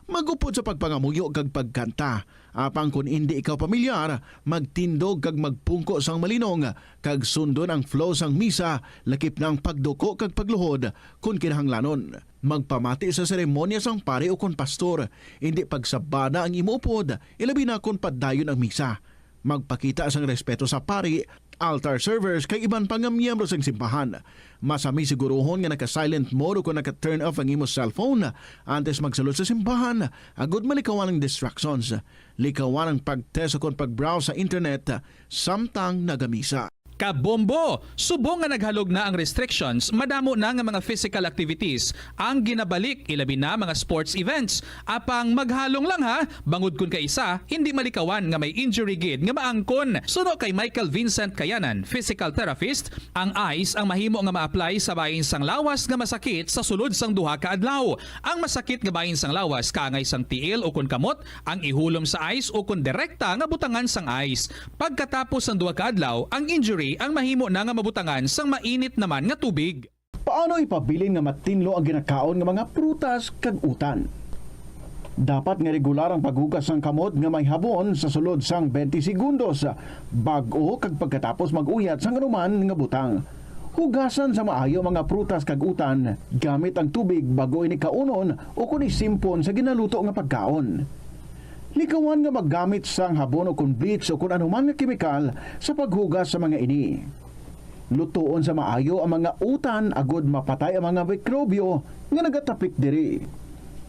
Mag-upod sa pagpangamuyo kag pagkanta. Apang kon indi ikaw pamilyar, magtindog kag magpungko sang malinong, kag sundon ang flow sang misa, lakip na ang pagduko kag pagluhod, kon kinahanglanon. Magpamati sa seremonya sang pari ukon pastor, indi pagsabana ang imo upod, ilabi na kon padayon ang misa. Magpakita sang respeto sa pari, altar servers, kag iban pa nga miyembro sang simbahan. Masami siguruhon nga naka-silent mode o kon naka-turn off ang imo cellphone antes magsulod sa simbahan, agud malikawan ang distractions. Likawan ang pag-test o kon pag-browse sa internet samtang nagamisa. Kabombo! Subong nga naghalog na ang restrictions, madamo na nga mga physical activities ang ginabalik, ilabi na mga sports events. Apang maghalong lang ha, bangod kun kaisa, hindi malikawan nga may injury gid nga maangkon. Suno kay Michael Vincent Kayanan, physical therapist, ang ice ang mahimo nga ma-apply sa bahin sang lawas nga masakit sa sulod sang duha ka adlaw. Ang masakit nga bahin sang lawas kaangay sang tiil ukon kamot ang ihulom sa ice ukon direkta nga butangan sang ice. Pagkatapos sang duha ka adlaw, ang injury ang mahimo na nga mabutangan sang mainit naman nga tubig. Paano ipabilin nga matinlo ang ginakaon nga mga prutas kag utan? Dapat nga regular ang paghugas sang kamot nga may habon sa sulod sang twenty segundos bag-o kag pagkatapos mag-uyat sang anuman nga butang. Hugasan sa maayo ang mga prutas kag utan gamit ang tubig bag-o ini kaunon o kon isimpon sa ginaluto nga pagkaon. Likawan nga maggamit sang habon o kon bleach o kon anuman nga kemikal sa paghugas sa mga ini. Lutoon sa maayo ang mga utan agud mapatay ang mga mikrobyo nga nagatapik diri.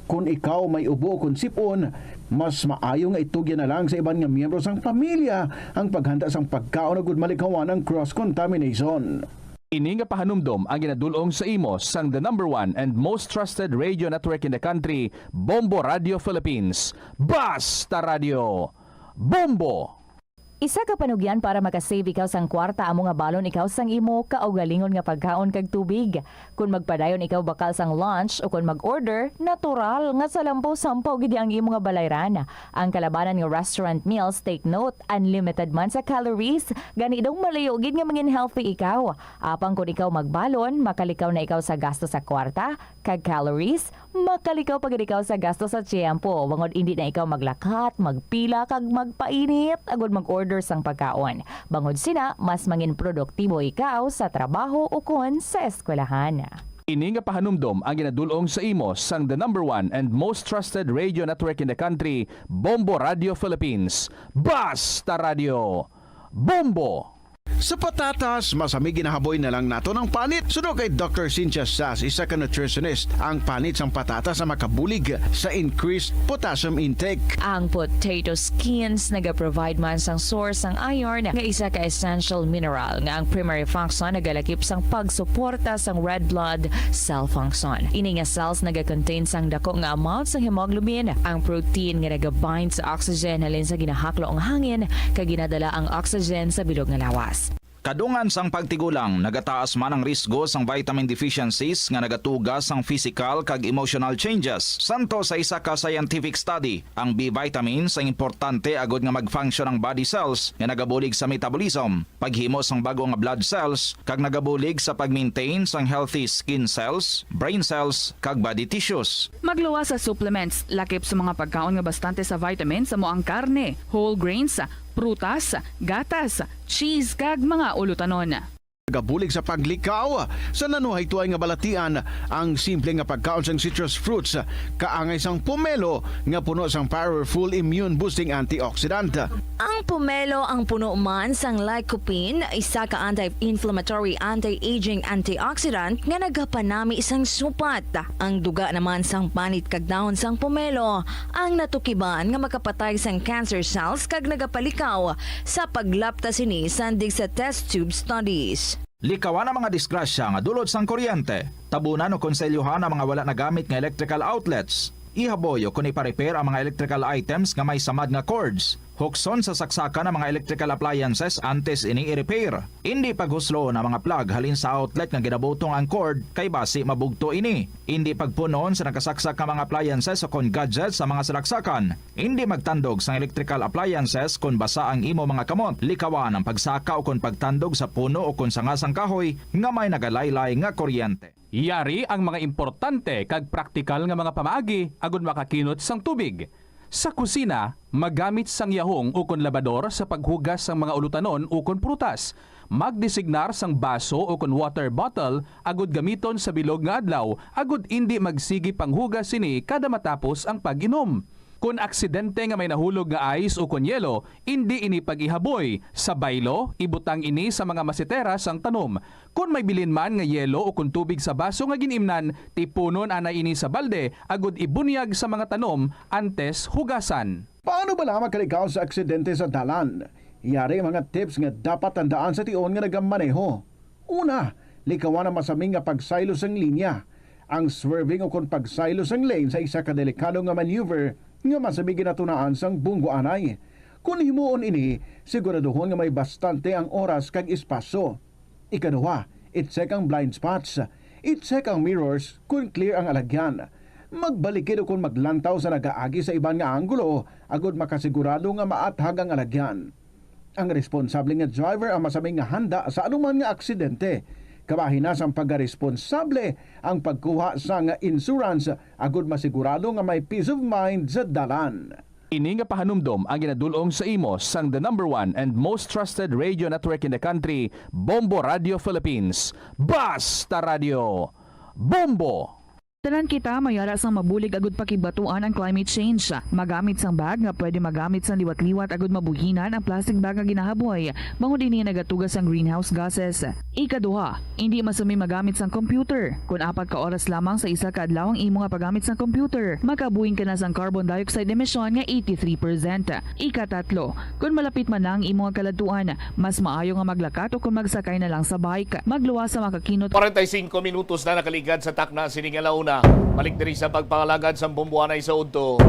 Kon ikaw may ubo kon sip-on, mas maayo nga itugyan na lang sa iban nga miyembro sang pamilya ang paghanda sang pagkaon agud malikawan ang cross-contamination. Ini nga pahanumdom ang ginadul-ong sa imo sang the number one and most trusted radio network in the country, Bombo Radio Philippines. Basta Radio! Bombo! Isa ka panugyan para makasave ikaw sang kwarta amo nga balon ikaw sang imo kaugalingon nga pagkaon kag tubig. Kon magpadayon ikaw bakal sang lunch o kon mag-order, natural nga salampo-sampo gid ang imo nga balayran. Ang kalabanan nga restaurant meals, take note, unlimited man sa calories, gani daw malayo gid nga mangin healthy ikaw. Apang kon ikaw magbalon, makalikaw na ikaw sa gasto sa kwarta, kag calories, makalikaw pa gid ikaw sa gasto sa tiyempo, bangod indi na ikaw maglakat, magpila, kag magpainit agud mag-order sang pagkaon. Bangod sina, mas mangin produktibo ikaw sa trabaho ukon sa eskwelahan. Ini nga pahanumdom ang ginadul-ong sa imo sang the number one and most trusted radio network in the country, Bombo Radio Philippines. Basta Radio! Bombo! Sa patatas, masami ginahaboy na lang nato ang panit. Suno kay Doctor Cynthia Sass, isa ka nutritionist, ang panit sang patatas ang makabulig sa increased potassium intake. Ang potato skins nagaprovide man sang source sang iron, nga isa ka essential mineral nga ang primary function nagalakip sang pagsuporta sang red blood cell function. Ini nga cells nagakontain sang dako nga amount sang hemoglobin, ang protein nga nagabind sa oxygen halin sa ginahaklo nga hangin, kag ginadala ang oxygen sa bilog nga lawas. Kadungan sang pagtigulang, nagataas man ang risgo sang vitamin deficiencies nga nagatuga sang physical kag emotional changes. Santo sa isa ka scientific study, ang B vitamins ang importante agud nga mag-function ang body cells nga nagabulig sa metabolism, paghimo sang bag-o nga blood cells, kag nagabulig sa pag-maintain sang healthy skin cells, brain cells, kag body tissues. Magluwas sa supplements, lakip sa mga pagkaon nga bastante sa vitamins, amo ang karne, whole grains, prutas, gatas, cheese, kag mga ulutanon. Nagabulig sa paglikaw sa nanuhaytoay nga balatian ang simple nga pagkaon sang citrus fruits, kaangay sang pomelo nga puno sang powerful immune-boosting antioxidant. Ang pomelo ang puno man sang lycopene, isa ka anti-inflammatory, anti-aging antioxidant nga nagapanami sang supat. Ang duga naman sang panit kag dahon sang pomelo ang natukiban nga makapatay sang cancer cells kag nagapalikaw sa paglapta sini sandig sa test tube studies. Likawan ang mga disgrasya nga dulot sang kuryente. Tabunan o konselyohan ang mga wala nagamit nga electrical outlets. Ihaboy o kon ipa-repair ang mga electrical items nga may samad nga cords. Hukson sa saksakan ang mga electrical appliances antes ini i-repair. Indi paghusloon ang mga plug halin sa outlet nga ginabutong ang cord kay basi mabugto ini. Indi pagpunon sa nakasaksak nga mga appliances o kon gadgets sa mga salaksakan. Indi magtandog sang electrical appliances kon basa ang imo mga kamot. Likawan ang pagsaka o kon pagtandog sa puno o kon sanga sang kahoy nga may nagalaylay nga kuryente. Yari ang mga importante kag praktikal nga mga pamaagi agud makakinot sang tubig. Sa kusina, magamit sang yahong ukon labador sa paghugas sang mga ulutanon ukon prutas. Magdesignar sang baso ukon water bottle agud gamiton sa bilog nga adlaw agud indi magsigi panghugas sini kada matapos ang pag-inom. Kon aksidente nga may nahulog nga ice ukon yelo, indi ini pag-ihaboy. Sa baylo, ibutang ini sa mga masetera sang tanom. Kon may bilin man nga yelo ukon tubig sa baso nga gin-imnan, tipunon anay ini sa balde agud ibunyag sa mga tanom antes hugasan. Paano bala makalikaw sa aksidente sa dalan? Yari mga tips nga dapat tandaan sa tion nga nagamaneho. Una, likawan ang masami nga pagsaylo sang linya. Ang swerving ukon pagsaylo sang lane sa isa ka delikado nga maneuver nga masami ginatunaan sang bunggo anay. Kon himuon ini, siguraduhon nga may bastante ang oras kag espasyo. Ikaduha, i-check ang blind spots. I-check ang mirrors kon clear ang alagyan. Magbalikid ukon maglantaw sa nagaagi sa iban nga anggulo agud makasigurado nga maathag ang alagyan. Ang responsable nga driver ang masami nga handa sa anuman nga aksidente. Kabahin na sang pagkaresponsable ang pagkuha sang insurance agud masigurado nga may peace of mind sa dalan. Ini nga pahanumdom ang ginadul-ong sa imo sang the number one and most trusted radio network in the country, Bombo Radio Philippines. Basta Radio, Bombo! Tanan kita may ara sang mabulig agud pakigbatuan ang climate change. Magamit sang bag nga pwede magamit sang liwat-liwat agud mabuhinan ang plastic bag nga ginahaboy, bangod ini nagatuga sang greenhouse gases. Ikaduha, indi masami magamit sang computer. Kon apat ka oras lamang sa isa ka adlaw ang imo nga paggamit sang computer, makabuhing ka na sang carbon dioxide emission nga eighty-three percent. Ikatatlo, kon malapit man na ang imo nga kaladtuan, mas maayo nga maglakat o kon magsakay na lang sa bike. Magluwas sa makakinot. Forty-five minutos na nakaligad sa takna sini nga launa. Balik diri sa pagpangalagad sa bumbuanay sa udto.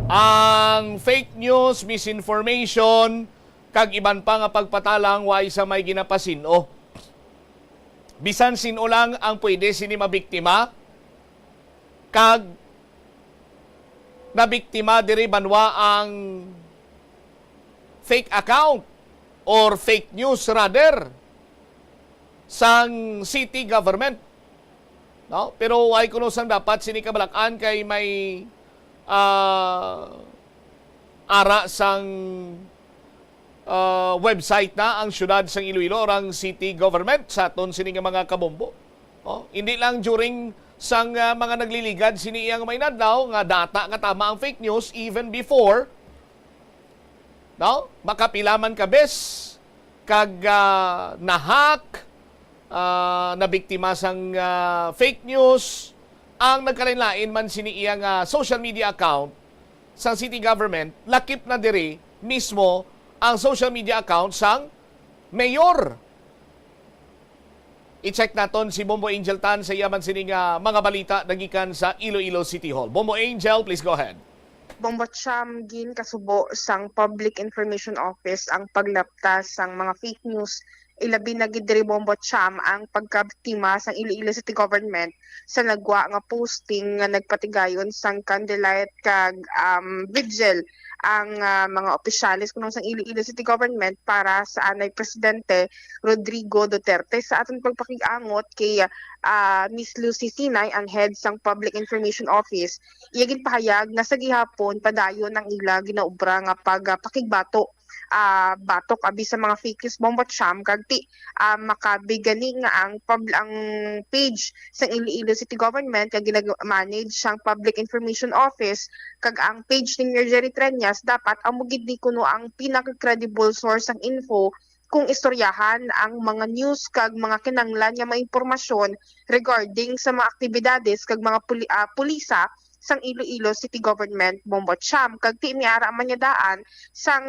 Ang fake news, misinformation, kag iban pa nga pagpatalang way sa may ginapasin-o. Bisan sin-o lang ang pwede sini mabiktima, kag nabiktima diri banwa ang fake account or fake news rather sang city government, no? Pero wala kuno sang dapat sini kabalak-an kay may, ah, ara sang, ah, website na ang siyudad sang Iloilo or ang city government sa aton sini nga mga kabombo. Oh, hindi lang during sang, ah, mga nagliligad sini iyang mga inadlaw nga data nga tama ang fake news, even before, no? Makapila man ka bes kag, ah, na-hack, ah, nabiktima sang, ah, fake news ang nagkalain-lain man sini iya nga social media account sang city government, lakip na diri mismo ang social media account sang mayor. I-check naton si Bombo Angel Tan sa iya man sini nga mga balita nagikan sa Iloilo City Hall. Bombo Angel, please go ahead. Bombo Cham, ginkasubo sang Public Information Office ang paglaptas sang mga fake news, ilabi na gid diri, Bombo Cham, ang pagkabiktima sang Iloilo City Government sa nagwa nga posting nga nagpatigayon sang candlelight kag, um, vigil ang, ah, mga opisyales kuno sang Iloilo City Government para sa anay Presidente Rodrigo Duterte. Sa aton pagpakig-angot kay, ah, Miss Lucy Sinay, ang head sang Public Information Office, iya ginpahayag nga sa gihapon padayon ang ila ginaobra nga pagpakigbato, ah, batok abi sa mga fake news, Bombo Cham, kag ti, ah, makabig gani nga ang pub-, ang page sang Iloilo City Government nga ginag-manage sang Public Information Office kag ang page ni Mayor Jerry Treñas dapat amo gid ni kuno ang pinaka-credible source sang info kung istoryahan ang mga news kag mga kinahanglan nga mga impormasyon regarding sa mga aktibidades kag mga puli-, ah, pulisa sang Iloilo City Government, Bombo Cham. Kag ti may ara man niya daan sang,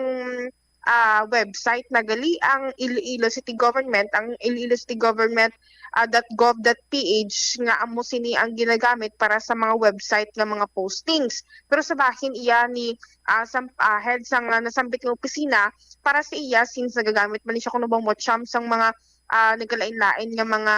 ah, website na gali ang Iloilo City Government, ang Iloilo City Government, ah, dot gov dot P H nga amo sini ang ginagamit para sa mga website nga mga postings. Pero sa bahin iya ni, ah, sam-, ah, head sang, ah, nasambit nga opisina, para sa iya, since nagagamit man ni siya kuno, Bong Bocham, sang mga, ah, nagkalain-lain nga mga,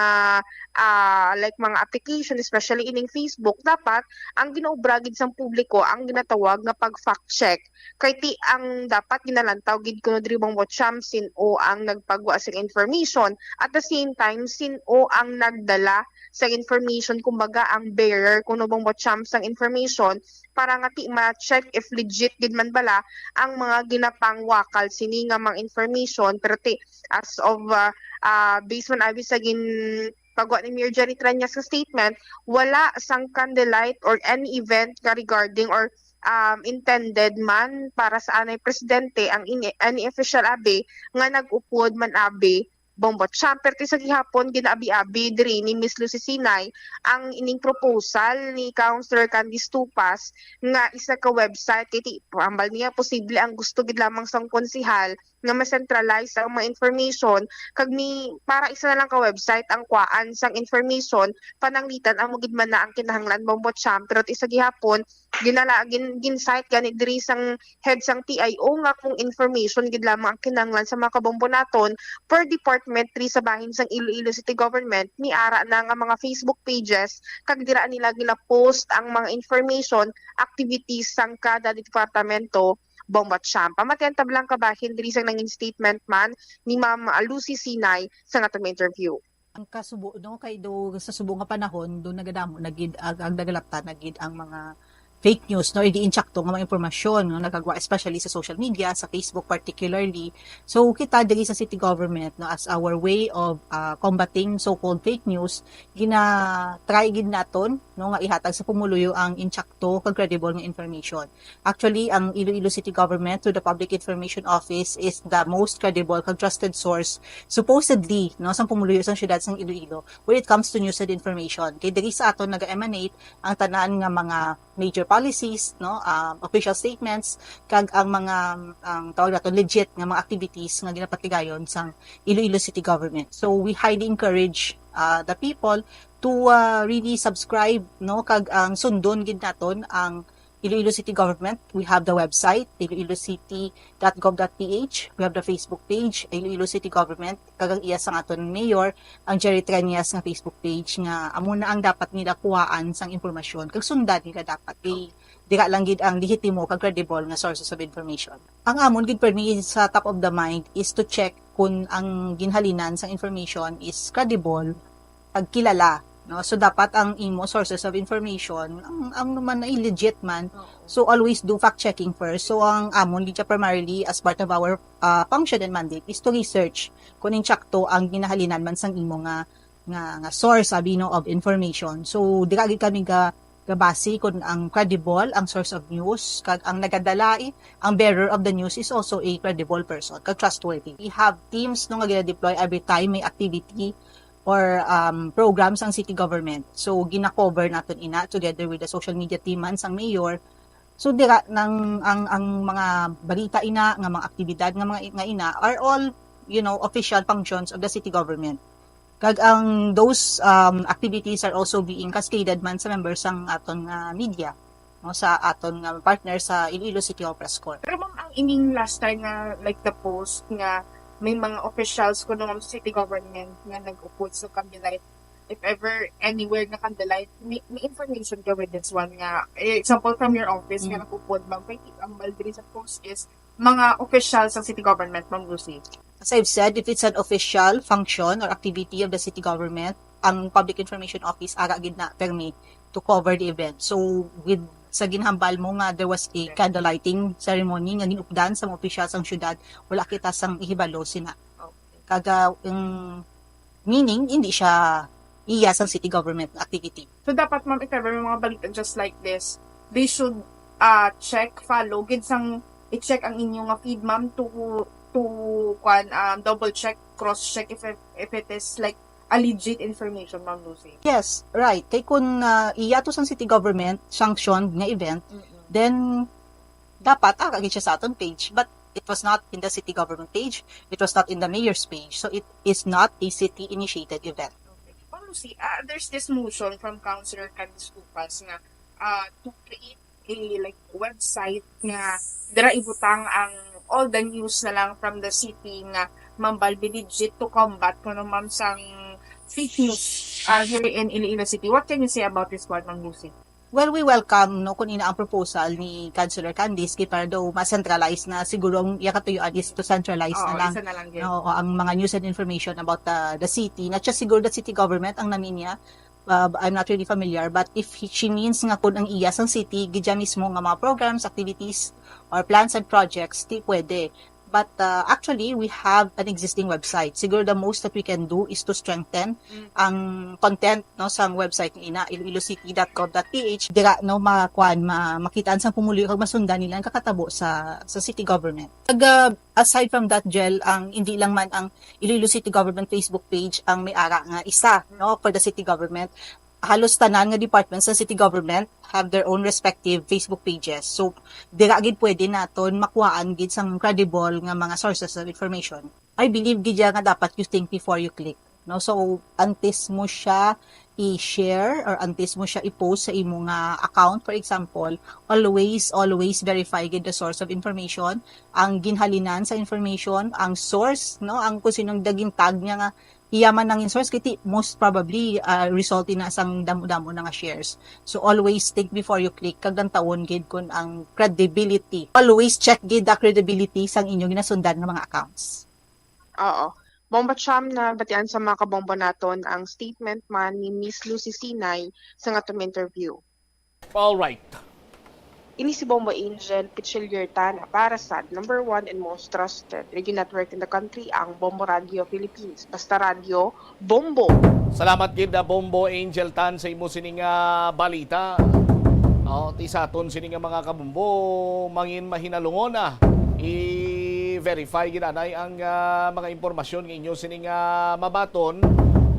ah, like, mga application, especially ining Facebook, dapat ang ginaobra gid sang publiko ang ginatawag nga pag-fact check. Kay ti ang dapat ginalantaw gid kuno diri, Bong Bocham, sin-o ang nagpagwa sing information, at the same time, sin-o ang nagdala sa information, kumbaga ang bearer kuno, Bong Bocham, sang information, para nga ti ma-check if legit gid man bala ang mga ginapangwakal sini nga mga information. Pero ti, as of, ah, ah, based man abi sa gin pagwa ni Mayor Jerry Treñas nga statement, wala sang candlelight or any event nga regarding or, um, intended man para sa anay presidente ang ini, any official abi nga nag-upod man abi, Bong Bocham. Pero ti sa gihapon, ginaabi-abi diri ni Miss Lucy Sinay ang ining proposal ni Councilor Candice Tupas nga isa ka website. Kay ti, hambal niya, posible ang gusto gid lamang sang konsehal nga ma-centralize ang mga information, kag mi-, para isa na lang ka website ang kuhaan sang information, pananglitan amo gid man na ang kinahanglan, Bong Bocham. Pero ti sa gihapon, ginala-, gin-, gin-cite gani diri sang head sang T I O nga kung information gid lamang ang kinahanglan sa mga kabombo naton per department diri sa bahin sang Iloilo City Government, ni ara na nga mga Facebook pages, kag dira nila gina-post ang mga information, activities sang kada departamento, Bong Bocham. Pamatian ta lang kabahin diri sang nangin statement man ni Ma'am Lucy Sinay sa aton interview. Ang kasubo, no, kay do sa subo nga panahon, do nagadamo na gid ag-, ang nagalaptan na gid ang mga fake news, no, hindi insakto nga mga impormasyon nga nagagwa, especially sa social media, sa Facebook particularly. So, kita diri sa city government, no, as our way of, ah, combating so-called fake news, gina-try gid naton, no, nga ihatag sa pumuluyo ang insakto kag credible nga information. Actually, ang Iloilo City Government through the Public Information Office is the most credible kag trusted source, supposedly, no, sang pumuluyo sang siyudad sang Iloilo when it comes to news and information. Kay diri sa aton naga-emanate ang tanan nga mga major policies, no, um, official statements, kag ang mga, ang tawag nato, legit nga mga activities nga ginapatigayon sang Iloilo City Government. So, we highly encourage, uh, the people to, uh, really subscribe, no, kag ang sundon gid naton ang Iloilo City Government. We have the website, iloilo city dot gov dot P H. We have the Facebook page, Iloilo City Government, kag ang iya sang aton mayor, ang Jerry Treñas nga Facebook page, nga amo na ang dapat nila kuhaan sang impormasyon kag sundan nila dapat. Kay dira lang gid ang lehitimo kag credible nga sources of information. Ang amon gid permi sa top of the mind is to check kung ang ginhalinan sang information is credible kag kilala, no? So, dapat ang imo sources of information, ang, ang man ay legit man. Oo. So, always do fact checking first. So, ang amon gid siya primarily as part of our, uh, function and mandate is to research kung insakto ang ginahalinan man sang imo nga, nga, nga source, sabi, no, of information. So, dira gid kami ga, gabase kung ang credible ang source of news, kag ang nagadala, eh, ang bearer of the news is also a credible person, kag trustworthy. We have teams, no, nga gina-deploy every time may activity or, um, programs ang city government. So, gina-cover naton ina together with the social media team man sang mayor. So, dira nang ang, ang mga balita ina nga mga aktibidad nga mga, nga ina are all, you know, official functions of the city government. Kag ang those, um, activities are also being cascaded man sa members sang aton nga media, no, sa aton nga partner sa Iloilo City Hall Press Corps. Pero, ma'am, ang ining last time nga, like, the post nga may mga officials kuno, ma'am, sa city government nga nag-upod sa candlelight, if ever anywhere nga candlelight, may, may information ka with this one nga, eh, example from your office nga Mm. nag-upod, ma'am, kay ang bal diri sa post is mga officials sa city government, Ma'am Lucy? As I've said, if it's an official function or activity of the city government, ang Public Information Office ara gid na permi to cover the event. So, with sa ginhambal mo nga there was a candlelighting ceremony nga ginupdan sa mga opisyal sang syudad, wala kita sang ihibalo sina. Okay. Kaga, ang meaning, hindi siya iya sang city government activity. So, dapat, ma'am, if ever may mga balita just like this, they should, ah, check, follow, gid sang i-check ang inyo nga feed, ma'am, to, to, kwan, um, double check, cross check if, if it is, like, a legit information, Ma'am Lucy. Yes, right. Kay kun, ah, iya to sang city government sanctioned nga event, Mm-mm. then dapat ara gid siya sa aton page. But it was not in the city government page. It was not in the mayor's page. So it is not a city-initiated event. Okay. See, ah, there's this motion from Councilor Candice Tupas nga, ah, to create a, like, website nga dira ibutang ang all the news na lang from the city nga, Ma'am Balbi, legit to combat kuno, ma'am, sang fake news, ah, here in Iloilo City. What can you say about this one, Ma'am Lucy? Well, we welcome, no, kung ina ang proposal ni Councilor Candice, kay para daw ma-centralize na, siguro ang iya katuyuan is to centralize Oo, na lang. Isa na lang yun. Oo, ang mga news and information about the, the city. Not just siguro the city government ang nami niya. Uh, I'm not really familiar, but if he, she means nga kung ang iya sang city, gidya mismo nga mga programs, activities, or plans and projects, di pwede. But, uh, actually, we have an existing website. Siguro the most that we can do is to strengthen Mm. ang content, no, sang website nga ina, iloilocity dot gov dot P H. Dira, no, makuan, ma-, makitaan sang pumuluyo kag masundan nila ang kakatabo sa, sa city government. Kag, uh, aside from that, Jel, ang hindi lang man ang Iloilo City Government Facebook page ang may ara nga isa, no, for the city government. Halos tanan nga departments sa city government have their own respective Facebook pages. So, dira gid pwede naton makuhaan gid sang credible nga mga sources of information. I believe gid ya nga dapat you think before you click, no? So, antes mo siya i-share or antes mo siya i-post sa imo nga account, for example, always, always verify gid the source of information, ang ginhalinan sa information, ang source, no? Ang kung sinong daging tag niya nga iya man ang source, kiti most probably, ah, result na sang damo-damo na nga shares. So, always think before you click, kag lantawon gid kun ang credibility. Always check gid the credibility sang inyo ginasundan nga mga accounts. Oo. Bombo Cham, nabatian sa mga kabombo naton ang statement man ni Miss Lucy Sinay sa aton interview. All right. Ini si Bombo Angel Pichiliertan para sa number one and most trusted radio network in the country, ang Bombo Radio Philippines. Basta radyo, bombo! Salamat gid, ah, Bombo Angel Tan, sa imo sining, ah, balita. Oh, ti sa aton sini nga mga kabombo, mangin mahinalungon na i-verify gid anay ang, ah, mga impormasyon nga inyo sining, ah, mabaton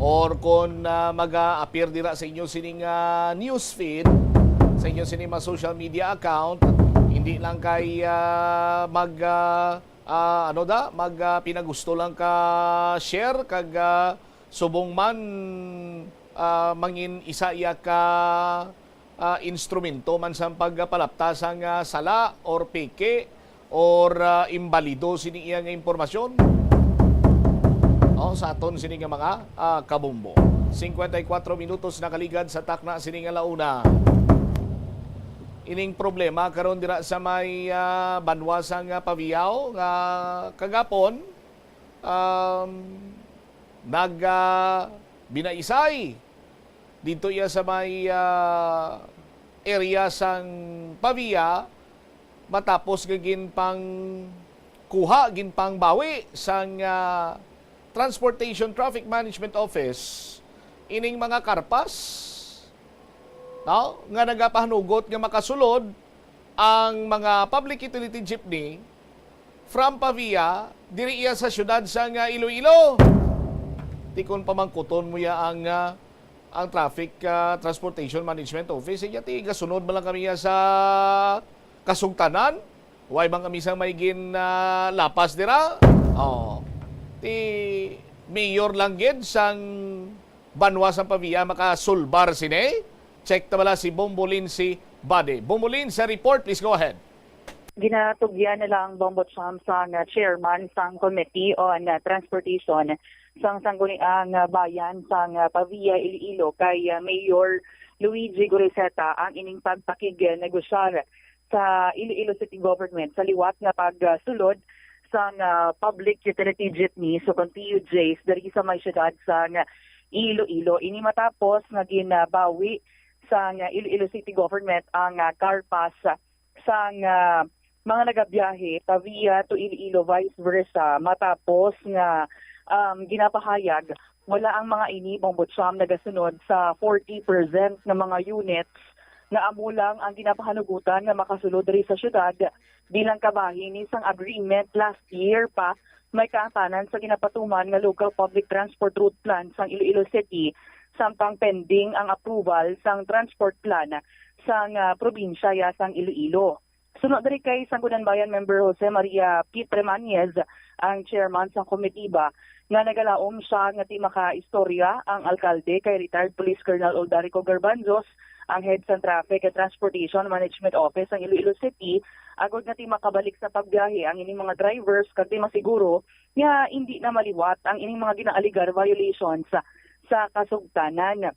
or kon, ah, maga-appear dira sa inyo sining, ah, news feed, sa inyo sining mga social media account, hindi lang kay, ah, mag, ah, ah, ano da, mag, ah, pinagusto lang ka share kag, ah, subong man, ah, mangin isa iya ka, ah, instrumento man sang pagpalapta sang, ah, sala or peke or, ah, imbalido sini iya nga impormasyon. Oh, sa aton sini nga mga, ah, kabombo. Singkwenta y kuwatro minutos nakaligad sa takna sini nga launa. Ining problema karon dira sa may, ah, banwa sang, ah, Paviao nga kagapon, um, nag, ah, binaisay didto iya sa may, ah, area sang Pavia, matapos nga ginpangkuha, ginpangbawi sang, ah, Transportation Traffic Management Office ining mga karpas, no, nga nagapahanugot nga makasulod ang mga public utility jeepney from Pavia diri iya sa siyudad sang, ah, Iloilo. Ti kon pamangkuton mo ya ang, ah, ang Traffic, ah, Transportation Management Office, iya ti gasunod man lang kami ya sa kasugtanan. Way man kami sang may gin, ah, lapas dira. Oh. Ti mayor lang gid sang banwa sang Pavia makasulbar sini. Check ta bala si Bombo Lindsay Bade. Bombo Lindsay, report, please go ahead. Ginatugyan na lang, Bombo Cham, sang chairman sang Committee on, uh, Transportation sang Sangguniang, uh, Bayan sang, uh, Pavia, Iloilo, kay, uh, Mayor Luigi Goriseta ang ining pagpakignegosyar sa Iloilo City Government sa liwat nga pagsulod sang, uh, public utility jeepney, so kon P U Js, diri sa may siyudad sang Iloilo. Ini matapos nga ginbawi sang Iloilo City Government ang, uh, car pass sang, ah, mga nagabiyahe Pavia to Iloilo, vice versa, matapos nga, um, ginapahayag, wala ang mga ini, Bombo Cham, nagasunod sa forty percent nga mga units nga amo lang ang ginapahanugutan nga makasulod diri sa siyudad bilang kabahin ni sang agreement last year pa may kaangtanan sa ginapatuman nga Local Public Transport Route Plan sang Iloilo City, samtang pending ang approval sang transport plan sang, ah, probinsya ya sang Iloilo. Suno diri kay Sangguniang Bayan Member Jose Maria Pitremañez, ang chairman sang komitiba, nga nagalaom siya nga ti makaistorya ang alkalde kay retired Police Colonel Uldarico Garbanzos, ang head sang Traffic and Transportation Management Office sang Iloilo City, agod nga ti makabalik sa pagbiyahe ang ining mga drivers kag ti masiguro nga hindi na maliwat ang ining mga ginaaligar violations sa, sa kasugtanan.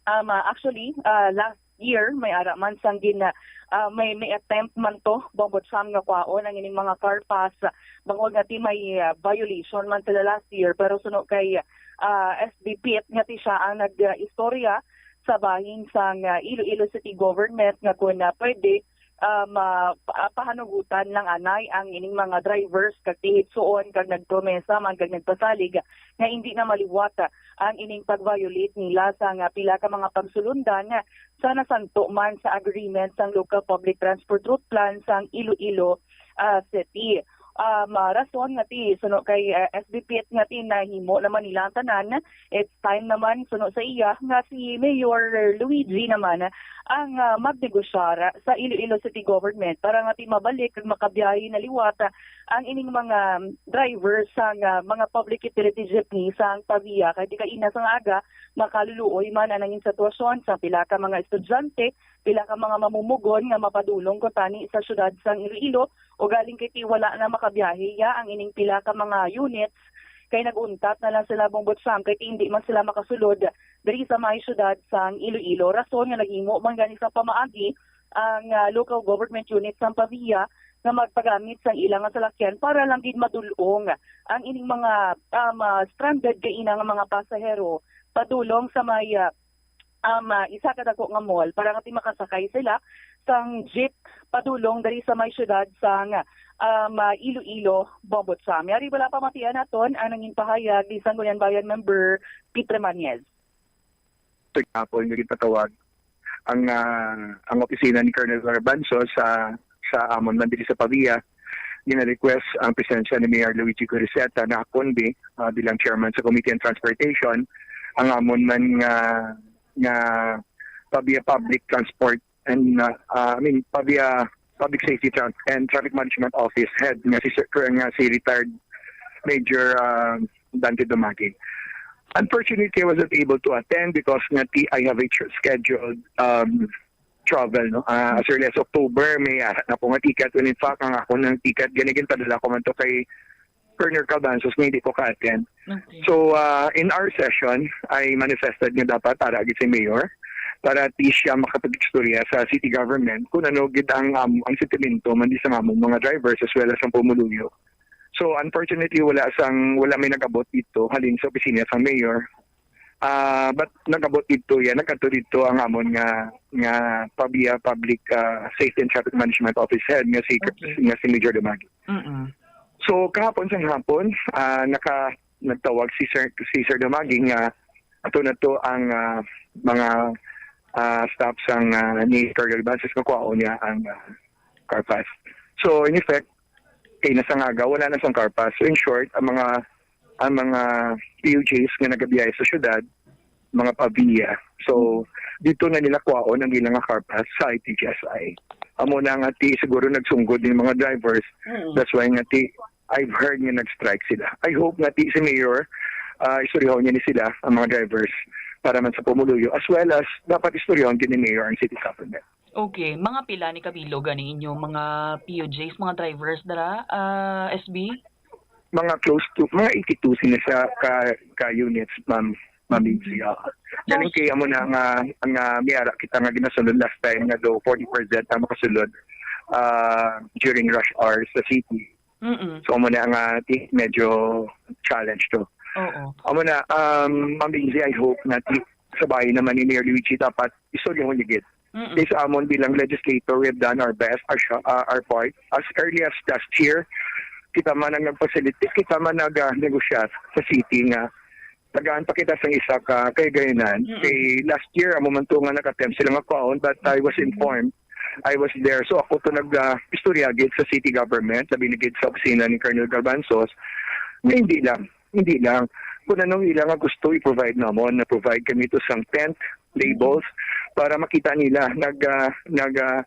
Um, ah, actually, ah, last year, may ara man sang gin-, ah, may, may attempt man to, Bombo Cham, nga kwaon ang ining mga car pass, ah, bangod nga ti may, ah, violation man sila last year, pero suno kay, ah, S B Pit nga ti siya ang nag-istorya sa bahin sang, ah, Iloilo City Government nga kun, ah, pwede, ah, ma-, pa-, pahanugutan lang anay ang ining mga drivers kag ti hitsuon kag nagpromesa man kag nagpasalig nga hindi na maliwat ang ining pag-violate nila sang pila ka mga pagsulundan sa nasanto man sa agreement sang Local Public Transport Route Plan sang Iloilo, ah, City. Um, ah, rason nga ti suno kay, ah, S B Pit nga ti nahimo naman nila ang tanan, it's time naman suno sa iya nga si Mayor Luigi naman ang, ah, magnegosyar sa Iloilo City Government para nga ti mabalik kag makabiyahe na liwat ang ining mga drivers sang, ah, mga public utility jeepney sang Pavia, kay di kaina sang aga makaluluoy man ang nangin sitwasyon sa pila ka mga estudyante, pila ka mga mamumugon nga mapadulong kuntani sa siyudad sang Iloilo, ugaling kay ti wala na makabiyahe ya ang ining pila ka mga units, kay nag-untat na lang sila, Bombo Cham, kay ti hindi man sila makasulod diri sa may siyudad sang Iloilo. Rason nga naghimo man gani sa pamaagi ang, ah, local government unit sang Pavia nga magpagamit sang ila nga salakyan para lang gid madul-ong ang ining mga, um, ah, stranded kaina nga mga pasahero padulong sa may, ah, um, ah, isa ka dako nga mall para nga ti makasakay sila sang jeep padulong diri sa may siyudad sang, um, ah, Iloilo, Bombo Cham. Yari wala pa matian naton ang nangin pahayag ni Sangguniang Bayan Member Peter Mañez. Ito gihapon nga gipatawag ang, ah, ang opisina ni Colonel Garbanzo sa, sa amon man diri sa Pavia. Gina-request ang presensya ni Mayor Luigi Goriseta na ako bi, ah, bilang chairman sa Committee on Transportation, ang amon man nga, nga Pavia Public Transport and, ah, ah, I mean, Pavia Public Safety Tran-, and Traffic Management Office Head nga si Sir, nga si retired Major, ah, Dante Dumagig. Unfortunately, I was not able to attend because nga ti-, I have a tr-, scheduled, um, travel, no? Ah, as early as October, may ara na ko nga ticket. When in fact, ang ako ng ticket, gani ginpadala ko man to kay Colonel Calbanzos nga hindi ko ka-attend. Okay. So, ah, in our session, I manifested nga dapat ara gid si Mayor para ti siya makapag-istorya sa city government kung ano gid ang, um, ang sentimento man di sa among mga drivers as well as ang pumuluyo. So, unfortunately, wala sang, wala may nag-abot dito halin sa opisina sang Mayor. Ah, but nag-abot dito yan, nagkadto dito ang amon nga, nga Pavia Public, ah, Safety and Traffic Management Office Head nga si, Okay. nga si Major Dumagi. Mm-mm. So, kahapon sang hapon, ah, naka-, nagtawag si Sir, si Sir Dumagi nga ato na to ang, ah, mga, ah, staff sang, ah, ni Colonel Banses nga kuhaon niya ang, ah, car pass. So, in effect, kay nasa nga aga, wala na sang car pass. So, in short, ang mga, ang mga P U Js nga nagabiyahe sa syudad, mga Pavia. So, dito na nila kuhaon ang ilang car pass sa I T G S I. Amo na nga ti siguro nagsunggod yung mga drivers. Mm. That's why nga ti I've heard nga nag-strike sila. I hope nga ti si Mayor, ah, istoryahon niya ni sila, ang mga drivers, para man sa pumuluyo, as well as dapat istoryahon din ni Mayor ang city government. Okay, mga pila ni kabilog gani inyo mga P U Js, mga drivers dara, ah, S B? Mga close to, mga eighty-two sila sa ka, ka units, ma'am, ma'am Lindsay. Ah. Galing kay amo na nga, nga may ara kita nga ginasunod last time nga do forty percent ang makasulod, ah, during rush hours sa city. Mm-mm. So, amo na nga, ti-, medyo challenge to. Oo. Amo na, um, Ma'am Lindsay, I hope na ti-, sa bahay naman ni Mayor Luigi, dapat istorya mo ligid. Mm-mm. Kay sa amon bilang legislator, we have done our best, our, sh-, uh, our part. As early as last year, kita man ang nag-facilitate, kita man nag, uh, negosyar sa city nga tagaan pa kita sang isa ka kaigayonan. Mm-mm. Kay last year, amo man to nga nag-attempt sila nga kwaon, but I was Mm-mm. informed. I was there. So ako to nag, uh, istorya gid sa city government, labi na gid sa opisina ni Colonel Garbanzos, na hindi lang. Hindi lang. Kung anong ila nga gusto i-provide namon, na-provide kami to sang tent, labels, para makita nila nag, ah, nag, ah,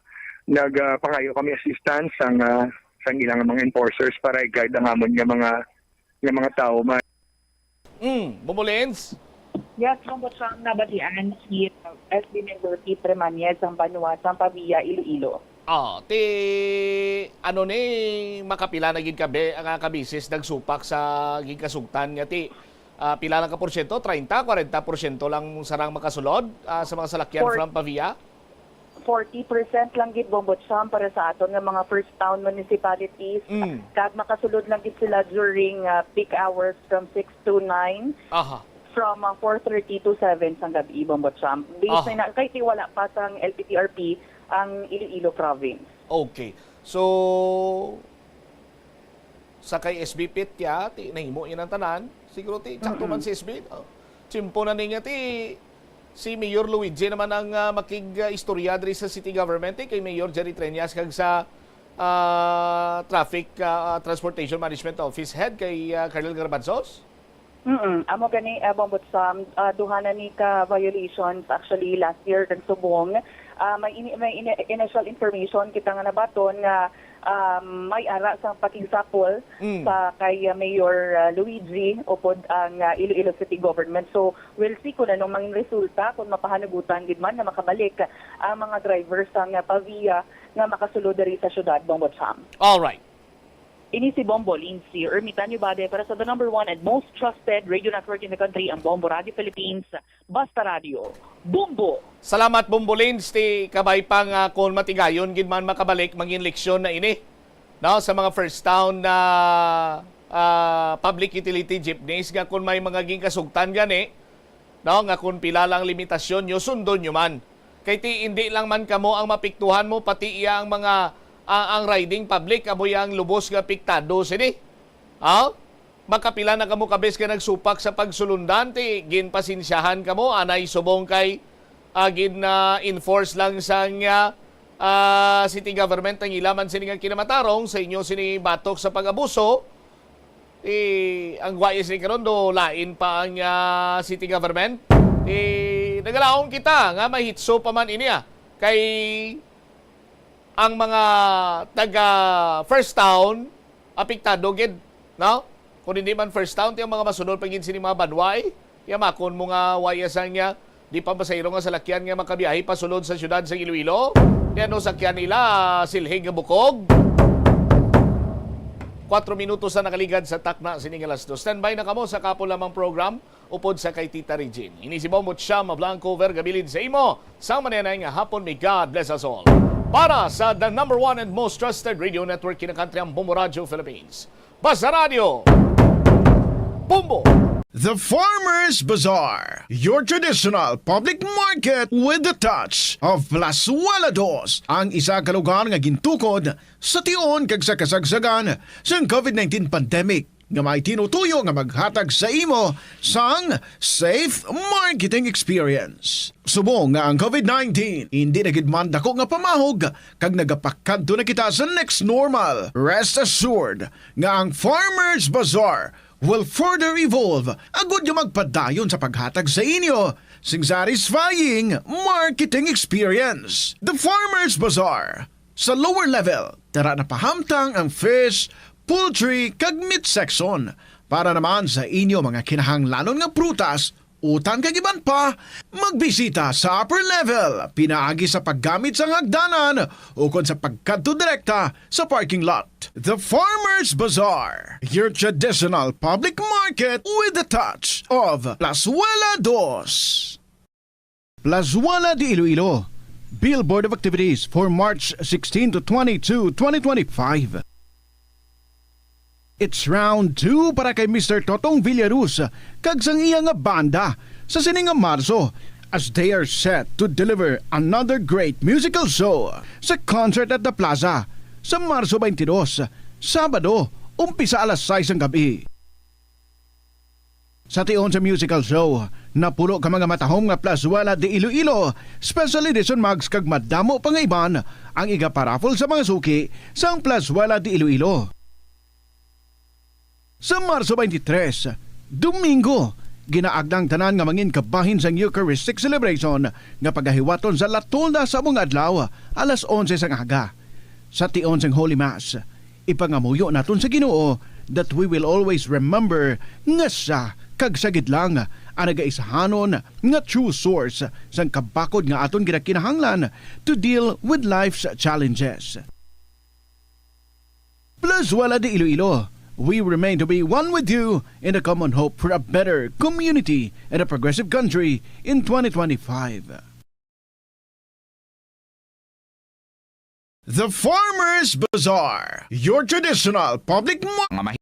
nagapangayo kami assistance sang, ah, sang ilang mga enforcers para i-guide ang amon nga mga, nga mga tawo man. Mm, Bombo Lens? Yes, Bombo Cham, nabatian si S B member Pete Remanez ang banwa sang Pavia, Iloilo. Ah, ti ano ni, makapila na gid ka be-, nga ka beses nagsupak sa ginkasugtan nga ti, ah, pila lang ka porsyento? Treinta, kwarenta porsyento lang sarang makasulod, ah, sa mga salakyan For- from Pavia? Forty percent lang gid, Bombo Cham, para sa aton nga mga first town municipalities. Mm. Kag makasulod lang gid sila during ah, peak hours from six to nine, Aha. from ah, four thirty to seven sang gabi, Bombo Cham. Based Aha. na, kay ti wala pa sang L P T R P ang Iloilo province. Okay. So, sa kay S B Pete ya, ti nahimo yan ang tanan. Siguro ti, sakto man si S B. Oh. Tsimpo na ni nga ti, si Mayor Luigi naman ang ah, makig-istorya diri sa city government, eh, kay Mayor Jerry Treñas kag sa ah, Traffic ah, Transportation Management Office Head kay ah, Carl Garbanzos. Mm, amo gani, uh, Bombo Cham, ah, duha na ni ka violations actually last year kag subong. Ah, may ini, may ini, initial information kita nga nabaton nga um, may ara sang pakigsapol Mm. sa kay ah, Mayor ah, Luigi upod ang ah, Iloilo City Government. So, we'll see kung anong mangin resulta, kung mapahanugutan gid man nga makabalik ang mga driver sang ah, Pavia nga makasulod diri sa syudad, Bombo Cham. All right. Ini si Bombo Lindsay Ermitanio Bade para sa the number one and most trusted radio network in the country, ang Bombo Radio Philippines. Basta Radio. Bombo! Salamat, Bombo Lens, ti kabay pa nga kung matigayon gid man makabalik, mangin leksyon na ini, no, sa mga first town na ah, public utility jeepneys nga kung may mga ginkasugtan gani, no, nga kung pila lang limitasyon nyo, sundon nyo man. Kay ti hindi lang man kamo ang mapiktuhan mo, pati iya ang mga ah, ang riding public amo iya ang lubos nga apektado sini. Ha? Makapila na kamo kabes nga nagsupak sa pagsulundan, ti ginpasensyahan kamo, anay subong kay ah, gin-enforce lang sang ah, ah, city government ang ila man sini nga kinamatarong sa inyo sini batok sa pag-abuso. Eh, ang guwaya sini karon do lain pa ang ah, city government. Eh, nagalaom kita nga mahitso pa man ini ah. Kay ang mga taga First Town apektado gid, no? Kung hindi man First Town, ti ang mga masunod pa gid sini mga banwa, eh. Yamakon mo nga waya sang niya, di pa masayro nga salakyan nga makabiyahe pasulod sa siyudad sa Iloilo. Ti ano sakyan nila, silhig nga bukog. Kwatro minutos na nakaligad sa takna sini nga alas dos. Standby na kamo sa kapo lamang program upod sa kay Tita Regine. Ini si Bombo Chama Blanco, Vergabilid sa imo. Sa manenay nga hapon, may God bless us all. Para sa the number one and most trusted radio network in the country, ang Bombo Radio Philippines. Basta Radio, Bombo! The Farmer's Bazaar, your traditional public market with the touch of Plazuela Dos, ang isa ka lugar nga gintukod sa tion kag sa kasagsagan sang COVID nineteen pandemic, nga may tinutuyo nga maghatag sa imo sang safe marketing experience. Subong nga ang COVID nineteen hindi na gid man dako nga pamahog kag nagapakadto na kita sa next normal, rest assured nga ang Farmer's Bazaar will further evolve agud nga magpadayon sa paghatag sa inyo sing satisfying marketing experience. The Farmer's Bazaar, sa lower level, tara na pahamtang ang fish, poultry, kag meat section. Para naman sa inyo mga kinahanglanon nga prutas, utan kag iban pa, magbisita sa upper level pinaagi sa paggamit sang hagdanan ukon sa pagkadto direkta sa parking lot. The Farmer's Bazaar, your traditional public market with the touch of Plazuela Dos. Plazuela de Iloilo, Billboard of Activities for March sixteen to twenty-two, twenty twenty-five. It's round two para kay Mister Totong Villaruz kag sang iya nga banda sa sini nga Marso, as they are set to deliver another great musical show sa Concert at the Plaza sa Marso twenty-two, Sabado, umpisa alas sais sang gabi. Sa tion sa musical show, napulo ka mga matahom nga Plazuela de Iloilo Special Edition mugs kag madamo pa nga iban ang igaparaffle sa mga suki sang Plazuela de Iloilo. Sa Marso twenty-three, Domingo, Ginaagda ang tanan nga mangin kabahin sang Eucharistic celebration nga pagahiwaton sa latulda sa mga adlaw, alas onse sang aga, sa tion sang Holy Mass. Ipangamuyo naton sa Ginoo that we will always remember nga siya kag siya gid lang ang nagaisahanon nga true source sang kabakod nga aton ginakinahanglan to deal with life's challenges. Plazuela de Iloilo, we remain to be one with you in the common hope for a better community and a progressive country in twenty twenty-five. The Farmers Bazaar, your traditional public mar- Mga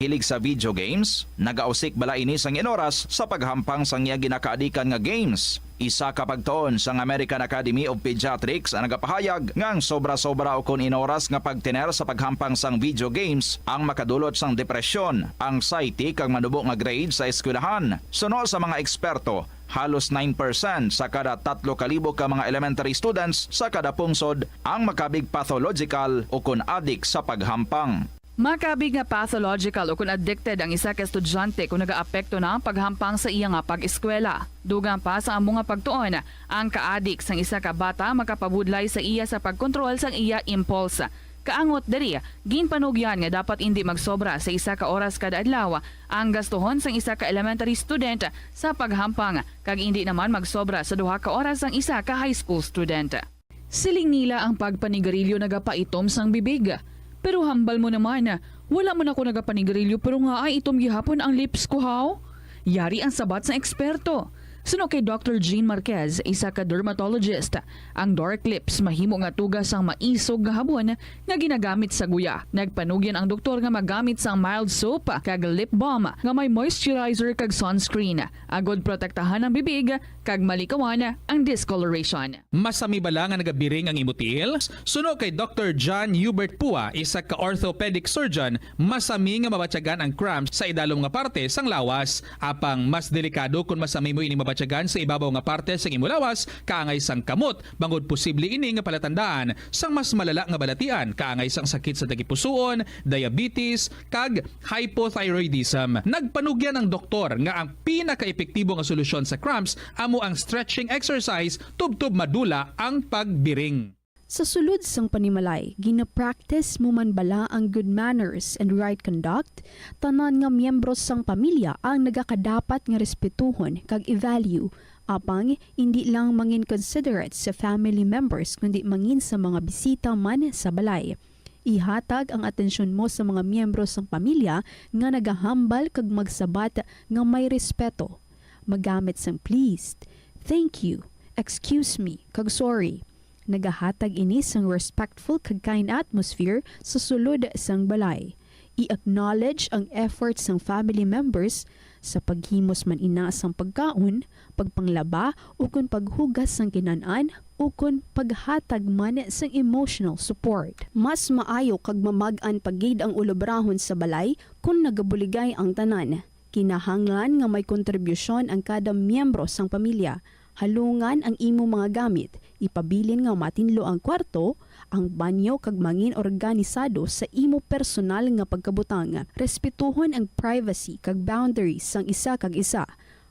mahilig sa video games, nagausik bala ini sang inoras sa paghampang sang iya ginakaadikan nga games. Isa ka pagtuon sang American Academy of Pediatrics ang nagapahayag nga ang sobra-sobra ukon inoras nga pagtener sa paghampang sang video games ang makadulot sang depresyon, anxiety, kag manubo nga grade sa eskwelahan. Suno sa mga eksperto, halos nine percent sa kada tatlo ka libo ka mga elementary students sa kada pungsod ang makabig pathological ukon adik sa paghampang. Makabig nga pathological ukon addicted ang isa ka estudyante kon nagaapekto na ang paghampang sa iya nga pag-eskwela. Dugang pa sa amo nga pagtuon, ang kaadik sang isa ka bata makapabudlay sa iya sa pagkontrol sang iya impulse. Kaangot diri, ginpanugyan nga dapat indi magsobra sa isa ka oras kada adlaw ang gastuhon sang isa ka elementary student sa paghampang, kag indi naman magsobra sa duha ka oras ang isa ka high school student. Siling nila ang pagpanigarilyo nagapaitom sang bibig. Pero hambal mo naman, wala man ako nagapanigarilyo pero nga ay itom gihapon ang lips ko, haw? Yari ang sabat sang eksperto. Suno kay Doctor Jean Marquez, isa ka dermatologist, ang dark lips mahimo nga tuga sang maisog nga habon nga ginagamit sa guya. Nagpanugyan ang doktor nga magamit sang mild soap kag lip balm nga may moisturizer kag sunscreen, agod protektahan ang bibig kag malikawan ang discoloration. Masami bala nga nagabiring ang imo tiil? Suno kay Doctor John Hubert Pua, isa ka orthopedic surgeon, masami nga mabatyagan ang cramps sa idalom nga parte sang lawas. Apang mas delikado kon masami mo ini mabatyagan sa ibabaw nga parte sang imo lawas, kaangay sang kamot, bangod posible ini nga palatandaan sang mas malala nga balatian, kaangay sang sakit sa tagipusoon, diabetes, kag hypothyroidism. Nagpanugyan ang doktor nga ang pinakaepektibo nga solusyon sa cramps amo ang stretching exercise tubtob madula ang pagbiring. Sa sulod sang panimalay, gina-practice mo man bala ang good manners and right conduct? Tanan nga miyembro sang pamilya ang nagakadapat nga respetuhon kag i-value. Apang indi lang mangin considerate sa family members, kundi mangin sa mga bisita man sa balay. Ihatag ang atensyon mo sa mga miyembro sang pamilya nga nagahambal kag magsabat nga may respeto. Magamit sang please, thank you, excuse me, kag sorry. Nagahatag ini sang respectful kag kind atmosphere sa sulod sang balay. I-acknowledge ang effort sang family members sa paghimos man ina sang pagkaon, pagpanglaba, ukon paghugas sang kinan-an, ukon paghatag man sang emotional support. Mas maayo kag mamag-an pa gid ang ulobrahon sa balay kon nagabuligay ang tanan. Kinahanglan nga may kontribusyon ang kada miyembro sang pamilya. Halungan ang imo mga gamit, ipabilin nga matinlo ang kwarto, ang banyo, kag mangin organisado sa imo personal nga pagkabutang. Respetuhon ang privacy kag boundaries sang isa kag isa.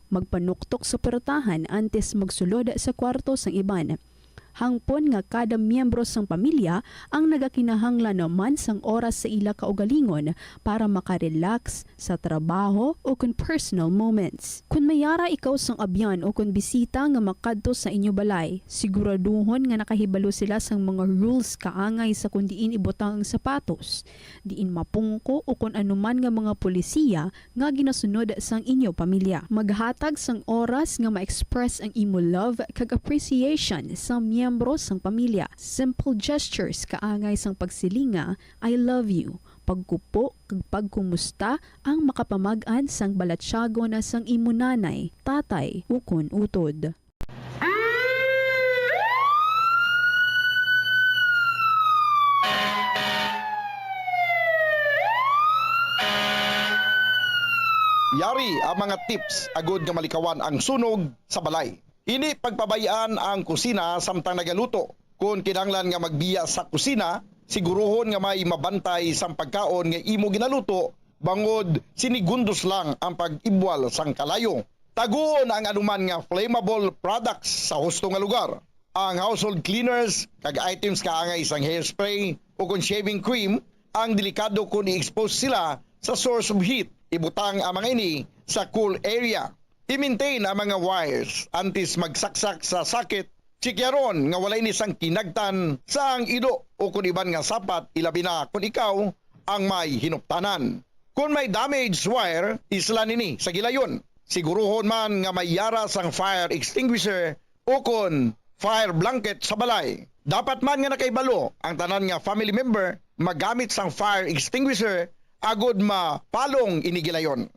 Magpanuktok sa portahan antes magsulod sa kwarto sang iban. Hangpon nga kada miyembro sang pamilya ang nagakinahanglan man sang oras sa ila kaugalingon para makarelax sa trabaho ukon personal moments. Kon may yara ikaw sang abyan ukon bisita nga makadto sa inyo balay, siguraduhon nga nakahibalo sila sang mga rules kaangay sa kon diin ibutang ang sapatos, diin mapungko ukon anuman nga mga polisiya nga ginasunod sang inyo pamilya. Maghatag sang oras nga ma-express ang imo love kag appreciation sa miyembro sang pamilya. Simple gestures kaangay sang pagsiling nga, "I love you," pagkupo kag pagkumusta ang makapamag-an sang balatyagon sang imo nanay, tatay, ukon utod. Yari ang mga tips agud nga malikawan ang sunog sa balay. Indi pagpabay-an ang kusina samtang nagaluto. Kon kinahanglan nga magbiya sa kusina, siguruhon nga may mabantay sang pagkaon nga imo ginaluto bangod sinigundos lang ang pag-ibwal sang kalayo. Taguon ang anuman nga flammable products sa husto nga lugar. Ang household cleaners kag items kaangay sang hairspray o kon shaving cream ang delikado kon i-expose sila sa source of heat. Ibutang ang mga ini sa cool area. I-maintain ang mga wires antes magsaksak sa socket. Tsikyaron nga wala ini sang kinagtan sa ang ido o kon iban nga sapat, ilabi na kon ikaw ang may hinuptanan. Kon may damaged wire, islan ini sa gilayon. Siguruhon man nga may yara sang fire extinguisher o kon fire blanket sa balay. Dapat man nga nakahibalo ang tanan nga family member magamit sang fire extinguisher agod mapalong ini gilayon.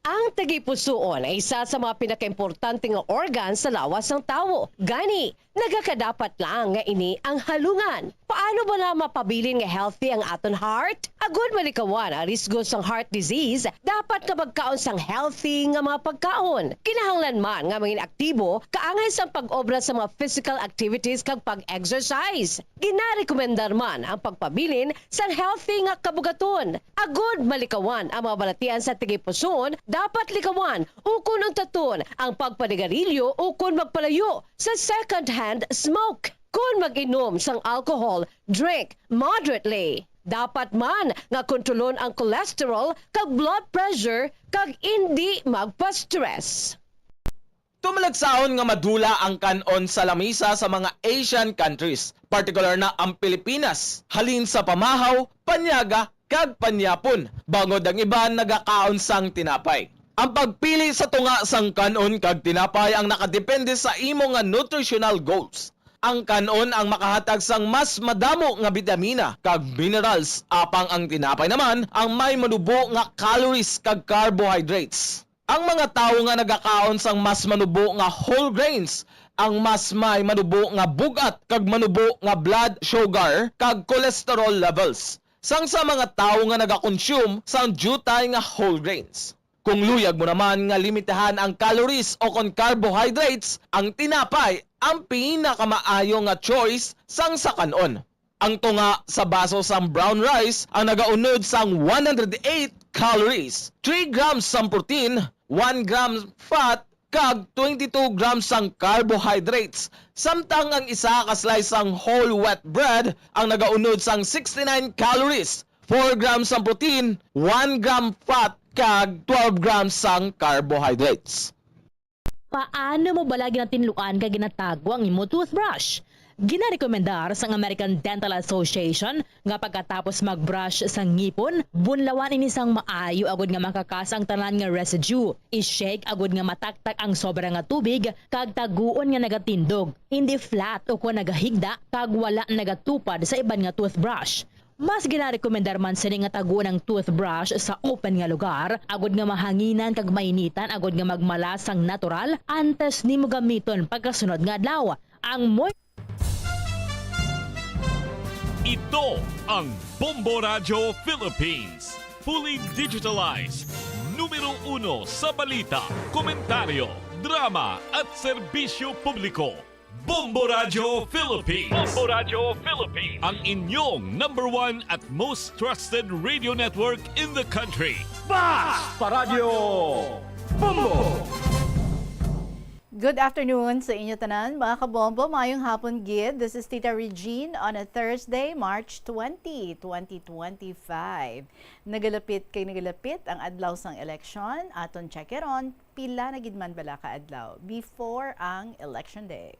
Ang tagipusoon ay isa sa mga pinakaimportante nga organ sa lawas sang tawo. Gani, nagakadapat lang nga ini ang halungan. Paano bala mapabilin nga healthy ang aton heart? Agud malikawan ang risgo sang heart disease, dapat nga magkaon sang healthy nga mga pagkaon. Kinahanglan man nga mangin aktibo, kaangay sang pag-obra sa mga physical activities kag pag-exercise. Ginarekomendar man ang pagpabilin sang healthy nga kabugaton. Agud malikawan ang mga balatian sa tagipusoon, dapat likawan ukon untaton ang pagpanigarilyo ukon magpalayo sa second-hand smoke. Kon mag-inom sang alcohol, drink moderately. Dapat man nga kontrolon ang cholesterol kag blood pressure kag indi magpa-stress. Tumalagsahon nga madula ang kan-on sa lamisa sa mga Asian countries, partikular na ang Pilipinas, halin sa pamahaw, panyaga, kag panyapon, bangod ang iban nagakaon sang tinapay. Ang pagpili sa tunga sang kan-on kag tinapay ang nakadepende sa imo nga nutritional goals. Ang kan-on ang makahatag sang mas madamo nga bitamina kag minerals, apang ang tinapay naman ang may manubo nga calories kag carbohydrates. Ang mga tawo nga nagakaon sang mas manubo nga whole grains ang mas may manubo nga bug-at kag manubo nga blood sugar kag cholesterol levels sang sa mga tawo nga nagakonsume sang diutay nga whole grains. Kung luyag mo naman nga limitahan ang calories o kon carbohydrates, ang tinapay ang pinakamaayo nga choice sang sa kan-on. Ang tunga sa baso sang brown rice ang nagaunod sang one hundred eight calories, three grams sang protein, one gram fat, kag twenty-two grams sang carbohydrates, samtang ang isa ka slice sang whole wheat bread ang nagaunod sang sixty-nine calories, four grams sang protein, one gram fat, kag twelve grams sang carbohydrates. Paano mo bala ginatinluan kag ginatago ang imo toothbrush? Ginarekomendar sang American Dental Association nga pagkatapos mag-brush sa ngipon, bunlawan ini sang maayo agud nga makakas ang tanan nga residue. I-shake agud nga mataktak ang sobra nga tubig kag taguon nga nagatindog, hindi flat ukon nagahigda kag wala nagatupad sa iban nga toothbrush. Mas ginarekomendar man sini nga taguon ang toothbrush sa open nga lugar, agud nga mahanginan kag mainitan, agud nga magmala sang natural antes nimo gamiton pagkasunod nga adlaw. Ang moy- Ito ang Bombo Radyo Philippines, fully digitalized, numero uno sa balita, komentaryo, drama at serbisyo publiko. Bombo Radyo Philippines. Bombo Radyo Philippines. Ang inyong number one at most trusted radio network in the country. Bas pa Radyo Bombo! Good afternoon sa inyo tanan, mga kabombo. Mayong hapon gid. This is Tita Regine on a Thursday, March twenty, twenty twenty-five. Nagalapit kay nagalapit ang adlaw sang eleksyon. Aton check-eron, pila na gid man bala ka adlaw before ang election day.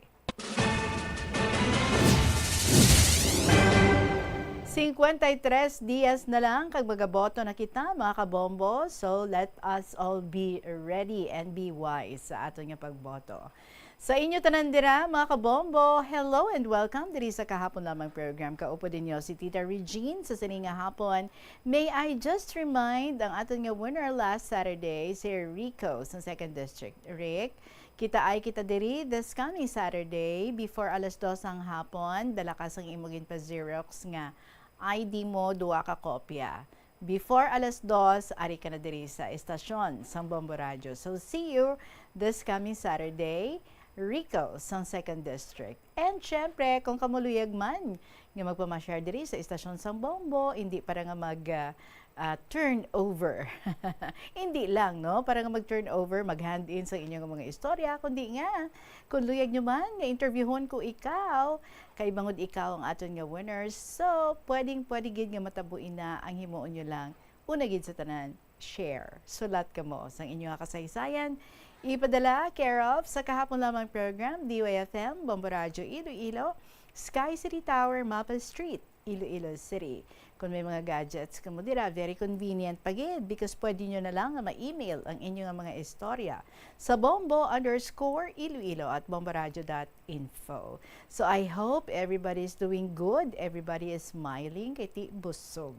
Cincuenta y tres dias na lang kag magaboto na kita, mga kabombo. So, let us all be ready and be wise sa aton nga pagboto. Sa inyo tanan dira, mga kabombo, hello and welcome diri sa kahapon lamang program. Kaupod ninyo si Tita Regine sa sini nga hapon. May I just remind ang aton nga winner last Saturday, si Rico sa Second District. Rick, kita ay kita diri this coming Saturday before alas dos ang hapon. Dala ka sang imo ginpa-xerox nga I D mo, duha ka kopya. Before alas dos, ari ka na diri sa estasyon sang Bombo Radyo. So, see you this coming Saturday. Rico sang Second District. And syempre, kung kamo luyag man nga magpamasyar diri sa istasyon sang Bombo, hindi para nga mag, ah, ah, turnover. Hindi lang, no? Para nga mag-turnover, mag-hand-in sa inyong mga istorya, kundi nga, kung luyag nyo man nga interviewon ko ikaw, kay bangod ikaw ang aton nga winners, so, pwedeng, pwede gid nga matabo ina ang himuon nyo lang. Una gid sa tanan, share. Sulat kamo sang inyo nga kasaysayan. Ipadala care of sa Kahapon Lamang Program, D Y F M, Bombo Radyo Iloilo, Sky City Tower, Mapa Street, Iloilo City. Kung may mga gadgets kamo dira, very convenient pa gid because pwede nyo na lang nga ma-email ang inyo nga mga istorya sa bombo underscore iloilo at bomboradio dot info. So I hope everybody is doing good, everybody is smiling, kay ti busog.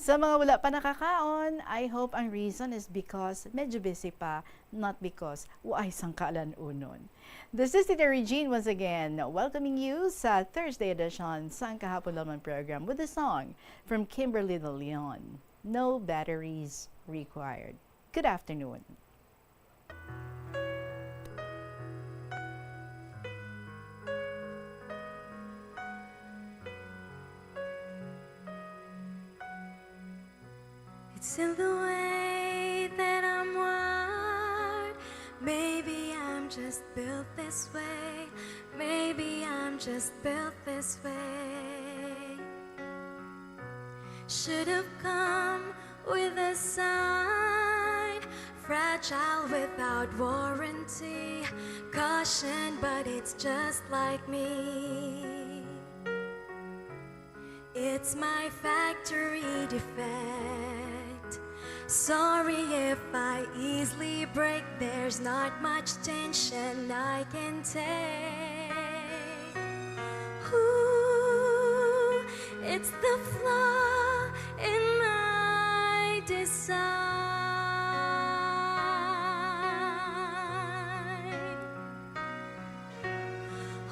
Sa mga wala pa nakakaon, I hope ang reason is because medyo busy pa, not because waay sang kalan-unon. This is Tita Regine once again, welcoming you sa Thursday edition sang Kahapon Lamang program with a song from Kimberly De Leon, No Batteries Required. Good afternoon. It's in the way that I'm wired. Maybe I'm just built this way. Maybe I'm just built this way. Should have come with a sign. Fragile without warranty. Caution, but it's just like me. It's my factory defect. Sorry if I easily break. There's not much tension I can take. Ooh, it's the flaw in my design.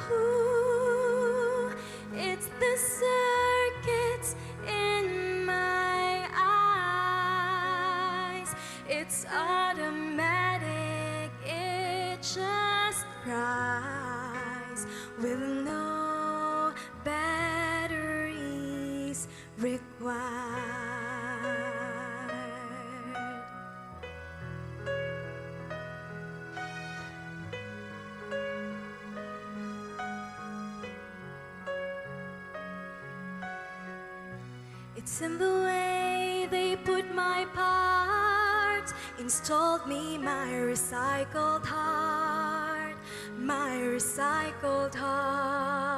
Ooh, it's the circuits in my eyes. It's automatic, it just cries with no batteries required. It's in the way they put my parts, installed me my recycled heart, my recycled heart.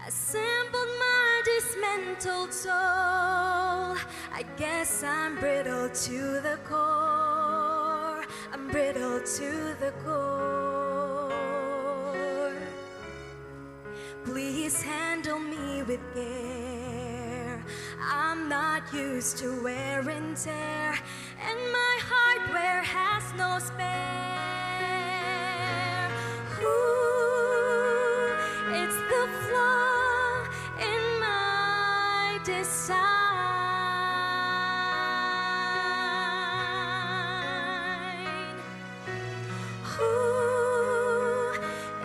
Assembled my dismantled soul. I guess I'm brittle to the core. I'm brittle to the core. Please handle me with care. I'm not used to wear and tear, and my hardware has no spare. Ooh, it's the flaw in my design. Ooh,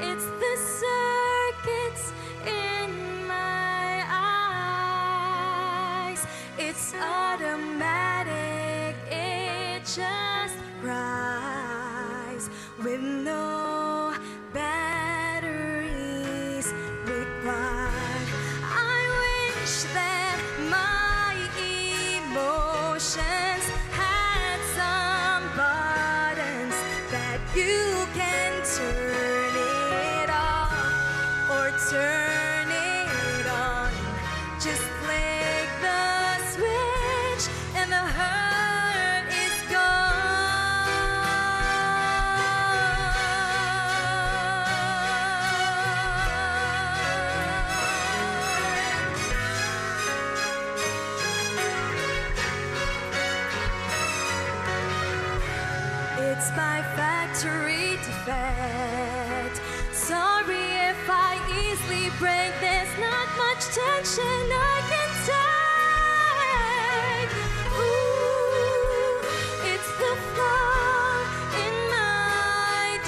it's the circuits in my eyes. It's automatic, it just cries with no batteries required. I wish that my emotions had some buttons that you can turn it off or turn it on. Just flick the switch and the hurt is gone. It's my factory defect. Sorry if I easily break. There's not much tension I can take. Ooh, it's the flaw in my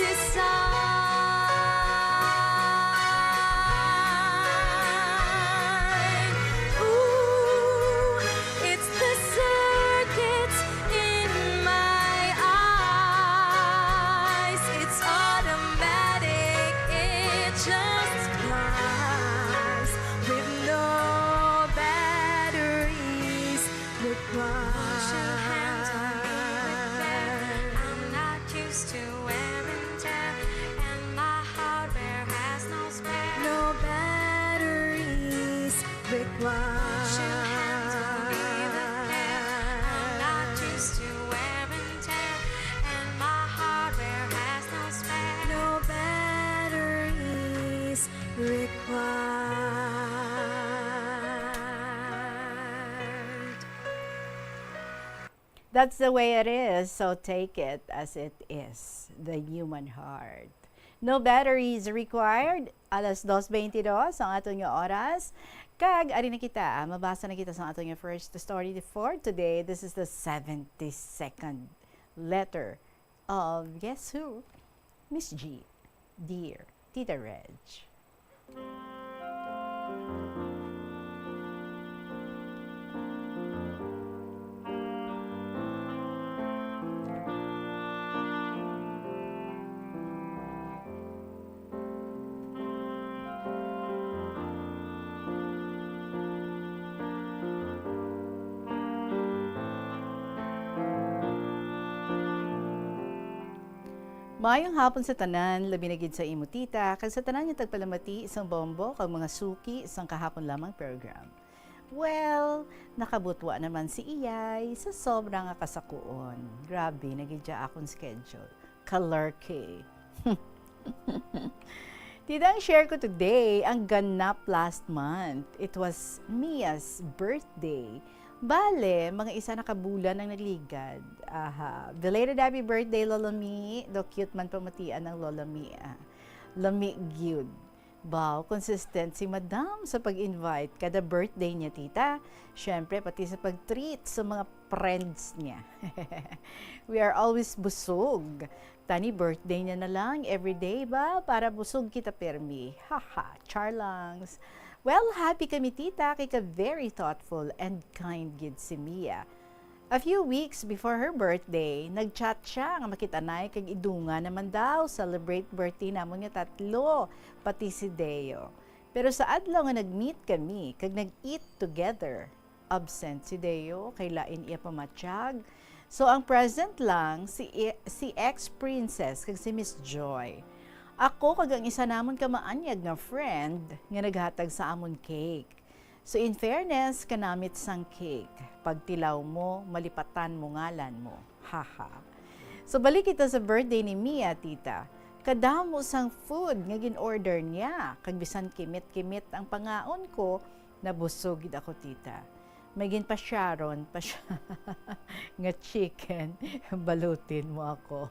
Just cries with no batteries required. Pushing hands on me with care. I'm not used to wear and tear, and my hardware has no spare. No batteries required. Pushing hands on me with care. I'm not used to wear and tear, and my hardware has no spare. No batteries required. That's the way it is, so take it as it is, the human heart. No batteries required. Alas dos twenty-two ang aton nga oras. Kag ari na kita, ah, mabasa na kita sa aton nga first story for today. This is the seventy-second letter of Guess Who? Miss G. Dear Tita Reg. Maayong hapon sa tanan, labi na gid sa imo tita, kag sa tanan nga tagpalamati sang bombo kag mga suki sang kahapon lamang program. Well, nakabutwa naman si Iyay sa sobra nga kasakuon. Grabe na gid siya akon schedule. Kalerke. Tita, ang share ko today, ang ganap last month. It was Mia's birthday. Bale, mga isa na ka bulan ang nagligad. Aha. Belated happy birthday, Lola Mi. Do cute man pamatian ng Lola Mi, ah. Lami gyud. Baw, consistent si Madam sa pag-invite kada birthday niya, tita. Siyempre, pati sa pag-treat sa mga friends niya. We are always busog. Tani birthday niya na lang, everyday ba? Para busog kita permi. Haha, char langs. Well, happy kami, tita, kay ka very thoughtful and kind gid si Mia. A few weeks before her birthday, nag-chat siya nga makitanay kag idungan naman daw celebrate birthday namon nga tatlo, pati si Deo. Pero sa adlaw nga nag-meet kami kag nag-eat together, absent si Deo kay lain iya pamatyag. So ang present lang si, si ex-princess kag si Miss Joy. Ako kag ang isa namon ka maanyag nga friend nga naghatag sa amon cake. So, in fairness, kanamit sang cake. Pagtilaw mo, malipatan mo ngalan mo. Haha. So, balik kita sa birthday ni Mia, tita. Kadamo sang food nga gin-order niya. Kag bisan kimit-kimit ang pangaon ko, nabusog gid ako, tita. May ginpasyaron pa siya nga chicken, balutin mo ako.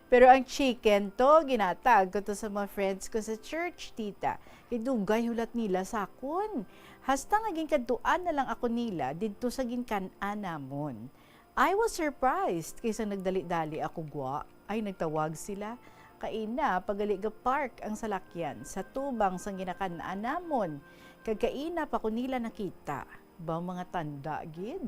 Pero ang chicken to, ginatag ko to sa mga friends ko sa church, tita. Kay dugay hulat nila sa akon. Hasta nga ginkadtuan na lang ako nila didto sa ginkan-an namon. I was surprised kay sang nagdali-dali ako gwa, ay nagtawag sila. Kaina, pagali ga-park ang salakyan sa tubang sang ginakan-an namon. Kag kaina pa ko nila nakita. Ba, mga tanda gid.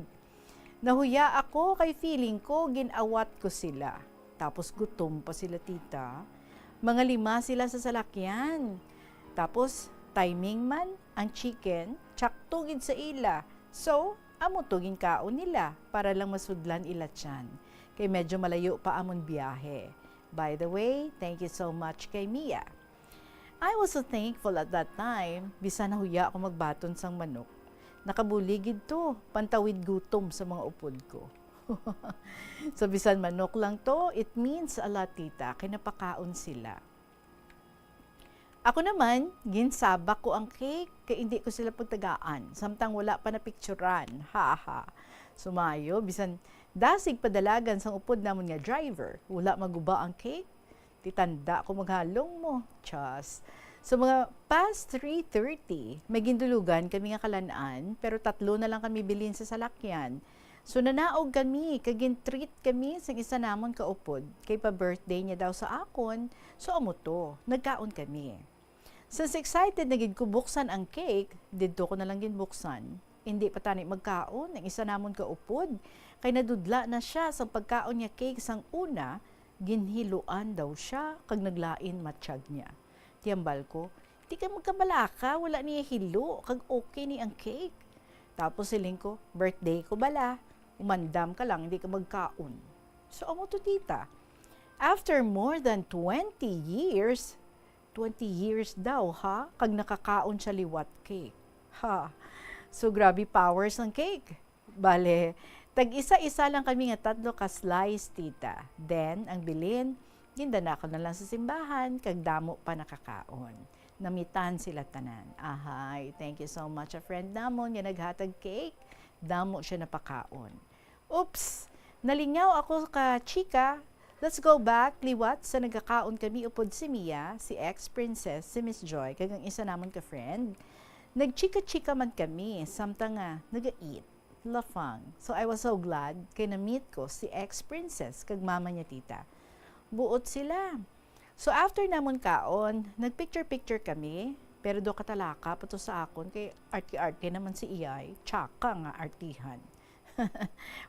Nahuya ako kay feeling ko gin-awat ko sila. Tapos gutom pa sila, tita. Mga lima sila sa salakyan. Tapos, timing man, ang chicken, tsakto gid sa ila. So, amo to ginkaon nila para lang masudlan ila tiyan. Kay medyo malayo pa amon biyahe. By the way, thank you so much kay Mia. I was so thankful at that time, bisan nahuya ako magbaton sang manok. Nakabulig gid to, pantawid gutom sa mga upod ko. So, bisan manok lang to, it means a lot, tita, kay napakaon sila. Ako naman, ginsabak ko ang cake, kay indi ko sila pagtagaan, samtang wala pa napicturan. Ha, ha. Sumayo, bisan dasig padalagan sang upod namon nga driver, wala maguba ang cake. Titanda ko maghalong mo. Chas. So, mga past three thirty, may gindulugan kami nga kalan-an, pero tatlo na lang kami bilin sa salakyan. So, nanaog kami, kag gin-treat kami sang isa namon ka upod, kay pa-birthday niya daw sa akon, so amo to, nagkaon kami. Since excited na gid ko buksan ang cake, didto ko na lang ginbuksan. Indi pa tani magkaon ang isa namon ka upod, kay nadudla na siya sang pagkaon niya cake sang una, ginhiluan daw siya kag naglain matyag niya. Tiyambal ko, "Di ka magkabalaka, wala niya hilo, kag okay ni ang cake." Tapos siling ko, "Birthday ko bala, umandam ka lang, hindi ka magkaon." So, amo to, tita. After more than twenty years, twenty years daw, ha? Kag nakakaon siya liwat cake. Ha? So, grabe powers ng cake. Bale, tag-isa-isa lang kami nga tatlo ka slice, tita. Then, ang bilin, gindanakon na lang sa simbahan, kag damo pa nakakaon. Namitan sila tanan. Ahay, thank you so much, a friend namon nga naghatag cake. Damo siya napakaon. Oops! Nalingaw ako ka chika. Let's go back liwat sa nagakaon kami upod si Mia, si ex-princess, si Miss Joy, kag ang isa namon ka friend. Nagchika-chika man kami, samtang nga naga-eat. Lafang. So, I was so glad kay na-meet ko si ex-princess kag mama niya, tita. Buot sila. So, after namon kaon, nag-picture-picture kami, pero do katalaka pa to sa akon kay arte-arte naman si iyay, tsaka nga artihan.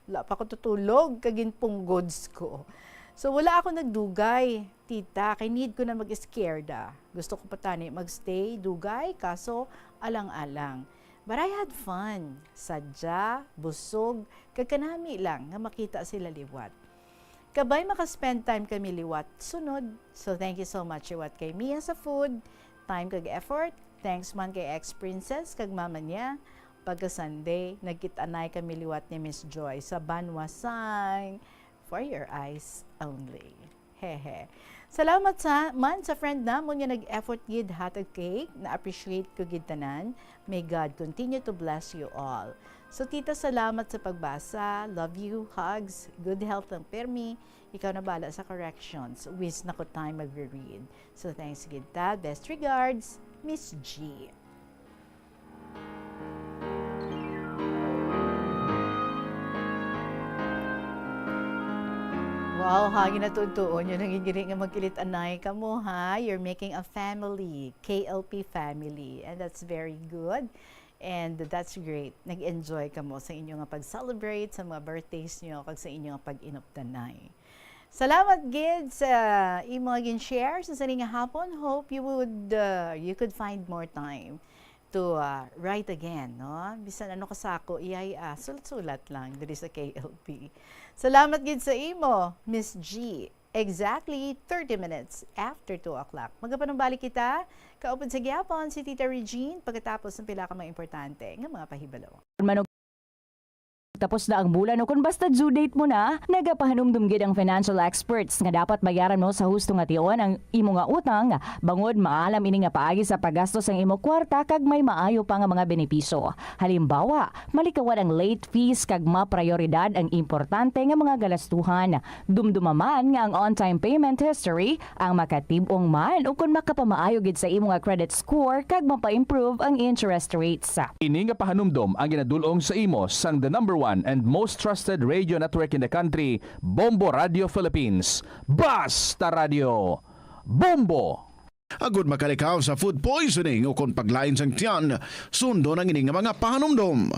Wala pa ko tutulog, kag ginpunggods ko. So, wala ako nagdugay, tita, kay need ko na mag-iskierda. Gusto ko pa tani magstay, dugay, kaso alang-alang. But I had fun. Sadya, busog, kag kanami lang nga makita sila liwat. Kabay maka-spend time kami liwat sunod. So, thank you so much liwat kay Mia sa food, time kag effort. Thanks man kay ex-princess kag mama niya. Pagka Sunday, nagkit-anay kami liwat ni Miss Joy sa Banwa Sang for your eyes only. Hehe. Salamat sa, man sa friend namon nga nag-effort gid hatag cake. Na-appreciate ko gid tanan. May God continue to bless you all. So, tita, salamat sa pagbasa. Love you. Hugs. Good health lang permi. Ikaw na bala sa corrections. Waste na ko time magre-read. So, thanks gid ta. Best regards, Miss G. Wow, ha, ginatuon-tuon yun ang gini nga magkilit-anay kamo, ha? You're making a family, K L P family, and that's very good. And that's great. Nag-enjoy kamo sa inyo nga pag-celebrate sa mga birthdays nyo kag sa inyo nga pag-inupdanay. Salamat gid sa imo nga gin-share sa sini nga hapon. Hope you would, uh, you could find more time to, uh, write again, no? Bisan ano ka sako, iyay, ah, sulat-sulat lang diri sa K L P. Salamat gid sa imo, Miss G. Exactly thirty minutes after two o'clock. Magapanumbalik kita, kaupod sa gihapon si Tita Regine, pagkatapos ng pila ka mga importante nga mga pahibalo. Tapos na ang bulan o kon basta due date mo na, nagapahanumdom gid ang financial experts nga dapat bayaran mo sa husto nga tion ang imo nga utang, bangod maalam ini nga paagi sa paggastos ang imo kwarta kag may maayo pa nga mga benepisyo. Halimbawa, malikawan ang late fees kag maprayoridad ang importante nga mga galastuhan. Dumduma man nga ang on-time payment history ang makatib-ong man ukon makapamaayo gid sa imo nga credit score kag mapa-improve ang interest rates. Ini nga pahanumdom ang ginadul-ong sa imo sang the number one and most trusted radio network in the country, Bombo Radio Philippines. Basta Radio, Bombo! Agud makalikaw sa food poisoning ukon paglain sang tiyan, sundon ang ini nga mga pahanumdom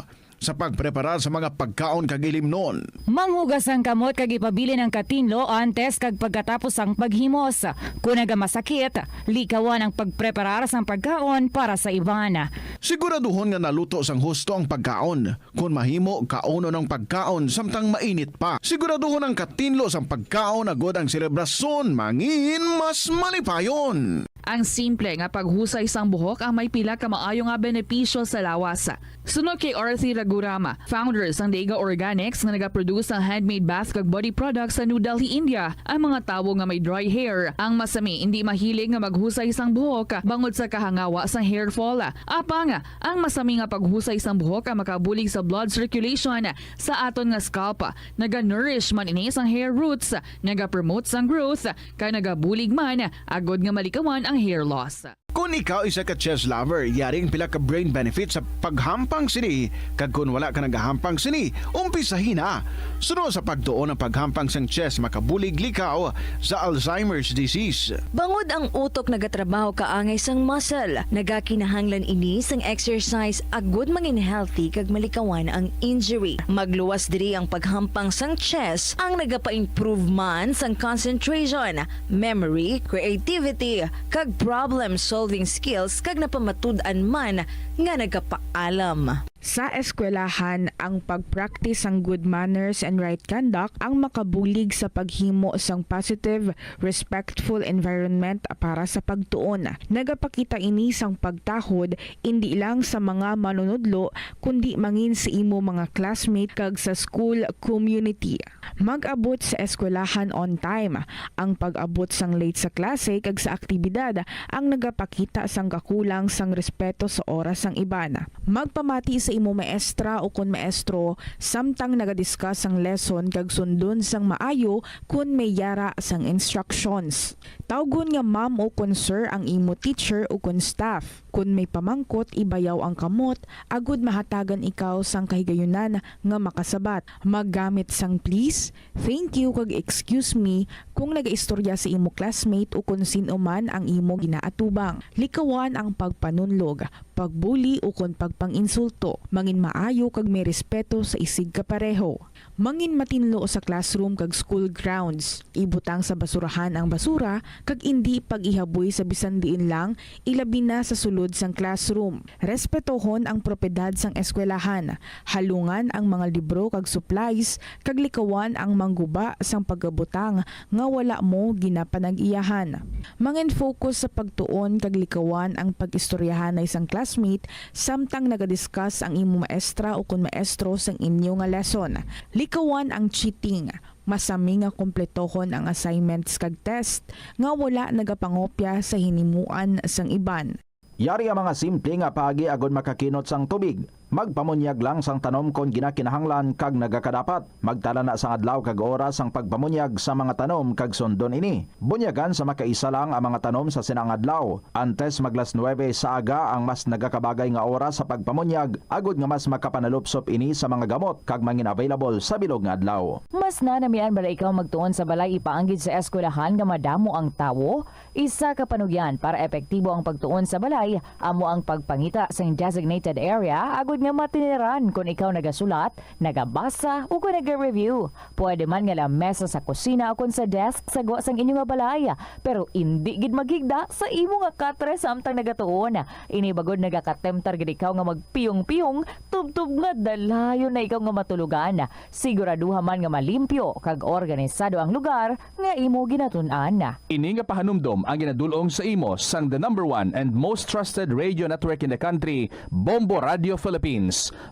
sa pagpreparar sa mga pagkaon kag ilimnon. Manghugas ang kamot kag ipabilin ang katinlo antes kag pagkatapos sang paghimos. Kon nagamasakit, likawan ang pagpreparar sang pagkaon para sa iban. Siguraduhon nga naluto sang husto ang pagkaon. Kon mahimo, kaunon ang pagkaon samtang mainit pa. Siguraduhon ang katinlo sang pagkaon agud ang selebrasyon mangin mas malipayon. Ang simple nga paghusay sang buhok ang may pila ka maayo nga benepisyo sa lawas. Suno kay Arthur Ragurama, founder sang Daiga Organics nga nagaproduce sang handmade bath kag body products sa New Delhi, India, ang mga tawo nga may dry hair. Ang masami indi mahilig nga maghusay sang buhok bangod sa kahangawa sang hair fall. Apang, ang masami nga paghusay sang buhok ang makabulig sa blood circulation sa aton nga scalp. Naga-nourish man ini sang hair roots, nagapromote sang growth, kag nagabulig man agud nga malikawan ang hair loss. Kon ikaw isa ka chess lover, yari ang pila ka brain benefits sa paghampang sini, kag kon wala ka nagahampang sini, umpisahi na. Suno sa pagtuon ang paghampang sang chess makabulig likaw sa Alzheimer's disease. Bangod ang utok nagatrabaho kaangay sang muscle, nagakinahanglan ini sang exercise agud mangin healthy kag malikawan ang injury. Magluwas diri ang paghampang sang chess ang nagapa-improve man sang concentration, memory, creativity, kag problem-solving skills kag napamatud-an man nga nagapaalam. Sa eskwelahan, ang pag-practice sang good manners and right conduct ang makabulig sa paghimo sang positive, respectful environment para sa pagtuon. Nagapakita ini sang pagtahod indi lang sa mga manunudlo, kundi mangin sa imo mga classmate kag sa school community. Mag-abot sa eskwelahan on time. Ang pag-abot sang late sa klase kag sa aktibidad ang nagapakita sang kakulang sang respeto sa oras sang iban. Magpamati sa imo maestra ukon maestro samtang nagadiscuss ang lesson kag sundon sang maayo kon may yara sang instructions. Tawgon nga ma'am ukon sir ang imo teacher ukon staff. Kon may pamangkot, ibayaw ang kamot agud mahatagan ikaw sang kahigayunan nga makasabat. Maggamit sang please, thank you, kag excuse me kung nagaistorya sa imo classmate o kon sin-o man ang imo ginaatubang. Likawan ang pagpanunlog, pagbuli, o kon pagpang-insulto. Mangin maayo kag may respeto sa isigkapareho. Mangin matinlo sa classroom kag school grounds. Ibutang sa basurahan ang basura kag indi pag-ihaboy sa bisan diin lang, ilabi na sa sulod sang classroom. Respetohon ang propiedad sang eskwelahan, halungan ang mga libro kag supplies, kag likawan ang mangguba sang pagabutang nga wala mo ginapanag-iyahan. Mangin-focus sa pagtuon kag likawan ang pag-istoryahanay sang classmate samtang nagadiscuss ang imo maestra ukon maestro sang inyo nga lesson. Likawan ang cheating. Masami nga kompletohon ang assignments kag test nga wala nagapangopya sa hinimuan sang iban. Yari ang mga simple nga paagi agud makakinot sang tubig. Magpamunyag lang sang tanom kon ginakinahanglan kag nagakadapat. Magtala na sang adlaw kag oras sang pagpamunyag sa mga tanom kag sundon ini. Bunyagan sa makaisa lang ang mga tanom sa sina nga adlaw. Antes mag las nuwebe sa aga ang mas nagakabagay nga oras sa pagpamunyag, agud nga mas makapanalupsop ini sa mga gamot kag mangin-available sa bilog nga adlaw. Mas nanamian bala ikaw magtuon sa balay ipaanggid sa eskwelahan nga madamo ang tawo? Isa ka panugyan para epektibo ang pagtuon sa balay amo ang pagpangita sing designated area agud nga matiniran kon ikaw nagasulat, nagabasa, o kon naga-review. Pwede man nga lamesa sa kusina o kon sa desk sa gwa sang inyo nga balay, pero indi gid maghigda sa imo nga katre samtang nagatuon. Ini bagod nagakatemtar gid ikaw nga magpiyong-piyong tubtob nga dalayon na ikaw nga matulogan. Siguraduha man nga malimpyo kag organisado ang lugar nga imo ginatun-an. Ini nga pahanumdom ang ginadul-ong sa imo sang the number one and most trusted radio network in the country, Bombo Radio Philippines.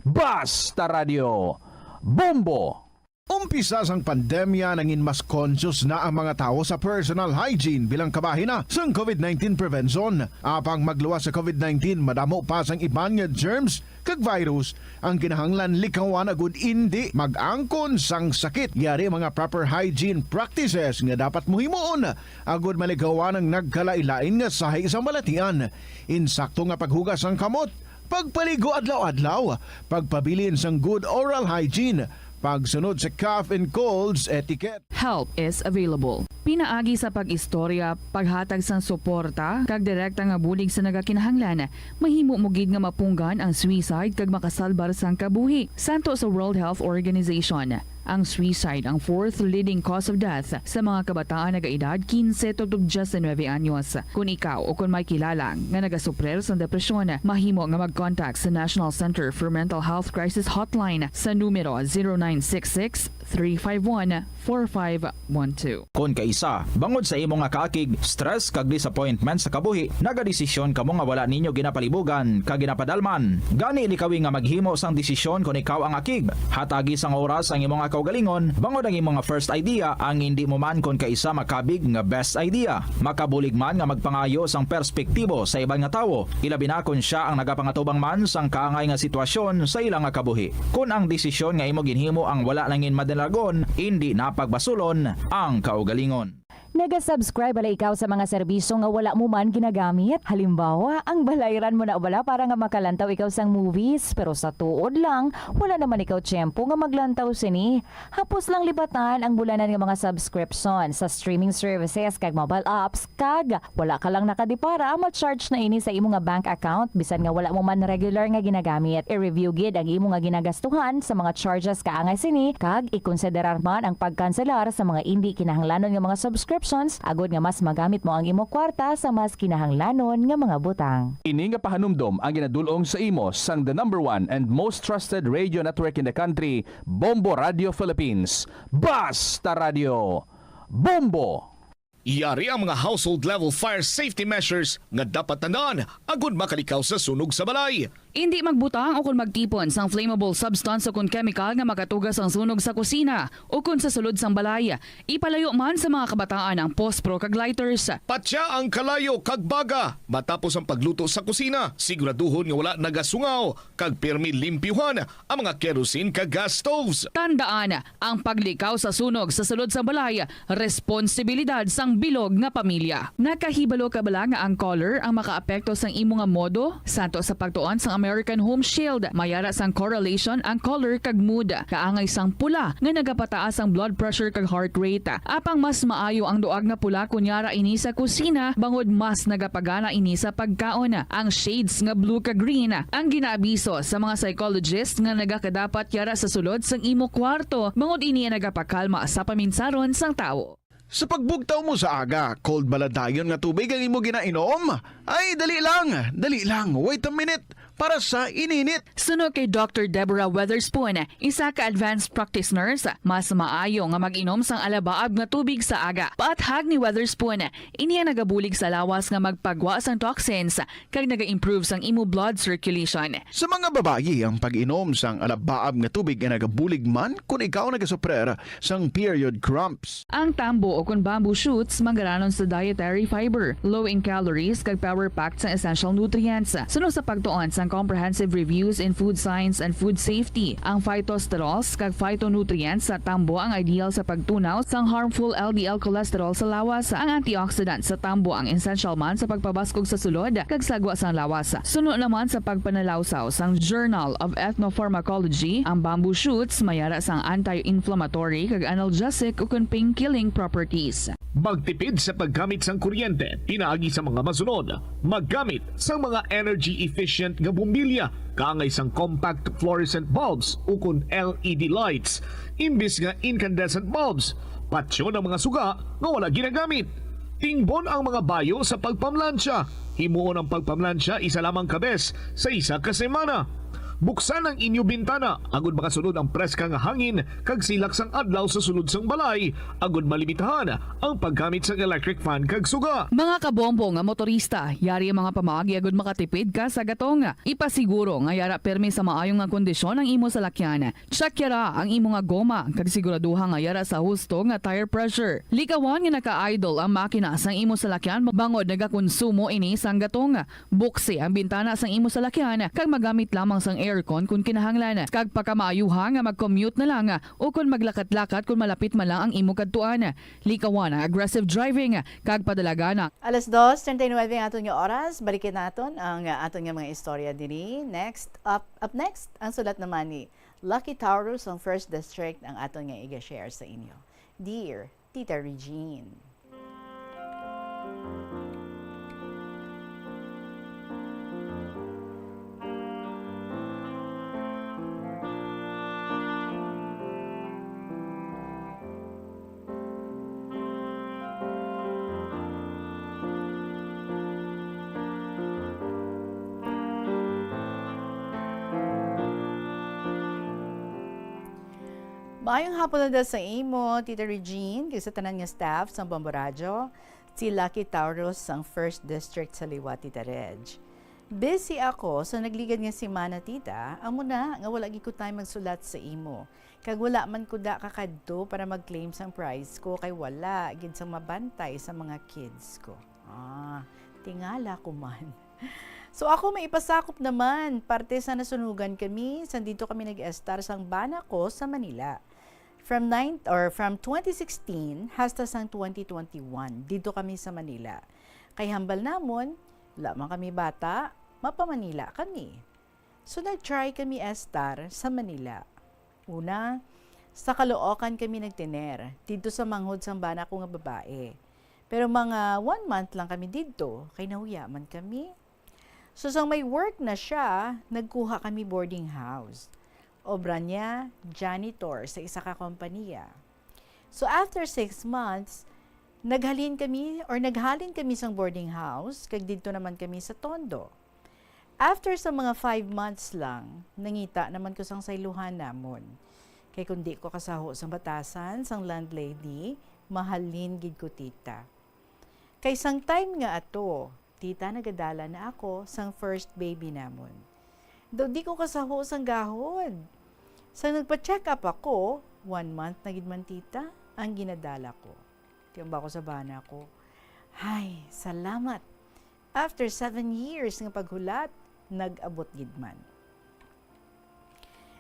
Basta Radio! Bombo! Umpisa sang pandemya, nangin mas conscious na ang mga tawo sa personal hygiene bilang kabahin na sang covid nineteen prevention. Apang magluwas sa covid nineteen, madamo pa sang iban nga germs kag virus ang kinahanglan likawan agud indi mag-angkon sang sakit. Yari ang mga proper hygiene practices nga dapat mo himuon agud malikawan ang nagkalain-lain nga sahi sang balatian. Insakto nga paghugas sang kamot, pagpaligo adlaw-adlaw, pagpabilin sang good oral hygiene, pagsunod sa cough and colds etiquette. Help is available. Pinaagi sa pag-istorya, paghatag sang suporta, kag direkta nga bulig sa nagakinahanglan, mahimo mo gid nga mapunggan ang suicide kag makasalbar sang kabuhi. Santo sa World Health Organization, ang suicide ang fourth leading cause of death sa mga kabataan nagaedad quince tubtob diecinuebe anyos. Kon ikaw o kon may kilala nga nagasuprir sang depresyon, mahimo nga mag-contact sa National Center for Mental Health Crisis Hotline sa numero zero nine six six, three five one, four five one two. Kon kaisa, bangod sa imo nga kaakig, stress kag disappointment sa kabuhi, nagadesisyon kamo nga wala ninyo ginapalibugan kag ginapadalman. Gani, likawi nga maghimo sang desisyon kon ikaw ang akig. Hatagi sang oras ang imo nga kaugalingon, bangod ang imo nga first idea ang indi mo man kon kaisa makabig nga best idea. Makabulig man nga magpangayo sang perspektibo sa iban nga tawo, ilabi na kon sia ang nagapangatubang man sang kaangay nga sitwasyon sa ila nga kabuhi. Kon ang desisyon nga imo ginhimo ang wala nangin madalagon, indi na pagbasulon ang kaugalingon. Naga-subscribe bala ikaw sa mga serbisyo nga wala mo man ginagamit? Halimbawa, ang balayran mo na bala para nga makalantaw ikaw sang movies, pero sa tuod lang, wala naman ikaw tiyempo nga maglantaw sini. Hapos lang libatan ang bulanan nga mga subscription sa streaming services kag mobile apps, kag wala ka lang nakadipara, ma-charge na ini sa imo nga bank account bisan nga wala mo man regular nga ginagamit. I-review gid ang imo nga ginagastuhan sa mga charges kaangay sini, kag ikonsiderar man ang pagkanselar sa mga indi kinahanglanon nga mga subscriptions agod nga mas magamit mo ang imo kwarta sa mas kinahanglanon nga mga butang. Ini nga pahanumdom ang ginadul-ong sa imo sang the number one and most trusted radio network in the country, Bombo Radio Philippines. Basta Radio, Bombo! Yari ang mga household level fire safety measures nga dapat tandaan agud makalikaw sa sunog sa balay. Indi magbutang o kon magtipon sang flammable substance o kon chemical nga makatuga sang sunog sa kusina o kon sa sulod sang balay. Ipalayo man sa mga kabataan ang pospro kag lighters. Patya ang kalayo kag baga matapos ang pagluto sa kusina. Siguraduhon nga wala nagasungaw kag pirmi limpyuhan ang mga kerosene kag gas stoves. Tandaan, ang paglikaw sa sunog sa sulod sang balay, responsibilidad sang bilog nga pamilya. Nakahibalo ka bala nga ang color ang makaapekto sang imo nga modo? Santo sa pagtuon sang American Home Shield, may ara sang correlation ang color kag mood. Kaangay sang pula nga nagapataas ang blood pressure kag heart rate. Apang mas maayo ang duag nga pula kon yara ini sa kusina, bangod mas nagapagana ini sa pagkaon. Ang shades nga blue kag green ang ginaabiso sa mga psychologist nga nagakadapat yara sa sulod sang imo kwarto, bangod ini ang nagapakalma sa paminsaron sang tawo. Sa pagbugtaw mo sa aga, cold bala dayon nga tubig ang imo ginainom? Ay, dali lang, dali lang, wait a minute, para sa ininit. Suno kay Doctor Deborah Weatherspoon, isa ka advanced practice nurse, mas maayo nga mag-inom sang alabaab nga tubig sa aga. Paathag ni Weatherspoon, ini ang nagabulig sa lawas nga magpagwa sang toxins kag naga-improve sang imo blood circulation. Sa mga babayi, ang pag-inom sang alabaab nga tubig ay nagabulig man kon ikaw nagasuprer sang period cramps. Ang tambo o kon bamboo shoots manggaranon sa dietary fiber, low in calories, kag power-packed sang essential nutrients. Suno sa pagtuon sang Comprehensive Reviews in Food Science and Food Safety, ang phytosterols kag phytonutrients sa tambo ang ideal sa pagtunaw sang harmful L D L cholesterol sa lawas. Ang antioxidant sa tambo ang essential man sa pagpabaskog sa sulod kag sagwa sang lawas. Suno naman sa pagpanalawsaw sang Journal of Ethnopharmacology, ang bamboo shoots may ara sang anti-inflammatory kag analgesic ukon pain-killing properties. Magtipid sa paggamit sang kuryente pinaagi sa mga masunod. Maggamit sang mga energy-efficient nga bombilya kaangay sang compact fluorescent bulbs ukon L E D lights imbis nga incandescent bulbs. Patyon ang mga suga nga wala ginagamit. Tingbon ang mga bayo sa pagpamlansya. Himuon ang pagpamlansya isa lamang ka bes sa isa ka semana. Buksan ang inyo bintana agud makasulod ang preska nga hangin kag silak sang adlaw sa sulod sang balay, agud malimitahan ang paggamit sang electric fan kag suga. Mga kabombo nga motorista, yari ang mga pamaagi agud makatipid ka sa gatong. Ipasiguro nga yara permi sa maayo nga kondisyon ang imo salakyan. Check yara ang imo nga goma kag siguraduha nga yara sa husto nga tire pressure. Likawan nga naka-idle ang makina sang imo salakyan bangod nagakonsumo ini sang gatong. Buksi ang bintana sang imo salakyan kag magamit lamang sang aircon kon kinahanglan. Kag pakamaayuha nga mag-commute na lang o kon maglakat-lakat kon malapit man lang ang imo kadtuan. Likawan ang aggressive driving kag padalagan ang Alas dos treinta y nueve ang aton nga oras. Balikin naton ang, ah, aton nga mga istorya diri. Next, up, up next, ang sulat naman ni Lucky Taurus, ang First District, ang aton nga iga-share sa inyo. Dear Tita Regine. Maayong hapon na sa imo, Tita Regine, kag sa tanan nga staff sa Bombo Radyo. Si Lucky Taurus sang First District sa liwat, Tita Reg. Busy ako sa nagligad nga semana, Tita. Amo na nga wala gid ko time magsulat sa imo. Kag wala man ko da kakadto para mag-claim sang prize ko kay wala gid sang mabantay sa mga kids ko. Ah, tingala ko man. So ako may ipasakop naman, parte sa nasunugan kami, sang didto kami nag-estar sang bana ko sa Manila. From nine, or from twenty sixteen hasta sang twenty twenty-one, didto kami sa Manila. Kay hambal namon, wala man kami bata, mapa-Manila kami. So, nag-try kami estar sa Manila. Una, sa Caloocan kami nagtener, didto sa manghod sang bana ko nga babae. Pero mga one month lang kami didto, kay nahuya man kami. So, sang may work na siya, nagkuha kami boarding house. Obra niya, janitor sa isa ka kompanya. So, after six months, naghalin kami, or naghalin kami sang boarding house, kag didto naman kami sa Tondo. After sa mga five months lang, nangita naman ko sang sayluhan namon. Kay kung di ko kasaho sang batasan sang landlady, mahalin gid ko, tita. Kay sang time nga ato, tita, nagadala na ako sang first baby namon. Daw di ko kasaho sang gahod. Sang nagpa-check up ako, one month na gid man, tita, ang ginadala ko. Ti ambal ko sa bana ko, "Hay, salamat. After seven years nga paghulat, nag-abot gid man."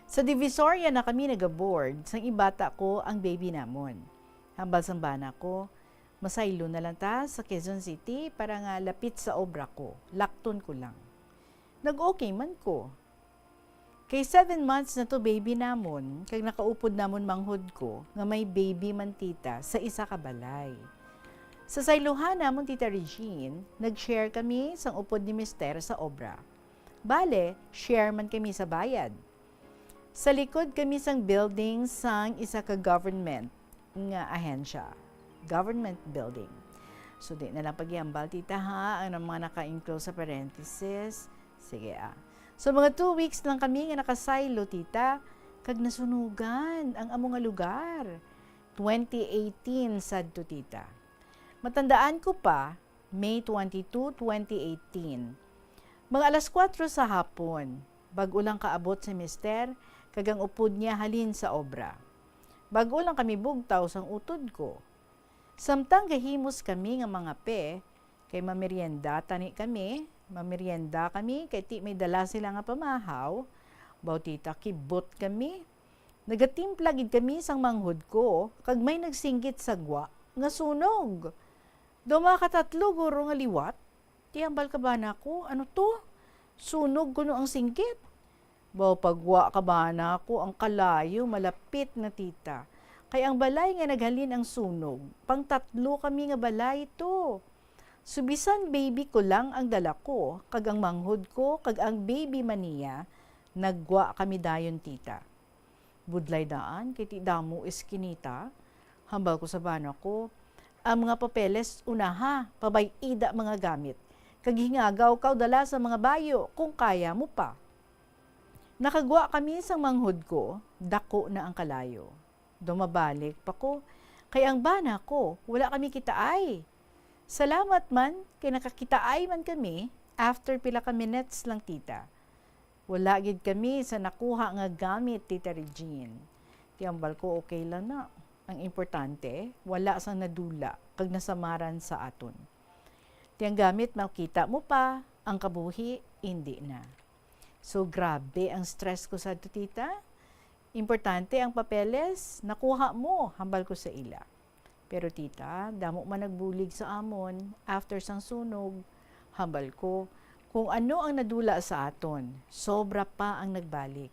Sa Divisoria na kami nag-aboard sang ibata ko ang baby namon. Hambal sang bana ko, "Masaylo na lang ta sa Quezon City para nga lapit sa obra ko. Lakton ko lang." Nag-okay man ko. Kay seven months na to baby namon, kag nakaupod namon manghod ko nga may baby man, tita, sa isa ka balay. Sa sayluhan namon, Tita Regine, nag-share kami sang upod ni Mister sa obra. Bale, share man kami sa bayad. Sa likod kami sang building sang isa ka government nga ahensya. Government building. So, di na lang paghambal, tita, ha, ang mga naka-enclose sa parenthesis. Sige, ah. So, mga two weeks lang kami nga nakasaylo, tita, kag nasunugan ang amo nga lugar. Twenty eighteen sad to, tita. Matandaan ko pa, May twenty-two, twenty eighteen. Mga alas kuwatro sa hapon, bag-o lang kaabot si Mister, kag ang upod niya halin sa obra. Bag-o lang kami bugtaw sang utod ko. Samtang gahimos kami nga mangape, kay mamerienda tani kami, mamerienda kami, kay ti may dala sila nga pamahaw, baw, tita, kibot kami. Nagatimpla gid kami sang manghod ko, kag may nagsinggit sa gwa nga sunog. Daw makatatlo guro nga liwat. Ti ambal ka bana ko, "Ano to? Sunog kuno ang singgit?" Baw, pagwa ka bana ko, ang kalayo malapit na, tita. Kay ang balay nga naghalin ang sunog, pangtatlo kami nga balay to. So, bisan baby ko lang ang dala ko, kag ang manghod ko, kag ang baby man niya, nagwa kami dayon, tita. Budlay daan, kay ti damo iskinita. Hambal ko sa bana ko, "Ang mga papeles unaha, pabay-i da mga gamit. Kag hingagaw kaw dala sa mga bayo, kung kaya mo pa." Nakagwa kami sang manghod ko, dako na ang kalayo. Daw mabalik pa ko, kay ang bana ko, wala kami kitaay. Salamat man, kay nakakitaay man kami after pila ka minutes lang, tita. Wala gid kami sa nakuha nga gamit, Tita Regine. Ti ambal ko, okay lang na. Ang importante, wala sang nadula kag nasamaran sa aton. Ti ang gamit makita mo pa, ang kabuhi, indi na. So, grabe ang stress ko sadto, tita. Importante ang papeles, nakuha mo, hambal ko sa ila. Pero, tita, damo man nagbulig sa amon after sang sunog, hambal ko. Kung ano ang nadula sa aton, sobra pa ang nagbalik.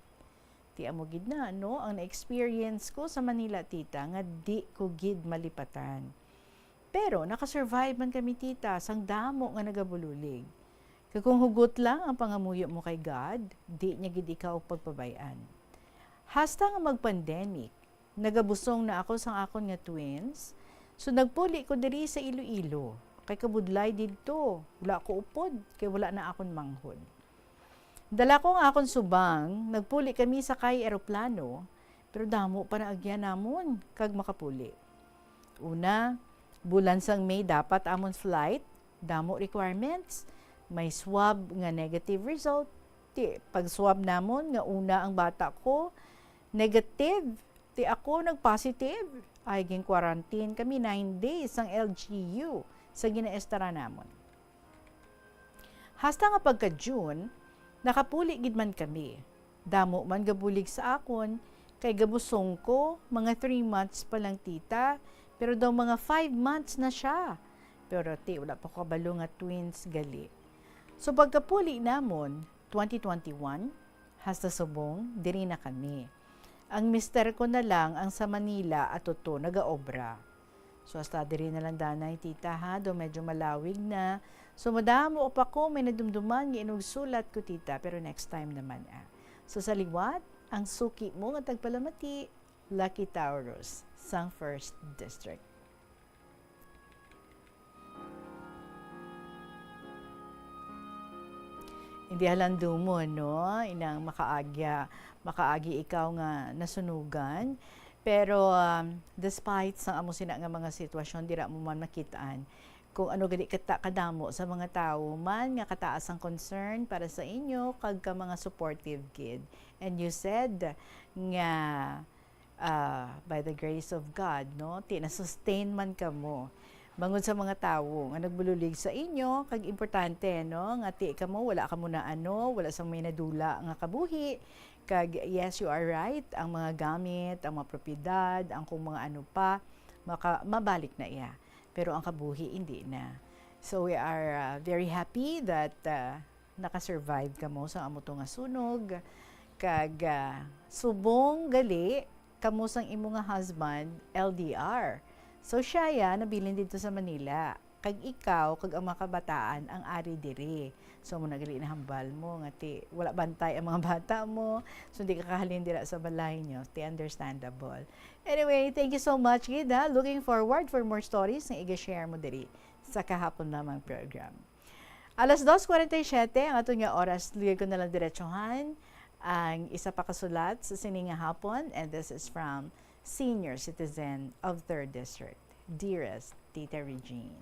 Ti amo gid na, no, ang na-experience ko sa Manila, tita, nga di ko gid malipatan. Pero naka-survive man kami, tita, sang damo nga nagabulig. Kag kung hugot lang ang pangamuyo mo kay God, di niya gid ikaw pagpabay-an. Hasta nga mag-pandemic, nagabusong na ako sang akon nga twins, so nagpuli ko diri sa Iloilo. Kay kabudlay didto, wala ko upod, kay wala na akon manghod. Dala ko ang akon subang, nagpuli kami sakay eroplano, pero damo pa na agyan namon kag makapuli. Una, bulan sang May dapat amon flight, damo requirements, may swab nga negative result. Ti, pag-swab namon nga una ang bata ko, negative. Ti ako nag-positive. Ay, gin-quarantine kami nine days sang L G U sa ginaestaran namon. Hasta nga pagka-June, nakapuli gid man kami. Damo man gabulig sa akon, Kay gabusong ko, mga three months pa lang, tita, pero daw mga five months na siya. Pero ti, wala pa ko kabalo nga twins gali. So pagkapuli namon, twenty twenty-one, hasta subong, diri na kami. Ang mister ko na lang ang sa Manila at tuto nagaobra. So, hasta diri na lang danay, tita, ha? Do medyo malawig na. So, madamo pa ko may nadumduman nga inugsulat ko, tita, pero next time naman, ah. So, sa liwat, ang suki mo nga tagpalamati, Lucky Taurus, sang First District. Hindi halandumon, no? Inang makaagya, makaagi ikaw nga nasunugan. Pero, um, despite sang amo sina nga mga sitwasyon, dira mo man makitaan kung ano gani kata kadamo sa mga tawo man nga kataas ang concern para sa inyo kag ka mga supportive gid. And you said nga, ah, by the grace of God, no, ti na-sustain man kamo bangod sa mga tawo nga nagbulig sa inyo, kag importante, no, nga ti kamo, wala kamo na ano, wala sa may nadula nga kabuhi. Kag yes, you are right, ang mga gamit, ang mga propiedad, ang kung mga ano pa, maka-, mabalik na iya. Pero ang kabuhi, hindi na. So we are, ah, very happy that, ah, naka-survive kamo sa amo to nga sunog. Kag, ah, subong gali kamo sang imo nga husband, L D R. So siya ya nabilin didto sa Manila. Kag ikaw kag ang mga kabataan ang ari diri. So amo na gali nahambal mo nga ti wala bantay ang mga bata mo. So hindi ka kahalin dira sa balay nyo. Ti understandable. Anyway, thank you so much gid, ha. Looking forward for more stories nga iga-share mo diri sa Kahapon Lamang program. Alas dos cuarenta y siete ang aton nga oras. Luyag ko na lang diretsohan ang isa pa ka sulat sa sini nga hapon, and this is from senior citizen of Third District, dearest Tita Regine.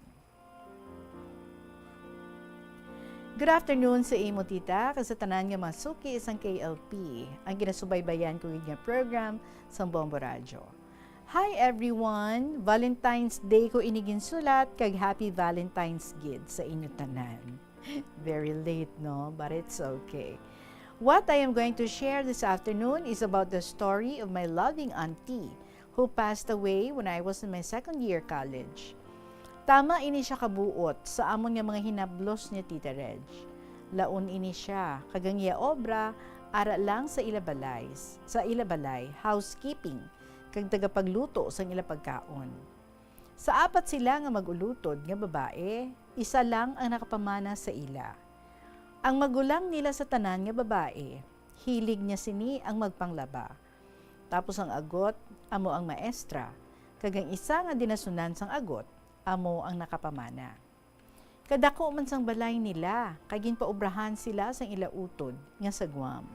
Good afternoon sa imo, tita, kag sa tanan nga mga suki sang K L P, ang ginasubaybayan ko gid nga program sang Bombo Radyo. Hi everyone! Valentine's Day ko ini ginsulat, kag Happy Valentine's gid sa inyo tanan. Very late, no? But it's okay. What I am going to share this afternoon is about the story of my loving auntie who passed away when I was in my second year college. Tama ini siya kabuot sa amon nga mga hinablos ni Tita Reg. Laon ini siya, kag ang iya obra ara lang sa ila balay, sa ila balay, housekeeping, kag tagapagluto sang ila pagkaon. Sa apat sila nga mag-ulutod nga babae, isa lang ang nakapamana sa ila. Ang magulang nila sa tanan nga babae, hilig niya sini ang magpanglaba. Tapos ang agot, amo ang maestra, kag ang isa nga dinasunan sang agot, amo ang nakapamana. Kadako man sang balay nila, kay ginpaobrahan sila sang ila utod nga sa Guam.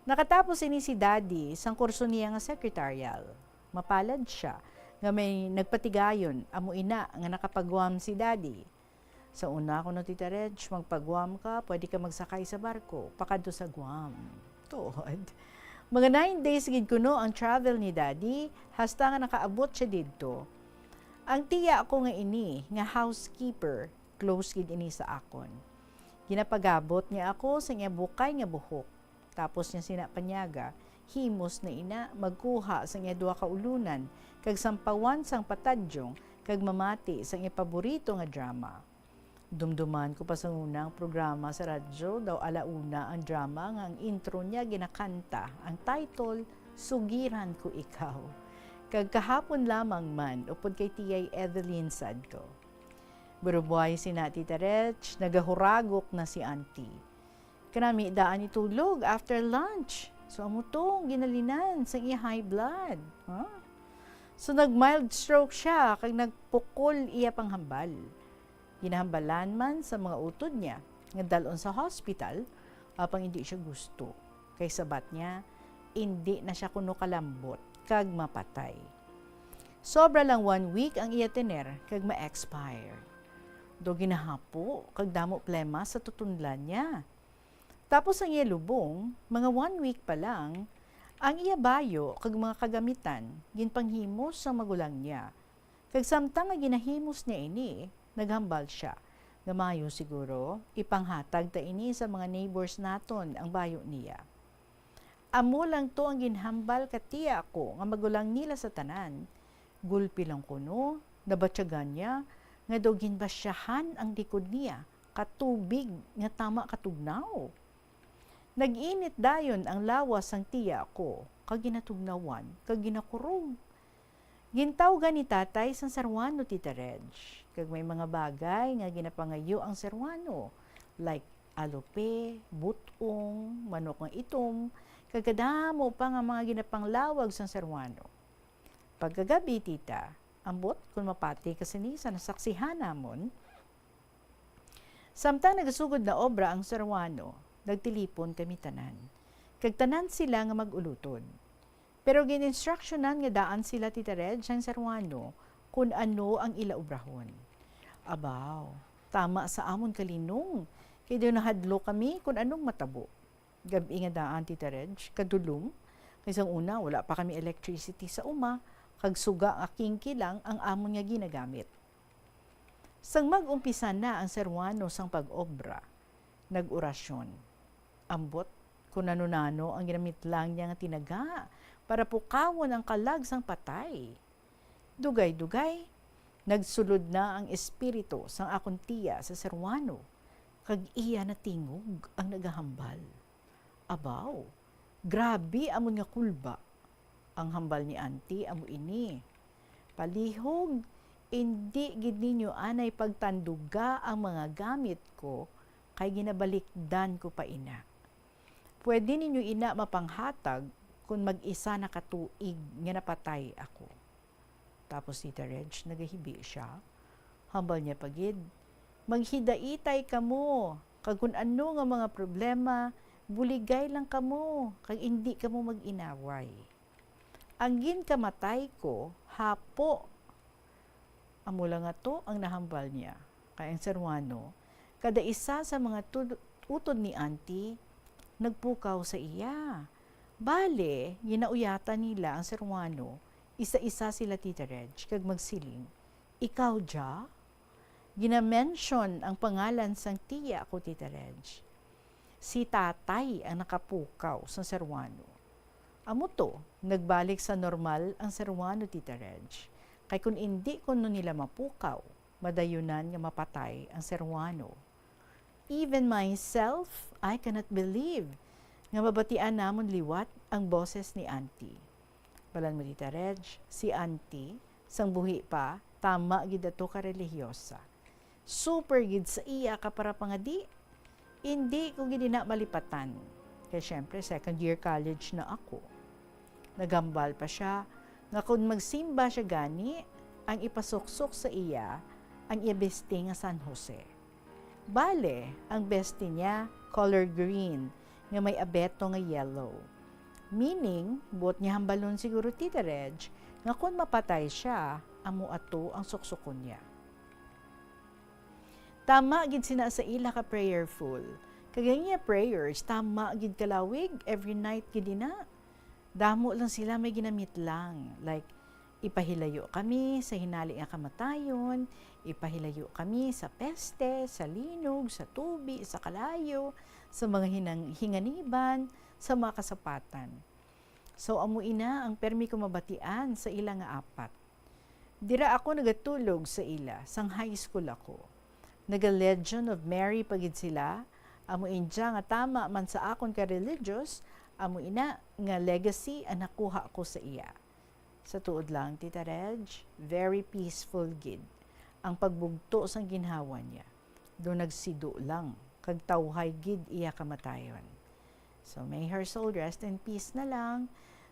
Nakatapos ini si Daddy sang kurso niya nga secretarial. Mapalad sia nga may nagpatigayon, amo ina nga nakapag-Guam si Daddy. Sa una, kuno, Tita Reg, magpa-Guam ka, pwede ka magsakay sa barko pakadto sa Guam. Tuod. Mga nine days gid kuno ang travel ni Daddy, hasta nga nakaabot siya didto. Ang tiya ko nga ini, nga housekeeper, close gid ini sa akon. Ginapagabot niya ako sa iya bukay nga buhok. Tapos niya sina panyaga, himos na ina magkuha sang iya duha ka ulunan, kag sampawan sang patadyong, kag mamati sang iya paborito nga drama. Dumduman ko pa sa una ang programa sa radyo, daw ala una ang drama nga ang intro niya ginakanta, ang title, Sugiran Ko Ikaw. Kag kahapon lamang man, upod kay Tiyay Evelyn, sad ko. Burubuhay sina, Tita Reg, nagahuragok na si Auntie. Kanami daan itulog after lunch. So, amo tong ginalinan sang iya high blood. Ha? So, nag-mild stroke siya, kag nagpukol iya panghambal. Ginahambalan man sa mga utod niya nga dal-on sa hospital, apang indi siya gusto. Kay sabat niya, indi na siya kuno kalambot kag mapatay. Sobra lang one week ang iya tener kag ma-expire. Do ginahapo kag damo plema sa tutunlan niya. Tapos ang iya lubong, mga one week pa lang, ang iya bayo kag mga kagamitan ginpanghimos sang magulang niya. Kag samtang nga ginahimos niya ini, naghambal sia nga maayo siguro ipanghatag ta ini sa mga neighbors naton ang bayo niya. Amo lang to ang ginhambal ka tiya ko nga magulang nila sa tanan. Gulpi lang kuno, nabatyagan niya nga daw ginbasyahan ang likod niya ka tubig nga tama katugnaw. Nag-init dayon ang lawas sang tiya ko, kag ginatugnawan, kag ginakurog. Gintawgan ni Tatay sang Ceruano, Tita Reg, kag may mga bagay nga ginapangayo ang Ceruano, like alope, but-ong, manok nga itom, kag kadamo pa nga mga ginapanglawag sang Ceruano. Pagkagabi, Tita, ambot kon mapati ka sini sa nasaksihan namon. Samtang nagasugod na obra ang Ceruano, nagtilipon kami tanan, kag tanan sila nga mag-ulotod. Pero gin-instruksyonan nga daan sila, Tita Reg, sang Ceruano, kun ano ang ila obrahon. Abaw, tama sa amon kalinong, kay daw nahadlok kami kun anong matabo. Gab-i nga daan, Tita Reg, kadulom, kay sang una wala pa kami electricity sa uma, kag suga nga kingki lang ang amon nga ginagamit. Sang mag-umpisa na ang Ceruano sang pag-obra, nag-orasyon. Ambot kun ano-nano ang ginamitlang niya nga tinaga para pukawon ang kalag sang patay. Dugay-dugay, nagsulod na ang espiritu sang akon tiya sa Ceruano, kag iya natingog ang nagahambal. Abaw, grabe amon nga kulba. Ang hambal ni Auntie amo ini, "Palihog, indi gid ninyo anay pagtanduga ang mga gamit ko, kay ginabalikdan ko pa ina. Pwede ninyo ina mapanghatag kon mag-isa na ka tuig nga napatay ako." Tapos, Tita Reg, nagahibi sia. Hambal niya pa gid, "Maghidaitay kamo, kag kun ano nga mga problema, buligay lang kamo, kag indi kamo mag-inaway. Ang ginkamatay ko, hapo." Amo lang nga to ang nahambal niya, kay ang Ceruano, kada isa sa mga tud-, utod ni Auntie, nagpukaw sa iya. Bale, ginauyatan nila ang Ceruano, isa-isa sila, Tita Reg, kag magsiling, "Ikaw dya?" Gina-mention ang pangalan sang tiya ko, Tita Reg. Si Tatay ang nakapukaw sang Ceruano. Amo to, nagbalik sa normal ang Ceruano, Tita Reg. Kay kun indi kuno nila mapukaw, madayunan nga mapatay ang Ceruano. Even myself, I cannot believe nga mabatian namon liwat ang boses ni Auntie. Balan mo, Tita Reg, si Auntie, sang buhi pa, tama gid ato ka relihiyosa. Super gid sa iya ka parapangadi. Indi ko gid ina malipatan. Kay syempre, second year college na ako. Naghambal pa sia nga kon magsimba sia gani, ang ipasuksok sa iya ang iya besti nga San Jose. Bale, ang besti niya color green nga may abeto nga yellow. Meaning, buot niya hambalon siguro, Tita Reg, nga kon mapatay sia, amo ato ang suksukon niya. Tama gid sina sa ila ka prayerful. Kag ang iya prayers, tama gid kalawig, every night gid ina. Damo lang sila may ginamit lang. Like, ipahilayo kami sa hinali nga kamatayon, ipahilayo kami sa peste, sa linog, sa tubi, sa kalayo, sa mga hinang-, hinganiban, sa mga kasapatan. So, amo ina ang permi ko mabatian sa ila nga apat. Dira ako nagatulog sa ila, sang high school ako. Naga-Legion of Mary pa gid sila, amo inja nga tama man sa akon ka religious, amo ina nga legacy ang nakuha ko sa iya. Sa tuod lang, Tita Reg, very peaceful gid ang pagbugto sang ginhawa niya. Do nagsido lang, kag tawhay gid iya kamatayon. So, may her soul rest in peace na lang.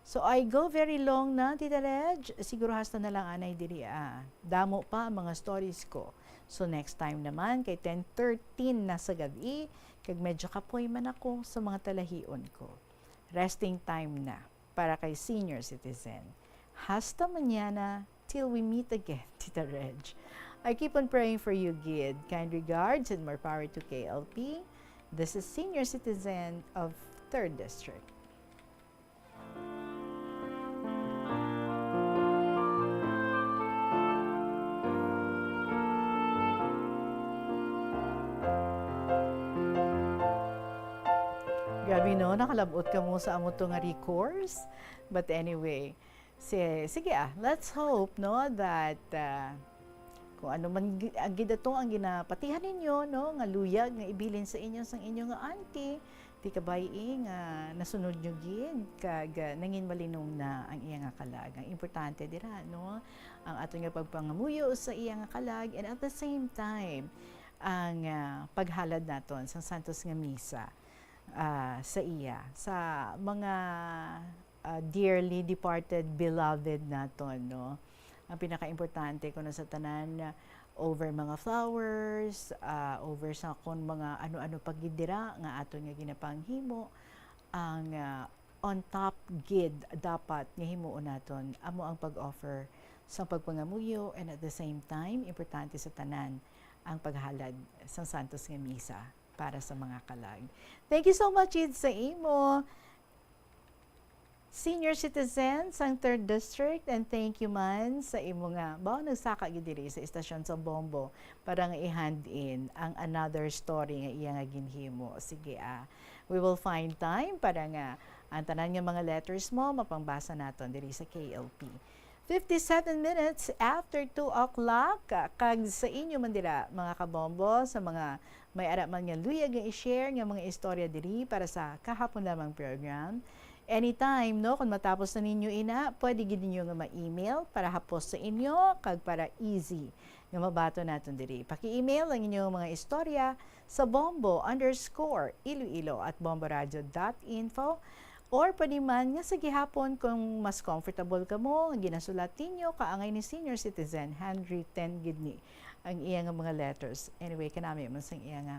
So, I go very long na, Tita Reg. Siguro hasta na lang anay diri, ah. Damo pa ang mga stories ko. So, next time naman, kay ten thirteen na sa gabi, kag medyo kapoy man ako sa mga talahion ko. Resting time na para kay senior citizen. Hasta mañana, till we meet again, Tita Reg. I keep on praying for you, gid. Kind regards and more power to K L P. This is Senior Citizen of Third District. Grabe, no? Nakalabot ka mo sa amo to nga recourse. But anyway, si, sige, ah, let's hope, no, that, ah, kung ano man gi-, ang gidato ang ginapatihan ninyo, no, nga luyag nga ibilin sa inyo sang inyo nga auntie, ti kabay-i nga nasunod nyo gid, kag, ah, nangin malinong na ang iya nga kalag. Ang importante dira, no, ang aton nga pagpangamuyo sa iya nga kalag, and at the same time, ang, ah, paghalad naton sang santos nga misa, ah, sa iya, sa mga, ah, dearly departed, beloved naton, no? Ang pinakaimportante kuno sa tanan, over mga flowers, ah, over sa kon mga ano-ano pa gid dira nga aton nga ginapanghimo, ang, ah, on top gid dapat nga himuon naton amo ang pag-offer sa pagpangamuyo, and at the same time, importante sa tanan ang paghalad sang santos nga misa para sa mga kalag. Thank you so much, Id, sa imo, senior citizen sang third District, and thank you man sa imo nga, bawo nagsaka gid diri sa istasyon sa Bombo para nga i-hand in ang another story nga iya nga ginhimo. Sige, ah, we will find time para nga ang tanan nga mga letters mo mapangbasa naton diri sa K L P. Fifty-seven minutes after two o'clock, ah, kag sa inyo man dira, mga kabombo, sa mga may ara man nga luyag nga i-share nga mga istorya diri para sa kahapon lamang program. Anytime, no, kung matapos na ninyo ina, pwede gid ninyo nga ma-email para hapos sa inyo kag para easy nga mabaton naton diri. Paki-email ang inyong mga istorya sa bombo underscore iloilo at bomboradio dot info, or pwede man nga sa gihapon, kung mas comfortable kamo, nga ginasulat ninyo, kaangay ni senior citizen, handwritten gid ni ang iya nga mga letters. Anyway, kanami man sang iya nga,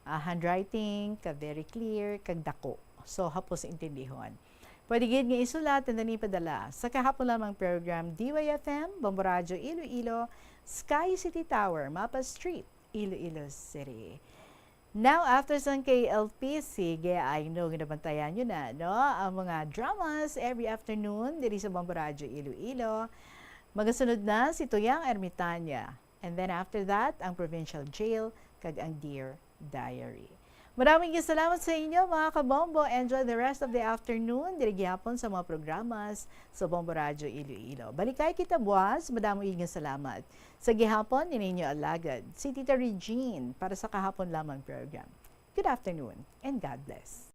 ah, handwriting, ka very clear, kag dako. So, hapos intindihon. Pwede gid nga isulat and then ipadala sa kahapon lamang program, D Y F M, Bombo Radyo Iloilo, Sky City Tower, Mapa Street, Iloilo City. Now, after sang K L P, sige, I know, ginabantayan nyo na, no? Ang mga dramas every afternoon diri sa Bombo Radyo Iloilo. Magasunod na si Tuyang Ermitania. And then after that, ang Provincial Jail kag ang Dear Diary. Maraming salamat sa inyo, mga kabombo. Enjoy the rest of the afternoon diri gihapon sa mga programas sa Bombo Radyo Iloilo. Balikay kita buwas. Madamo gid nga salamat. Sa gihapon, ini inyo alagad, si Tita Regine para sa kahapon lamang program. Good afternoon and God bless.